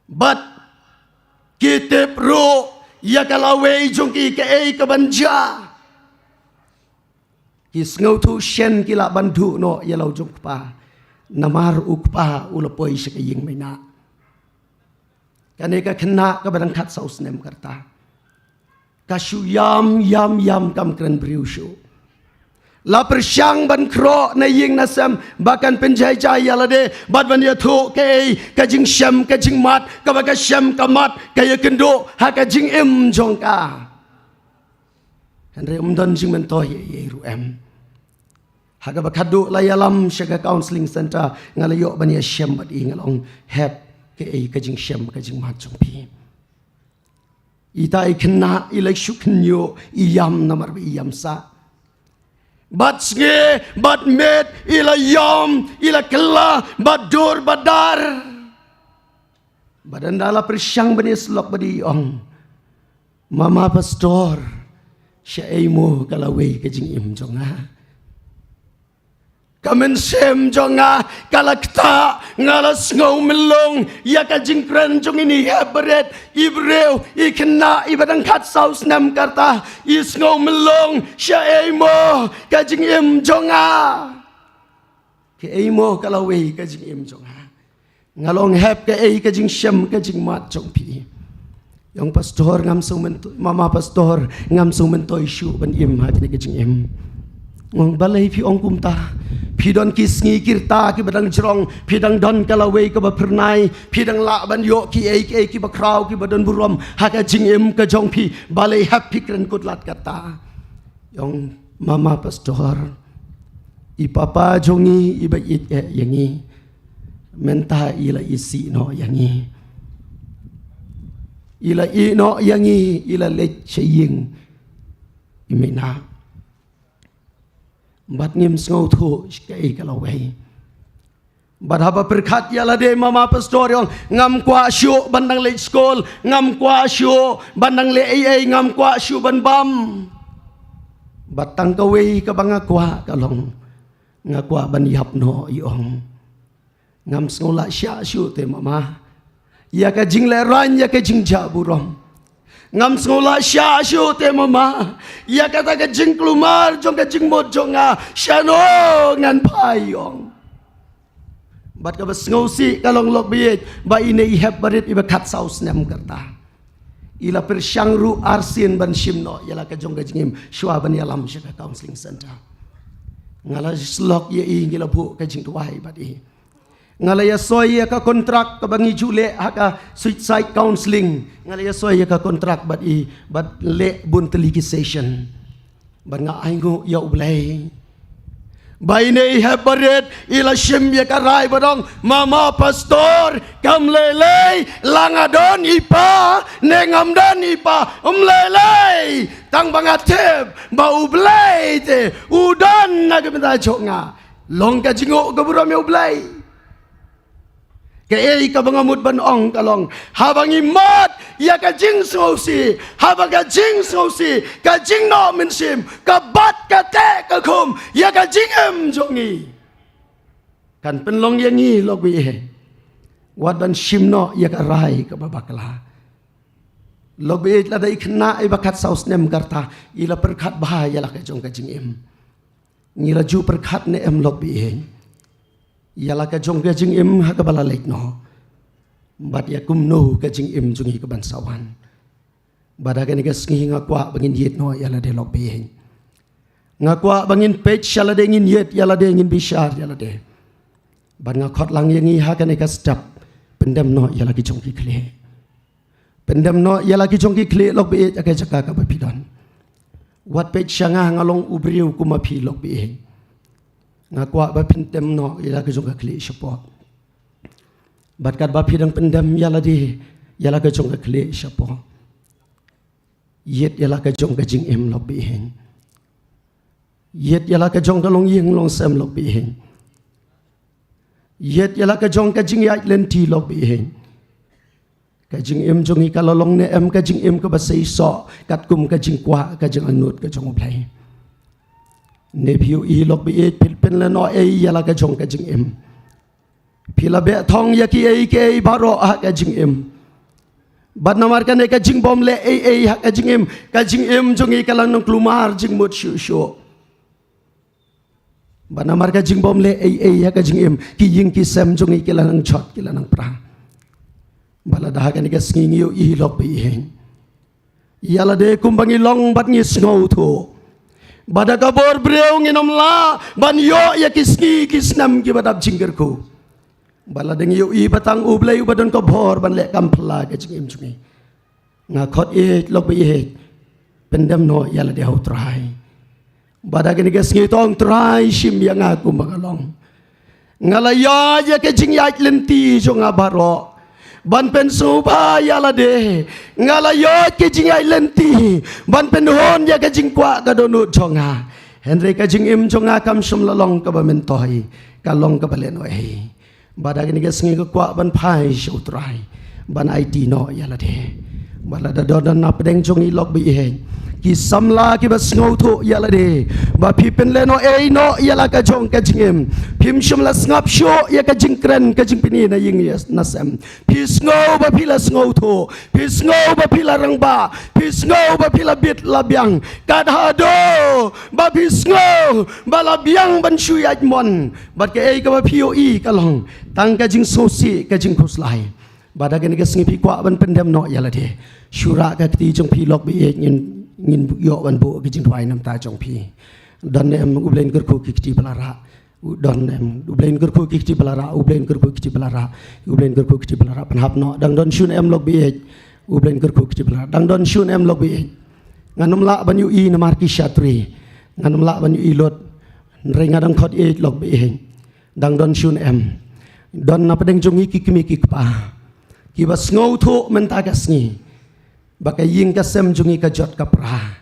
Bad ki tip ruh ïa ka lawei jong ki kaei kaban jia. Ki sngewthuh shen ki lah ban duh noh ïa la u jong u kpa, namar u kpa u la poi sha ka ïing maïnah. Kane ka khynnah kaba dang khatsaw snem ka rta, ka shu ïam ïam ïam, kam kren briew shuh. La pyrshang ban khroh na ïing na sem ba kan pynjai jai ïa lade bad ban ïathuh kaei ka jingshem ka jingmat kaba ka shem ka mat ka ïakynduh ha ka jingim jong ka. Hynrei ym don jingmyntoi ei ei ruh em. Ha kaba khadduh la ïalam sha ka counselling center, nga la ïoh ban ïashem bad i, nga la ong, hep, kaei ka jingshem ka jingmat jong phi? Ita i khynnah i la shu khynñiuh, i ïam namar ba i ïam sah. Bad sngi bad miet i la ïam, i la kylla bad dur bad dar. Bad ynda la pyrshang ban ïasyllok bad i, i ong, mama pastor, shaei mo ka lawei ka jingim jong nga? Ka mynsiem jong nga ka la ktah, nga la sngew mlung ïa ka jingkren jong ini hep barit, i briew, i khynnah iba dang khatsaw snem ka rta, i sngew mlung sha ei mo ka jingim jong nga. Ka ei mo ka lawei ka jingim jong nga. Nga long hep ka ei ka jingshem ka jingmad jong phi. Ïong pastor ngam sngewmyntoi, mama pastor ngam sngewmyntoi shuh ban im ha kane ka jingim. Ong balei phi ong kumta? Phi don ki sngi ki rta kiba dang jrong, phi dang don ka lawei kaba phyrnai, phi dang lah ban ïoh ki ei ki ei kiba khraw kiba don burom ha ka jingim ka jong phi. Balei hep phi kren kut lad kata? Ïong mama pastor, i papa jong ngi iba ïeit eh ïa ngi, mynta i la isih noh ïa ngi. I la ïeh noh ïa ngi, i la leit sha ïing i mei na. Bad ngim sngewthuh kaei ka lawei. Bad haba pyrkhat ïa lade, mama pastor ïong, ngam kwah shuh ban dang leit skul, ngam kwah shuh ban dang leh ei ei, ngam kwah shuh ban bam. Bad tang kawei kaba nga kwah ka long, nga kwah ban ïap noh, ïong. Ngam sngew lah shah shuh te mama ïa ka jinglehrain, ïa ka jingjah burom. Ngam sngew lah shah shuh te mama ïa kata ka jingkulmar jong ka jingmut jong nga, shano ngan phai, ïong. Bad kaba sngewsih ka long, lok baieit, ba ine i hep barit iba khatsaw snem ka rta, i la pyrshang ruh arsien ban shim noh ïa la ka jong ka jingim shuwa ban ïalam sha ka counseling center. Nga la slok ïa i, ngi la buh ka jingduwai bad i. Nga la ïasoi ïa ka kontrak kaba ngi ju leh ha ka suicide counseling. Nga la ïasoi ïa ka kontrak bad i, bad leh bun tylli ki session. Bad nga ainguh ïa U Blei ba ine i hep barit i la shim ïa ka rai ba dong, mama pastor, kam lei lei la nga don i pa ne ngam don i pa, ym lei lei, tang ba nga tip ba U Blei te u don na ka bynta jong nga. Long ka jingnguh ka burom ïa U Blei. Kaei kaba nga mut ban ong ka long, haba ngi mad ïa ka jingsngewsih, haba ka jingsngewsih, ka jingnoh mynsiem ka bat ka teh ka khum ïa ka jingim jong ngi, kan pynlong ïa ngi, lok baieit, wat ban shim noh ïa ka rai kaba bakla. Lok baieit, lada i khynnah iba khatsaw snem ka rta i la pyrkhat bha ïa la ka jong ka jingim, ngi la ju pyrkhat ne em, lok baieit, ïa la ka jong ka jingim ha kaba la leit noh, bad ïa kumno ka jingim jong ngi ka ban sa wan? Bad ha kane ka sngi nga kwah ba ngin ïeit noh ïa lade, lok baieit. Nga kwah ba ngin peit sha lade, ngin ïeit ïa lade, ngin bishar ïa lade. Bad nga khot lang ïa ngi ha kane ka step, pyndem noh ïa la ki jong ki khlieh. Pyndem noh ïa la ki jong ki khlieh, lok baieit, ha ka jaka kaba phi don. Wat peit sha nga, nga long u briew kum ma phi, lok baieit. Nga kwah ba pyndem noh ïa la ka jong ka khlieh shapoh. Bad katba phi dang pyndem ïa lade ïa la ka jong ka khlieh shapoh, ïeit ïa la ka jong ka jingim, lok baieit. Ïeit ïa la ka jong ka longïing longsem, lok baieit. Ïeit ïa la ka jong ka jingïaid lynti, lok baieit. Ka jingim jong ngi ka la long ne em ka jingim kaba seisoh katkum ka jingkwah, ka jingangnud ka jong U Blei? Ne phi ïohi, lok baieit, phi pynlehnohei ïa la ka jong ka jingim? Phi la beh thong ïa kiei kiei baroh ha ka jingim. Bad namar kane ka jingbym leh ei ei ha ka jingim, ka jingim jong ngi ka la nang kulmar jingmut shuh shuh. Bad namar ka jingbym leh ei ei ha ka jingim, ki ïing ki sem jong ngi ki la nang jot, ki la nang pra. Bad lada ha kane ka sngi ngi ïohi, lok baieit, ïa lade kumba ngi long bad ngi sngewthuh ba da ka bor briew ngin ym lah ban ïoh ïa ki sngi ki snem kiba dap jingkyrkhu. Bad lada ngi ïohi ba tang U Blei uba don ka bor ban leh kam phylla ka jingim jong ngi, nga khot ïeit, lok baieit, pyndem noh ïa lade ha U Trai. Bad ha kane ka sngi, to ong, Trai, shim ïa nga kumba nga long. Nga la ïaid ïa ka jingïaid lynti jong nga baroh ban pynsngewbha ïa lade. Nga la ïaid ka jingïaid lynti ban pynhun ïa ka jingkwah ka dohnud jong nga. Hynrei ka jingim jong nga kam shym la long kaba myntoi, ka long kaba lehnohei. Bad ha kane ka sngi nga kwah ban phai sha U Trai ban aiti noh ïa lade. Ba lada don na pdeng jong ngi lok baieit ki samla kiba sngewthuh ïa lade ba phi pynlehnohei noh ïa la ka jong ka jingim, phim shym la sngap shuh ïa ka jingkren ka jingpyni na ïing na sem. Phi sngew ba phi la sngewthuh, phi sngew ba phi la rangbah, phi sngew ba phi la bit la biang. Kat haduh ba phi sngew ba la biang ban shu ïaid mon, bad kaei kaba phi ïohi ka long tang ka jingsngewsih, ka jingkhuslai. Bad ha kane ka sngi phi kwah ban pyndem noh ïa lade, shu rah ka kti jong phi lok baieit, ngin, ngin ïoh ban buh ka jingduwai namar jong phi. Don em U Blei un kyrkhu ki kti ba la rah? Don em U Blei un kyrkhu ki kti ba la rah? U Blei un kyrkhu ki kti ba la rah? U Blei un kyrkhu ki kti ba la rah? Pynhap noh. Dang don shun em lok baieit? U Blei un kyrkhu ki kti ba la rah? Dang don shun em lok baieit? Ngan ym lah ban ïohi namar ki shatri. Ngan ym lah ban ïohi lut. Hynrei nga dang khot ïeit lok baieit. Dang don shun em? Don na pdeng jong ngi ki kmie ki kpa kiba sngewthuh mynta ka sngi ba ka ïing ka sem jong ngi ka jot ka pra.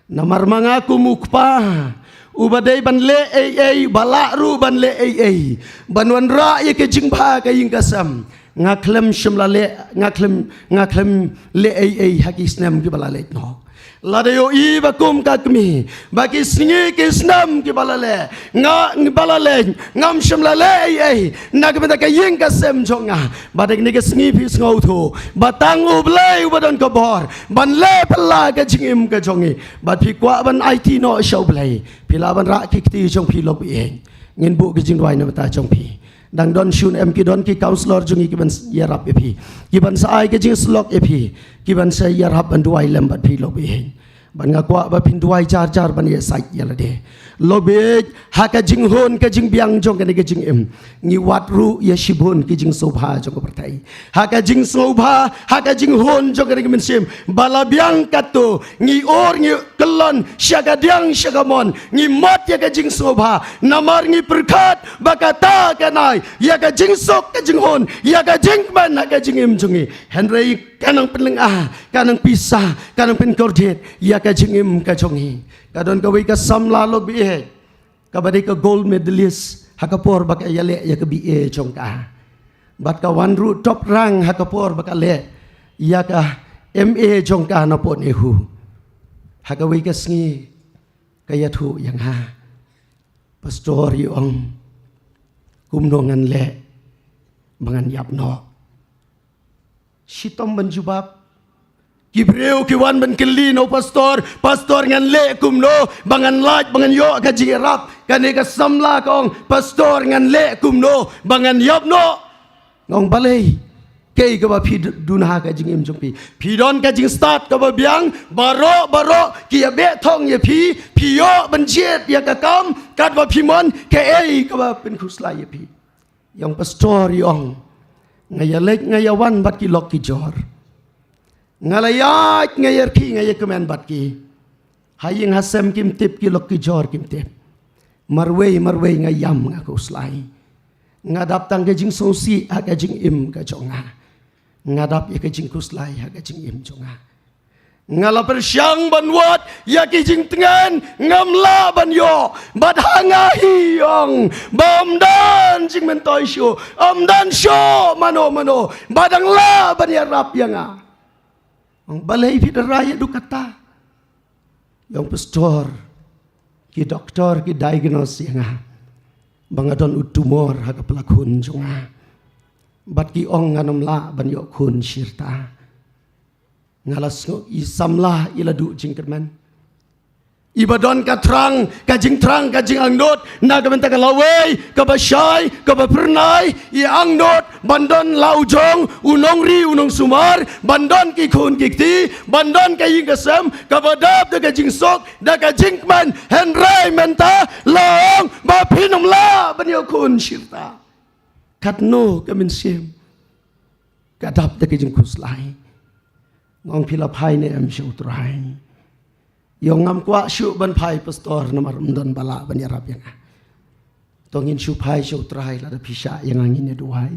Namar ma nga kum u kpa uba dei ban leh ei ei, ba lah ruh ban leh ei ei ban wanrah ïa ka jingbha ka ïing ka sem, nga khlem shym la leh, nga khlem, nga khlem leh ei ei ha ki snem kiba la leit noh. Lada ïohi ba kum ka kmie ba ki sngi ki snem kiba la leh, nga, ba la leh, ngam shym la leh ei ei na ka bynta ka ïing ka sem jong nga, bad ha kane ka sngi phi sngewthuh ba tang U Blei uba don ka bor ban leh pynlong ka jingim ka jong ngi. Bad phi kwah ban aiti noh sha U Blei, phi lah ban rah ki kti jong phi lok baieit. Ngin buh ka jingduwai namar jong phi. Dang don shun em? Ki don ki counselor jong ngi kiban ïarap ïa phi, kiban sa ai ka jingsylok ïa phi, kiban sa ïarap ban duwai lem bad phi lok baieit. Bad nga kwah ba phin duwai jar jar ban ïasaid ïa lade lok baieit. Ha ka jinghun ka jingbiang jong kane ka jingim, ngi wad ruh ïa shibun ki jingsngewbha jong ka pyrthei. Ha ka jingsngewbha, ha ka jinghun jong kane ka mynsiem ba la biang katto, ngi ur ngi kyllon sha ka diang sha ka mon, ngi mot ïa ka jingsngewbha namar ngi pyrkhat ba kata ka nai ïa ka jingsuk ka jinghun, ïa ka jingkmen ha ka jingim jong ngi. Hynrei ka nang pynlynga, ka nang pisa, ka nang pynkordit ïa ka jingim ka jong ngi. Ka don kawei ka samla lok baieit kaba dei ka gold medalist ha ka por ba ka ïaleh ïa ka B A jong ka, bad ka wan ruh top rank ha ka por ba ka leh ïa ka M A jong ka na Port Nehru. Ha kawei ka sngi ka ïathuh ïa nga, Pastor, i ong, kumno ngan leh ba ngan ïap noh? Shitom ban jubab. Ki briew ki wan ban kylli na u pastor, Pastor, ngan leh kumno ba ngan lait, ba ngan ïoh ka jingïarap? Kane ka samla ka ong, Pastor, ngan leh kumno ba ngan ïap noh? Nga ong, balei? Kaei kaba phi d-, duna ha ka jingim jong phi? Phi don ka jingstad kaba biang, baroh baroh ki ïa beh thong ïa phi, phi ïoh ban jied ïa ka kam katba phi mon. Kaei kaba pynkhuslai ïa phi? I ong, Pastor, i ong, nga ïa leit nga ïa wan bad ki lok ki jor. Nga la ïaid, nga ïa rkhie, nga ïa kmen bad ki. Ha ïing ha sem kim tip ki lok ki jor, kim tip. Marwei marwei nga ïam, nga khuslai. Nga dap tang ka jingsngewsih ha ka jingim ka jong nga. Nga dap ïa ka jingkhuslai ha ka jingim jong nga. Nga la pyrshang ban wad ïa ki jingtngen, ngam lah ban ïoh. Bad ha nga hi, i ong, ba ym don jingmyntoi shuh, ym don shuh mano mano ba dang lah ban ïarap ïa nga. Ong, balei phi da rai haduh katta? I ong, Pastor, ki doktor ki diagnose ïa nga ba nga don u tumor ha ka pla khun jong nga. Bad ki ong ngan ym lah ban ïoh khun shirta. Nga la sngew i samla i la duh jingkyrmen. I ba don ka thrang, ka jingthrang, ka jingangnud na ka bynta ka lawei, kaba shai, kaba phyrnai, i angnud ban don la u jong, u nongri, u nongsumar, ban don ki khun ki kti, ban don ka ïing ka sem kaba dap da ka jingsuk, da ka jingkmen. Hynrei mynta la ong ba phin ym lah ban ïoh khun shirta. Katno ka mynsiem ka dap da ka jingkhuslai. Nga ong, phi la phai ne em sha U Trai? I ong, ngam kwah shuh ban phai, Pastor, namar ym don ba lah ban ïarap ïa nga. To ngin shu phai sha U Trai, lada phi shah ïa nga ngin ïa duwai.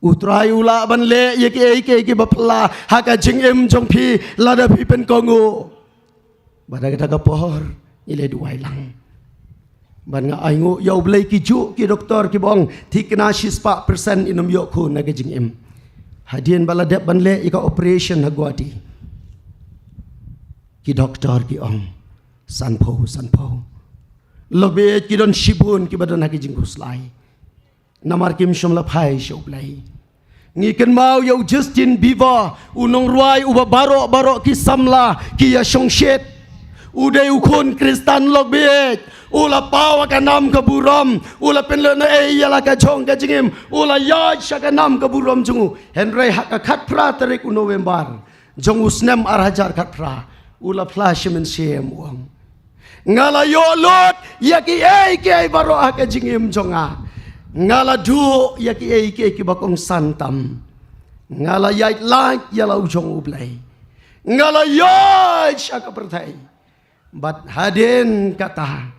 U Trai u lah ban leh ïa kiei kiei kiba phylla ha ka jingim jong phi lada phi pynkohnguh. Bad ha kata ka por ngi la duwai lang. Bad nga ainguh ïa U Blei, ki juh ki doktor kiba ong thikna shispah percent in ym ïoh khun ha ka jingim. Hadien ba la dep ban leh ïa ka operation ha Guwahati, ki doktor ki ong, sanphew, sanphew. Lok baieit, ki don shibun kiba don ha ki jingkhuslai. Namar kim shym la phai sha U Blei. Ngi kynmaw ïa u Justin Bieber, u nongrwai uba baroh baroh ki samla ki ïashongshit. U dei u khun Khristan, lok baieit. U la paw ha ka nam ka burom, u la pynlut noh ei ïa la ka jong ka jingim, u la ïaid sha ka nam ka burom jong u. Hynrei ha ka khatphra tarik u November jong u snem ar hajar khatphra, u la phla shi mynsiem, u ong, nga la ïoh lut ïa kiei kiei baroh ha ka jingim jong nga. Nga la duh ïa kiei kiei kiba kongsan tam. Nga la ïaid lait ïa la u jong U Blei. Nga la ïaid sha ka pyrthei. Bad hadien kata,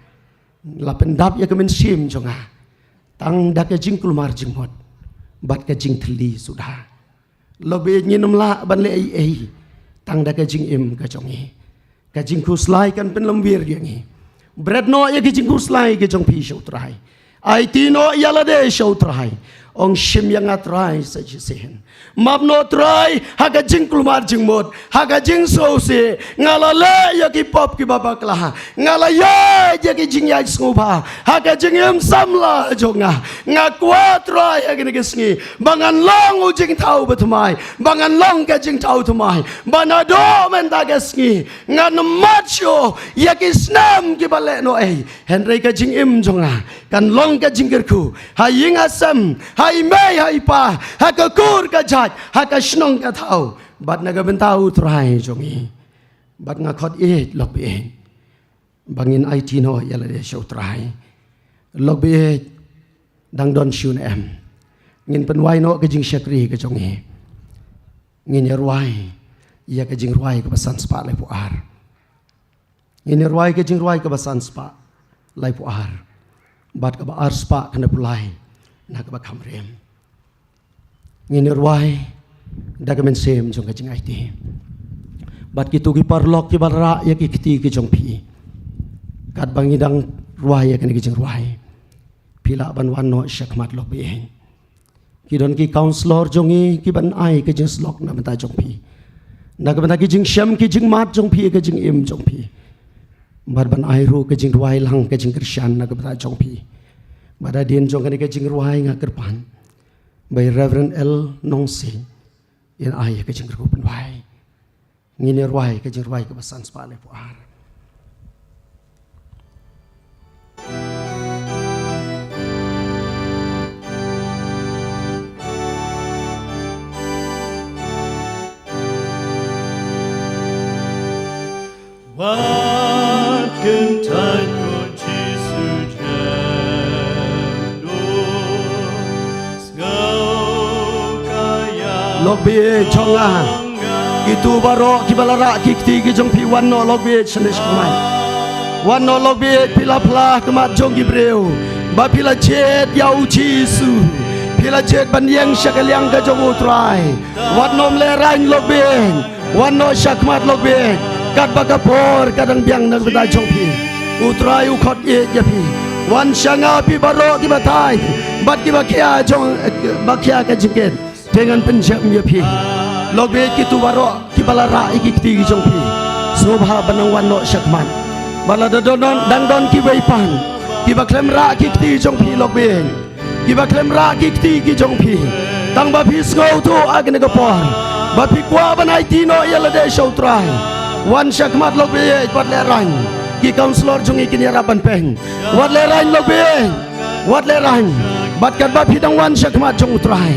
la pyndap ïa ka mynsiem jong nga tang da ka jingkulmar jingmut bad ka jingthylli suda. Lok baieit, ngin ym lah ban leh ei ei tang da ka jingim ka jong ngi. Ka jingkhuslai kan pynlamwir ïa ngi. Bret noh ïa ka jingkhuslai ka jong phi sha U Trai. Aiti noh ïa lade sha U Trai. Ong, shim ïa nga Trai sa shisien. Map noh Trai ha ka jingkulmar jingmut, ha ka jingsngewsih. Nga la leh ïa ki pop kiba bakla. Nga la ïaid ïa ki jingïaid sngewbha ha ka jingim samla jong nga. Nga kwah Trai ha kane ka sngi ba ngan long u jingthaw ba thymmai, ba ngan long ka jingthaw thymmai, ba naduh mynta ka sngi ngan ym mad shuh ïa ki snem kiba lehnohei. Hynrei ka jingim jong nga kan long ka jingkyrkhu ha ïing ha sem, ha i mei ha i pa, ha ka kur ka jait, ha ka shnong ka thaw, bad na ka bynta U Trai jong ngi. Bad nga khot ïeit, lok baieit, ba ngin aiti noh ïa lade sha U Trai. Lok baieit, dang don shuh ne em? Ngin pynwai noh ka jingshakri ka jong ngi. Ngin ïa rwai ïa ka jingrwai kaba san spah laiphew ar. Ngin ïa rwai ka jingrwai kaba san spah laiphew ar, bad kaba ar spah khyndai phew lai na kaba kham rem. Ngin ïa rwai da ka mynsiem jong ka jingaiti. Bad kito ki paralok kiba la rah ïa ki kti ki jong phi, katba ngi dang rwai ïa kane ka jingrwai, phi lah ban wan noh sha khmat, lok baieit. Ki don ki counselor jong ngi kiban ai ka jingsyllok na ka bynta jong phi, na ka bynta ki jingshem ki jingmad jong phi, ka jingim jong phi. Bad ban ai ruh ka jingrwai lang, ka jingkyrshan na ka bynta jong phi. Bad hadien jong kane ka jingrwai nga kyrpad ba i Reverend L Nongsiej in ai ka jingkyrkhu pynwai. Ngin ïa rwai ka jingrwai kaba san spah laiphew ar. Wat kyntait ko Jisu, jem dur. Lok baieit jong nga, kito baroh kiba la rah ki kti ki jong phi, wan noh lok baieit shane shakhmat. Wan noh lok baieit, phi la phla ha khmat jong ki briew ba phi la jied ïa U Jisu, phi la jied ban ïeng sha ka liang ka jong U Trai. Wat nym lehraiñ lok baieit. Wan noh sha khmat lok baieit, katba ka por ka dang biang na ka bynta jong phi. U Trai u khot ïeit ïa phi. Wan sha nga phi baroh kiba thait bad kiba khia jong, ba khia ka jingkit, te ngan pynjem ïa phi. Lok baieit, kito baroh kiba la rah ïa ki kti ki jong phi, sngewbha ban nang wan noh sha khmat. Ba lada don, dang don kiwei pat kiba khlem rah ki kti ki jong phi, lok baieit, kiba khlem rah ki kti ki jong phi, tang ba phi sngewthuh ha kane ka por ba phi kwah ban aiti noh ïa lade sha U Trai, wan sha khmat lok baieit, wat lehraiñ. Ki counselor jong ngi kin ïarap ban pyn, wat lehraiñ lok baieit, wat lehraiñ. Bad katba phi dang wan sha khmat jong U Trai,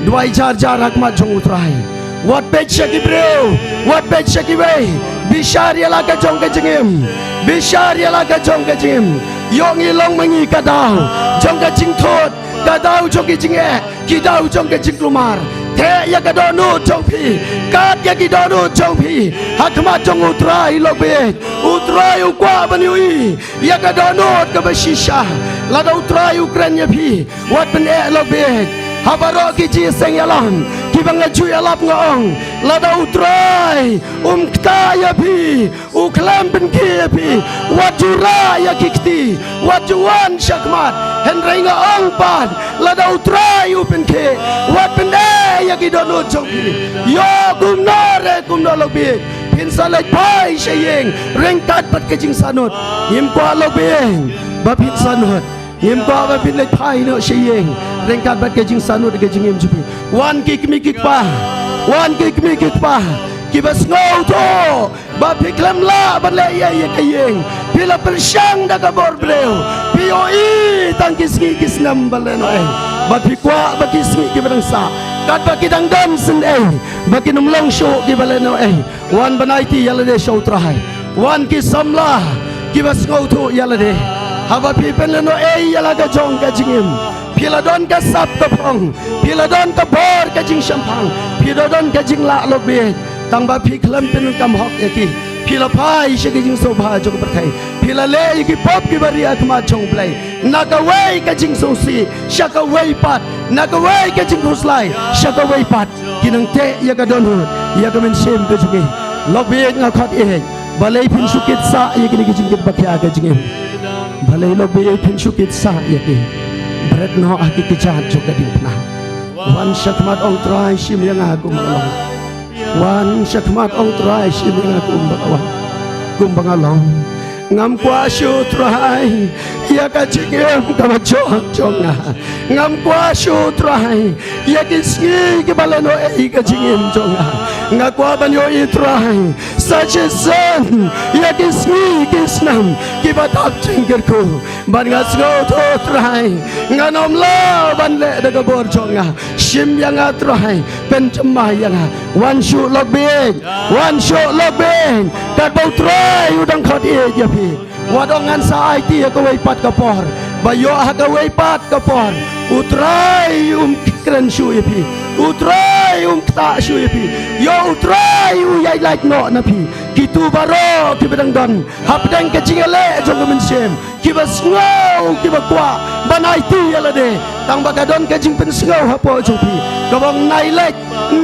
duwai jar jar ha khmat jong U Trai. Wat peit sha ki briew, wat peit sha kiwei. Bishar ïa la ka jong ka jingim, bishar ïa la ka jong ka jingim. Ïoh ngi long ma ngi ka daw jong ka jingthut, ka daw jong ka jingeh, ki daw jong ka jingkulmar. Theh ïa ka dohnud jong phi, kat ïa ki dohnud jong phi ha khmat jong U Trai, lok baieit. U Trai u kwah ban ïohi ïa ka dohnud kaba shisha. Lada U Trai u kren ïa phi, wat pyneh lok baieit. Ha baroh ki jingïaseng ïalam kiba nga ju ïalap nga ong, lada U Trai um ktah ïa phi, u khlem pynkhih ïa phi, wat ju rah ïa ki kti, wat Ju wan shakhmat, hynrei nga ong pat, lada U Trai u pynkhih, wat pyneh ïa ki dohnud jong phi. Ïoh kumno re kumno Lok Bieit, phin sa leit phai sha ïing ryngkat bad ka jingsahnud. Ngim kwah Lok Bieit ba phin sahnud. Ngim kwah ba phin leit phai noh sha ïing ryngkat bad ka jingsahnud ka jingim jong phi. Wan ki kmie ki kpa, wan ki kmie ki kpa kiba sngewthuh ba phi khlem lah ban leh ïa ïa ka ïing. Phi la pyrshang da ka bor briew. Phi ïohi tang ki sngi ki snem ba lehnohei. Ba phi kwah ba ki sngi kiba dang sah, katba ki dang don sngewthuh ba kin ym long shuh kiba lehnohei. Wan ban aiti ïa lade sha U Trai. Wan ki samla kiba sngewthuh ïa lade. Haba phi pynlehnohei ïa la ka jong ka jingim, phi la don ka sap ka phong, phi la don ka bor ka jingshemphang, phi la don ka jinglah Lok Bieit. Tang ba phi khlem pyndonkam hok ïa ki, phi la phai sha ka jingsngewbha jong ka pyrthei. Phi la leh ïa ki pop kiba rieh ha khmat jong U Blei. Na kawei ka jingsngewsih sha kawei pat, na kawei ka jingkhuslai sha kawei pat. Ki nang teh ïa ka dohnud, ïa ka mynsiem ka jong ngi. Lok Bieit, nga khot ïeit, balei phin shu kit sah ïa kine ki jingkit ba khia ka jingim. Balei Lok Bieit phin shu kit sah ïa ki. Bret noh ha ki kjat jong ka diengphna. Wan shakhmat, ong Trai, shim ïa nga kumba nga long. Wan shakhmat, ong Trai, shim ïa nga kumba nga wan, kumba nga long. Ngam kwah shuh Trai ïa ka jingim kaba jot jong nga. Ngam kwah shuh Trai ïa ki sngi kiba lehnohei ka jingim jong nga. Nga kwah ban ïohi Trai sa shisien ïa ki sngi ki snem kiba dap jingkyrkhu. Bad nga sngewthuh Trai, ngan ym lah ban leh da ka bor jong nga. Shim ïa nga Trai, pynthymmai ïa nga. Wan shuh Lok Bieit, wan shuh Lok Bieit. Katba U Trai u dang khot ïeit ïa phi. Wat ong ngan sa aiti ïa kawei pat ka por. Ba ïoh ha kawei pat ka por U Trai um kren shuh ïa phi. U Trai um ktah shuh ïa phi. Ïoh U Trai u ïaid lait noh na phi. Kito baroh kiba dang don hapdeng ka jingïaleh jong ka mynsiem, kiba sngew, kiba kwah ban aiti ïa lade, tang ba ka don ka jingpynsngew hapoh jong phi kaba ong, nai leit,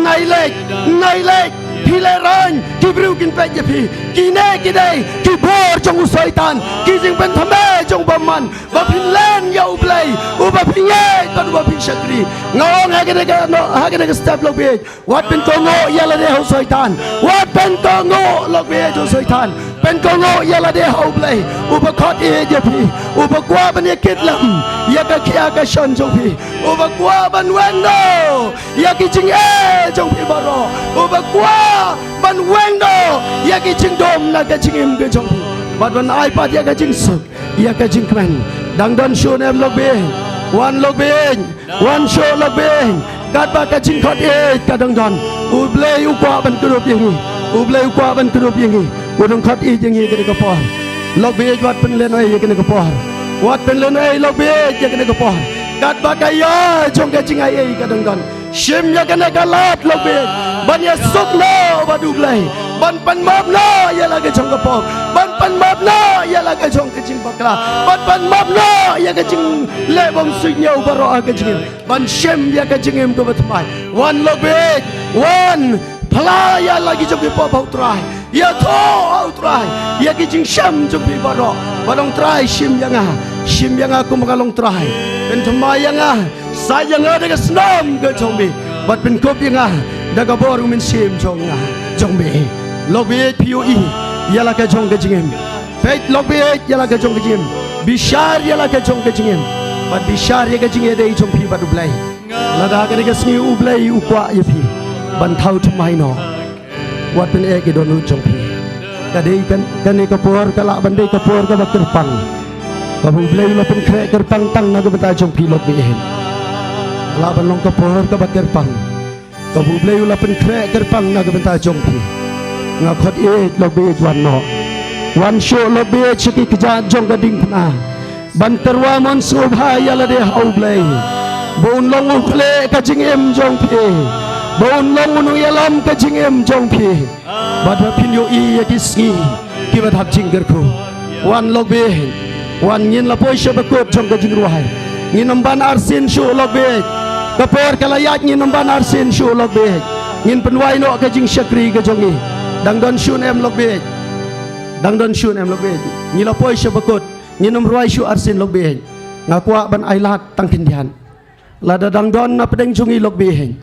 nai leit, nai leit. Phi lehraiñ, ki briew kin peit ïa phi. Kine ki dei ki bor jong u Soitan, ki jingpynthymmai jong u bymman, ba phin len ïa U Blei uba phi ngeit bad uba phi shakri. Nga ong ha kane ka, ha kane ka step Lok Bieit, wat pynkohnguh ïa lade ha u Soitan. Wat pynkohnguh Lok Bieit ha u Soitan. Pynkohnguh ïa lade ha U Blei uba khot ïeit ïa phi, uba kwah ban ïakit lem ïa ka khia ka shon jong phi, uba kwah ban weng noh ïa ki jingeh jong phi baroh, uba kwah ban weng noh ïa ki jingdum na ka jingim ka jong phi, bad ban ai pat ïa ka jingsuk, ïa ka jingkmen. Dang don shuh ne em Lok Bieit? Wan Lok Bieit. Wan shuh Lok Bieit, katba ka jingkhot ïeit ka dang don. U Blei u kwah ban kdup ïa ngi. U Blei u kwah ban kdup ïa ngi. U dang khot ïeit ïa ngi kane ka por. Lok Bieit, wat pynlehnohei ïa kane ka por. Wat pynlehnohei Lok Bieit ïa kane ka por. Katba ka ïa jong ka jingaiei ka dang don. Shim ïa kane ka lad Lok Bieit ban ïasuk noh bad U Blei, ban pan map noh ïa la ka jong ka pop, ban pan map noh ïa la ka jong ka jingbakla, ban pan map noh ïa ka jingleh bymsuidñiew baroh ha ka jingim, ban shim ïa ka jingim kaba thymmai. Wan Lok Bieit, wan, phla ïa la ki jong ki pop ha U Trai. Ïathuh ha U Trai ïa ki jingshem jong phi baroh, bad ong Trai, shim ïa nga, shim ïa nga kumba nga long Trai. Pynthymmai ïa nga, said ïa nga da ka snam ka jong me, bad pynkup ïa nga da ka bor u Mynsiem jong nga, jong me. Lok Bieit, phi ïohi ïa la ka jong ka jingim. Peit Lok Bieit ïa la ka jong ka jingim. Bishar ïa la ka jong ka jingim, bad bishar ïa ka jingïadei jong phi bad U Blei. Lada kane ka sngi U Blei u kwah ïa phi ban thaw thymmai noh, wat pyneh ki dohnud jong phi. Ka dei kan, kane ka por ka lah ban dei ka por kaba kyrpang, kaba U Blei u la pynkhreh kyrpang tang na ka bynta jong phi Lok Bieit. Ka lah ban long ka por kaba kyrpang, kaba U Blei u la pynkhreh kyrpang na ka bynta jong phi. Nga khot ïeit Lok Bieit, wan noh. Wan shuh Lok Bieit sha ki kjat jong ka diengphna, ban tyrwa mon sngewbha ïa lade ha U Blei, ba un long u khlieh ka jingim jong phi, ba un long u nongïalam ka jingim jong phi, bad ba phin ïohi ïa ki sngi kiba dap jingkyrkhu. Wan Lok Bieit, wan, ngin la poi sha ba kut jong ka jingrwai. Ngin ym ban arsien shuh Lok Bieit. Ka por ka la ïaid, ngin ym ban arsien shuh Lok Bieit. Ngin pynwai noh ka jingshakri ka jong ngi. Dang don shuh ne em Lok Bieit? Dang don shuh ne em Lok Bieit? Ngi la poi sha ba kut. Ngin ym rwai shuh arsien Lok Baieit. Nga kwah ban ailad tang khyndiat. Lada dang don na pdeng jong ngi Lok Baieit,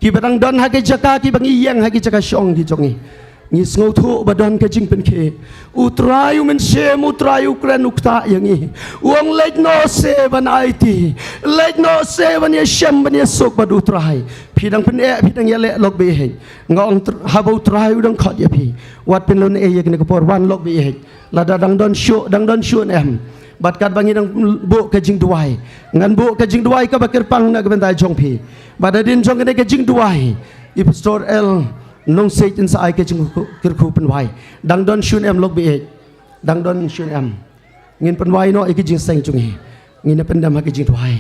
kiba dang don ha ki jaka kiba ngi ïeng, ha ki jaka shong ki jong ngi, ngi sngewthuh ba don ka jingpynkhie. U Trai u Mynsiem, u Trai u kren, u ktah ïa ngi. U ong leit noh se ban aiti, leit noh se ban ïashem ban ïasuk bad u Trai. Phi dang pyneh, phi dang ïaleh Lok Baieit. Nga ong tr-, haba u Trai u dang khot ïa phi, wat pynlong ei ïa kane ka por, wan Lok Baieit. Lada dang don shuh, dang don shuh ne em? Bad katba ngi dang buh ka jingduwai, ngan buh ka jingduwai kaba kyrpang na ka bynta jong phi. Bad hadien jong kane ka jingduwai, i Pastor L Nongsiej in sa ai ka jingkyrkhu pynwai. Dang don shuh ne em Lok Baieit? Dang don shuh ne em? Ngin pynwai noh ïa ki jingseng jong ngi. Ngin ïa pyndem ha ki jingduwai.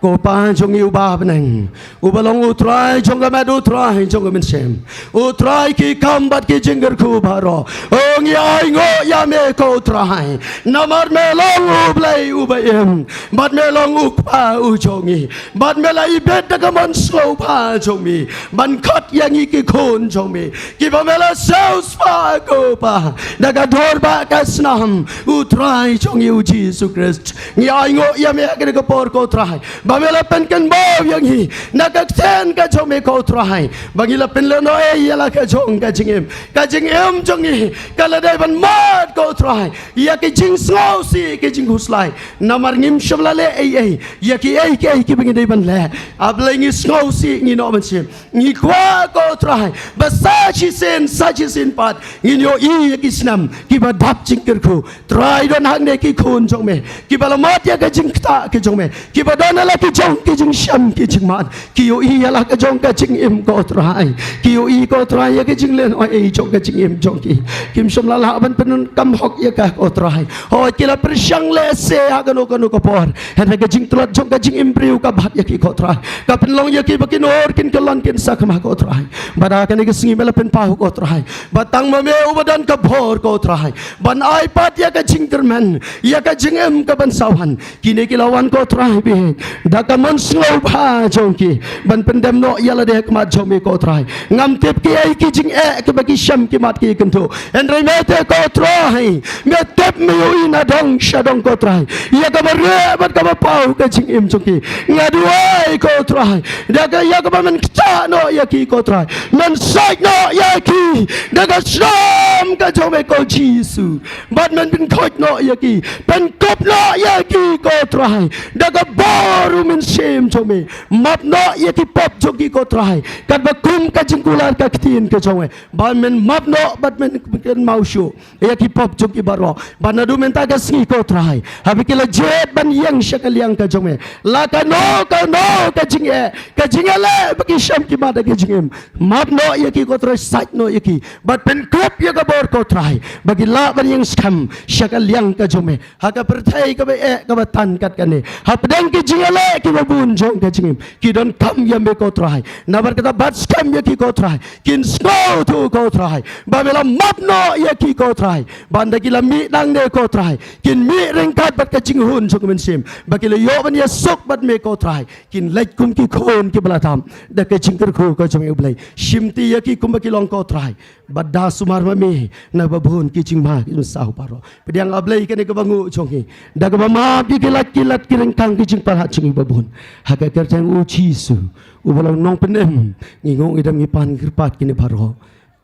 Ko Pa jong ngi uba ha bneng, uba long u Trai jong ka met, u Trai jong ka mynsiem, u Trai ki kam bad ki jingkyrkhu baroh. O, ngi ainguh ïa me ko Trai, namar me long u Blei uba im, bad me long u Kpa u jong ngi, bad me la ibit da ka mon sngewbha jong me ban khot ïa ngi ki khun jong me, kiba me la siewspah ko Pa da ka dor bad ka snam, u Trai jong ngi u Jisu Khrist. Ngi ainguh ïa me ha kane ka por ko Trai, ba me la pynkynmaw ïa ngi na ka ktien ka jong me ko Trai, ba ngi la pynlehnohei ïa la ka jong ka jingim. Ka jingim jong ngi ka la dei ban mad ko Trai ïa ki jingsngewsih, ki jingkhuslai, namar ngim shym la leh ei ei ïa kiei kiei kiba ngi dei ban leh. A Blei, ngi sngewsih, ngi noh mynsiem. Ngi kwah ko Trai ba sa shisien, sa shisien pat ngin ïohi ïa ki snem kiba dap jingkyrkhu. Trai, don hangne ki khun jong me kiba la mad ïa ka jingktah ka jong me, kiba don ha la ki jong ki jingshem ki jingmad, ki ïohi ïa la ka jong ka jingim ko Trai. Ki ïohi ko Trai ïa ka jinglehnohei jong ka jingim jong ki. Kim shym la lah ban pyndonkam hok ïa ka ko Trai. Hooid, ki la pyrshang lehse ha kano kano ka por, hynrei ka jingtlot jong ka jingim briew ka bat ïa ki ko Trai. Ka pynlong ïa ki ba kin ur, kin kyllon, kin sakma ko Trai. Bad ha kane ka sngi me la pynpaw ko Trai ba tang ma me uba don ka bor ko Trai ban ai pat ïa ka jingkyrmen, ïa ka jingim ka ban sa wan. Kine ki la wan ko Trai bad da ka mon sngewbha jong ki ban pyndem noh ïa lade ha khmat jong me ko Trai. Ngam tip kiei ki jingeh kiba ki shem ki mad ki kyntu, hynrei me te ko Trai me tip, me ïohi na dong sha dong ko Trai ïa kaba rieh bad kaba paw ka jingim jong ki. Nga duwai ko Trai da ka, ïa kaba men ktah noh ïa ki ko Trai, men sait noh ïa ki da ka snam ka jong me ko Jisu. Bad men pynkhuid noh ïa ki, pynkup noh ïa ki ko Trai da ka bor u Mynsiem jong me. Map noh ïa ki pop jong ki ko Trai, katba kum ka jingkular ka ktien ka jong me. Bad men map noh bad men kynmaw shuh ïa ki pop jong ki baroh. Bad naduh mynta ka sngi ko Trai, haba ki la jied ban ïeng sha ka liang ka jong me, la kano kano ka jingeh, ka jingeh leh ba ki shem ki mad ha ka jingim, map noh ïa ki ko Trai, sait noh ïa ki bad pynkup ïa ka bor ko Trai ba ki lah ban ïeng skhem sha ka liang ka jong me. Ha ka pyrthei kaba eh kaba tan kat kane, hapdeng ki jingeh leh kiba bun jong ka jingim, ki donkam ïa me ko Trai. Namar kata bat skhem ïa ki ko Trai, kin sngewthuh ko Trai ba me la map noh ïa ki ko Trai. Bad da ki la mih nangne ko Trai, kin mih ryngkat bad ka jinghun jong ka Mynsiem, ba ki la ïoh ban ïasuk bad me ko Trai, kin leit kum ki khun kiba la dap da ka jingkyrkhu ka jong me U Blei. Shimti ïa ki kumba ki long ko Trai. Bad da sumar ma me na ba bun ki jingma ki jingsaw baroh. Pdiang A Blei kane kaba nguh jong ngi da kaba map ïa ki lait ki lait, ki ryngkang, ki jingpalat jong ngi ba bun. Ha ka kyrteng U Jisu uba long Nongpynim, ngi nguh, ngi dem, ngi pan, ngi kyrpad kine baroh.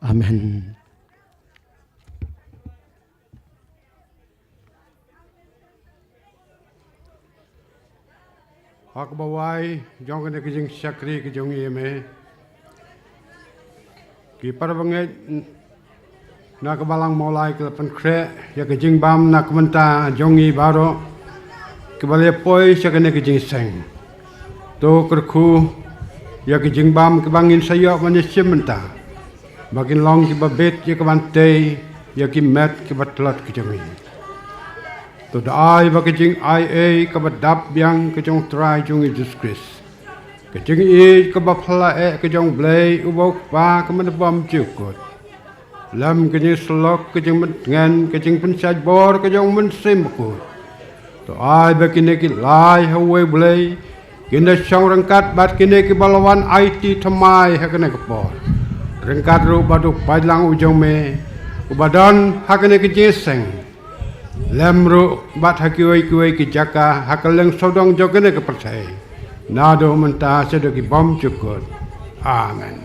Amen. Ha kaba wai jong kane ka jingshakri ka jong ngi, ïa me, ki para bangeit na ka Balang Mawlai ki la pynkhreh ïa ka jingbam na ka bynta jong ngi baroh kiba la poi sha kane ka jingseng. To kyrkhu ïa ka jingbam kaba ngin sa ïoh ban ïashim mynta, ba kin long kiba bit ïa ka ban tei ïa ki met kiba tlot ki jong ngi. To da ai ba ka jingai ei kaba dap biang ka jong U Trai jong ngi Jesus Christ, ka jingïeit kaba phylla eh ka jong U Blei uba U Kpa ka mynbym jukut, lem ka jingsyllok, ka jingmyntngen, ka jingpynshait bor ka jong U Mynsiem Bakhuid, to ai ba kine ki lai ha uwei U Blei kin da shong ryngkat bad kine kiba la wan aiti thymmai ha kane ka por, ryngkat ruh bad u paidlang u jong me uba don ha kane ka jingseng. Lem ruh bad ha kiwei kiwei ki jaka ha kylleng sawdong jong kane ka pyrthei, naduh mynta shaduh ki bymjukut. Amen.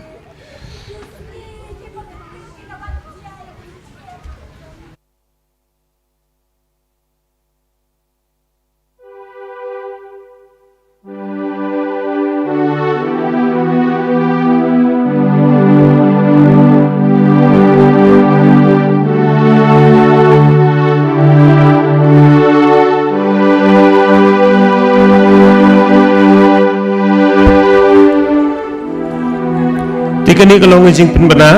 Te kane ka long ka jingpynbna,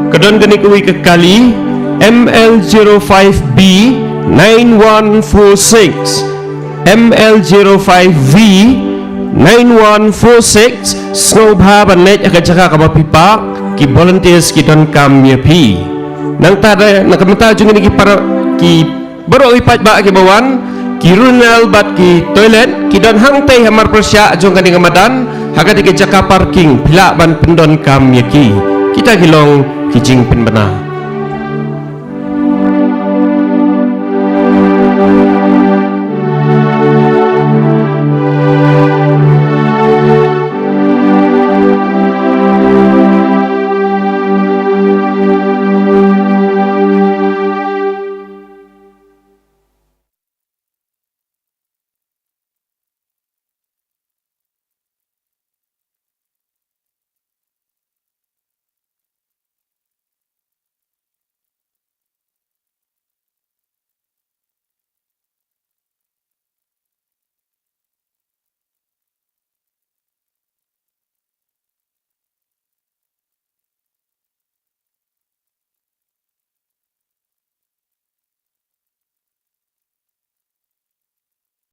ka don kane kawei ka kali, M L zero five B nine one four six, M L zero five V nine one four six, sngewbha ban leit ha ka jaka kaba phi park, ki volunteers ki donkam ïa phi. Nangta da, na ka bynta jong kine ki para, ki baroh ki paidbah kiba wan, ki urinal bad ki toilet ki don hangtei ha marpyrshah jong kane ka madan, ha kata ka jaka parking, phi lah ban pyndonkam ïa ki. Kita ki long ki jingpynbna.